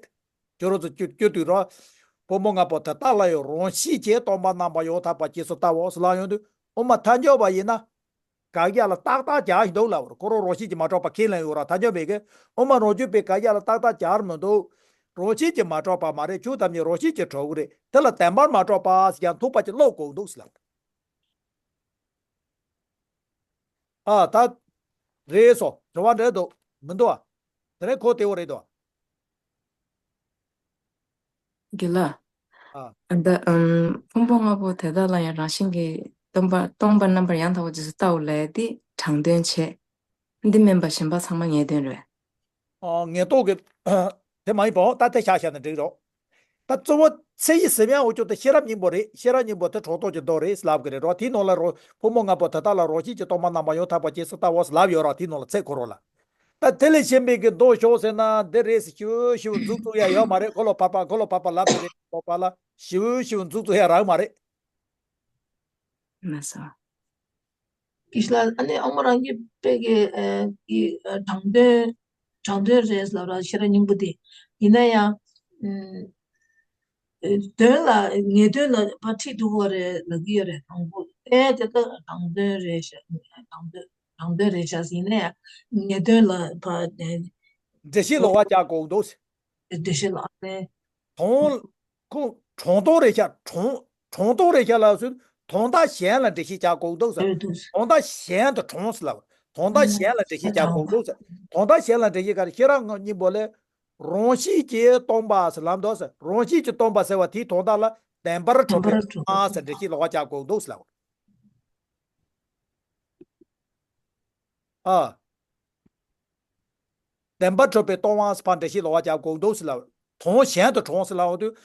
ཁྱོད་རང་ཚོ་བསྐྱོད་བསྐྱོད་དུས་རོ། ཕུང་པོ་ལྔ་པོ་དེ་དག་ལ་ཡང་རང་བཞིན་གྱིས་སྟོང་པར་རྣམ་པར་ཡང་དག་པར་རྗེས་སུ་བལྟའོ་ཟེར་ལབ་ཡོང་དུས་དབུ་མ་ཐལ་འགྱུར་བ་ཡིན་ན། དགག་བཞག་ལ་ཏག་ཏག་སྦྱར་ཞིག་འདུག་ལབ་རེད། ཁོ་རང་རང་བཞིན་གྱིས་མ་གྲུབ་པ་ཁས་ལེན་ཡོད་ར་ཐལ་འགྱུར་བའི་གི། དབུ་མ་རང་རྒྱུད་པའི་དགག་བཞག་ལ་ཏག་ཏག་སྦྱར་མི་འདུག་རང་བཞིན་གྱིས་མ་གྲུབ་པ་མ་རེད། ཆོས་ཐམས་ཅད་རང་བཞིན་གྱིས་གྲུབ་ཀྱི་རེད། དེ་ལ་བདེན་པར་མ་གྲུབ་པ་ཟེར་ཀྱང་ཐུག་པ་ཅིག་ཀློག་དགོས་འདུག་ཟེར་ལབ་རེད། ཨ་ད། རེད་སོ། དྲི་བ་འདྲ་འདུག་མི་འདུག་ཨ། དེ་རིང་གོ་བདེ་བོ་རེད་འདུག་ཨ། དགེ་ལགས། ཨ། ཨ་ད་ཨམ་ཕུང་པོ་ལྔ་པོ་དེ་དག་ལ་ཡང་རང་བཞིན་གྱིས་སྟོང་པ་སྟོང་པར་རྣམ་པར་ཡང་དག་པར་རྗེས་སུ་བལྟའོ་ལབ་ཡ་འདི་དྲང་དོན་བྱས། འདི་མིན་པ་གཞན་པ་ཚང་མ་ངེས་དོན་རེད། ཨོ་ངེས་རྟོག་གི། དེ་མ་ཡིན་པའོ། ད་དེ་བཞག་བཞག་ན་འགྲིག་རོགས། ད་གཙོ་བོ་ཚད་གཞི་ཟིན་ཡང་འུ་ཅོག་དེ་ཤེས་རབ་སྙིང་པོ་རེད། ཤེས་རབ་སྙིང་པོ་དེ་གྲོགས་རྟོག་གི་མདོ་རེད་ལབ་གི་རེད་རོ། དེའི་ནང་ལ་རོ་ཕུང་པོ་ལྔ་པོ་དེ་དག་ལ་རང་བཞིན་གྱིས་སྟོང་པར་རྣམ་པར་ཡང་དག་པར་རྗེས་སུ་བལྟའོ་ལབ་ཡོད་ར། དེའི་ནང་ལ་ཚད་འཁོར་རོ་ལ། ད་དེ་ལས་གཞན་པའི་གི་མདོ་ཤོག་ཟེར་ན་འདི་རེད་ཟེར་ཞིབ་ཞིབ་མཛུབ་བཙུགས་ཡ་ཡོད་མ་རེད། འཁོར་ལོ་བར་པ་འཁོར་ལོ་བར་པ་ལབ་དེ་རེད། འཁོར་ལོ་བར་པ་ལ་ཞིབ་ཞིབ་མཛུབ་བཙུགས་ཡ་རག་མ་རེད། མ་སོ། དགེ་བཤེས་ལགས། ཨ་ནི་དབུ་མ་རང་རྒྱུད་པའི་གི་ཨ་གི་ཨ་དྲང་དོན་དྲང་དོན་རེད་ལབ་ར། ཤེས་རབ་སྙིང་པོ་འདི་ཡིན་ན་ཡང་ཨ་དོན་ལ་ངེས་དོན་ལ་ཕར་ཁྲིད་ཐུབ་པ་རེད་ལབ་ཀྱི་ཡོད་རེད། དང་པོ་ཨེ་དེ་ལྟ་དྲང་དོན་རེད་ཤག་དྲང་དོན་དྲང་དོན་རེད་ཤག་ཡིན་ན་ཡང་ངེས་དོན་ལ་ཕར་ཨ་འགྲེལ་བཤད་ལོགས་ཀ་རྒྱག་དགོས་འདུག་འགྲེལ་བཤད་ལ་ཨ་ནི་དོན་ཁོ་ གྲངས་དང་རེག་བྱ་གྲངས་གྲངས་དང་རེག་བྱ་ལ་སོགས་དོན་དག་གཞན་ལ་འགྲེལ་བཤད་རྒྱག་དགོས་འདུག་ཟེར། དོན་དག་གཞན་དུ་གྲངས་ཟེར་ལབ། དོན་དག་གཞན་ལ་འགྲེལ་བཤད་རྒྱག་དགོས་འདུག་ཟེར། དོན་དག་གཞན་ལ་འགྲེལ་བཤད་ག་རེ། ཤེས་རབ་སྙིང་པོ་ལས། རང་བཞིན་གྱིས་སྟོང་པ་ཟེར་ལབ་འདུག་ཟེར། རང་བཞིན་གྱིས་སྟོང་པ་ཟེར་བ་དེའི་དོན་དག་ལ་བདེན་པར་གྲུབ་པས་སྟོང་པ་ཟེར་འགྲེལ་བཤད་ལོགས་ཀ་རྒྱག་དགོས་འདུག་ཟེར་ལབ། ཨ། བདེན་པར་གྲུབ་པས་སྟོང་པ་ཟེར་ཕར་འགྲེལ་བཤད་ལོགས་ཀ་རྒྱག་དགོས་འདུག་ཟེར་ལབ། དོན་གཞན་དུ་གྲངས་ཟེར་ལབ་དུས།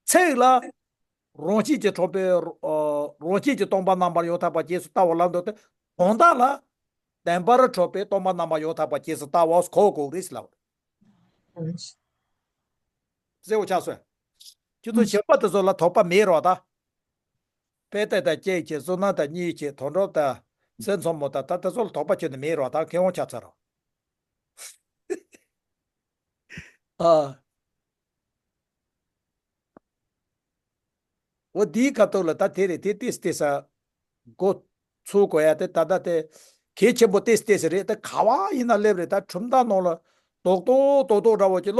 ཚིག་ལ་རང་བཞིན་གྱིས་གྲུབ་པའི་ཨ་རང་བཞིན་གྱིས་སྟོང་པ་རྣམ་པར་ཡང་དག་པར་རྗེས་སུ་ལྟ་བ་ལབ་འདུག་སྟེ། དོན་དག་ལ་བདེན་པར་གྲུབ་པས་སྟོང་པ་རྣམ་པར་ཡང་དག་པར་རྗེས་སུ་ལྟ་བ་གོ་དགོས་རེད་ཟེར་ལབ། གསལ་པོ་ཆགས་སོང་། ཁྱེད་ཚོ་ཞིབ་པ་དེ་ཚོ་ལ་དོགས་པ་མེད་རོགས་ད། དཔེ་དེབ་དང་གཅིག་བྱས། བསོད་ནམས་དང་གཉིས་བྱས། དོན་གྲུབ་དང་། སེམས་ཚོམ་མོ་དང་། ད་དེ་ཚོ་ལ་དོགས་པ་ཁྱོན་ནས་མེད་རོགས་ད། མཁས་དབང་ཆགས་ཚར་རོགས། ཨ། འོ་དེའི་ཁ་ཐུག་ལ་ད་དེ་རེད། དེ་ཏིས་ཏིས་ས་འགོ་ཚུགས་དགོས་ཡ་དེ་ད་ལྟ་དེ་གལ་ཆེན་པོ་ཏིས་ཏིས་རེད། ད་ག་བ་ཡིན་ན་སླེབས་རེད། ད་ཁྲིམས་ཐང་ནང་ལ་རྡོག་རྡོག་རྡོག་རྡོག་འདྲ་བོ་ཅིག་སློབ།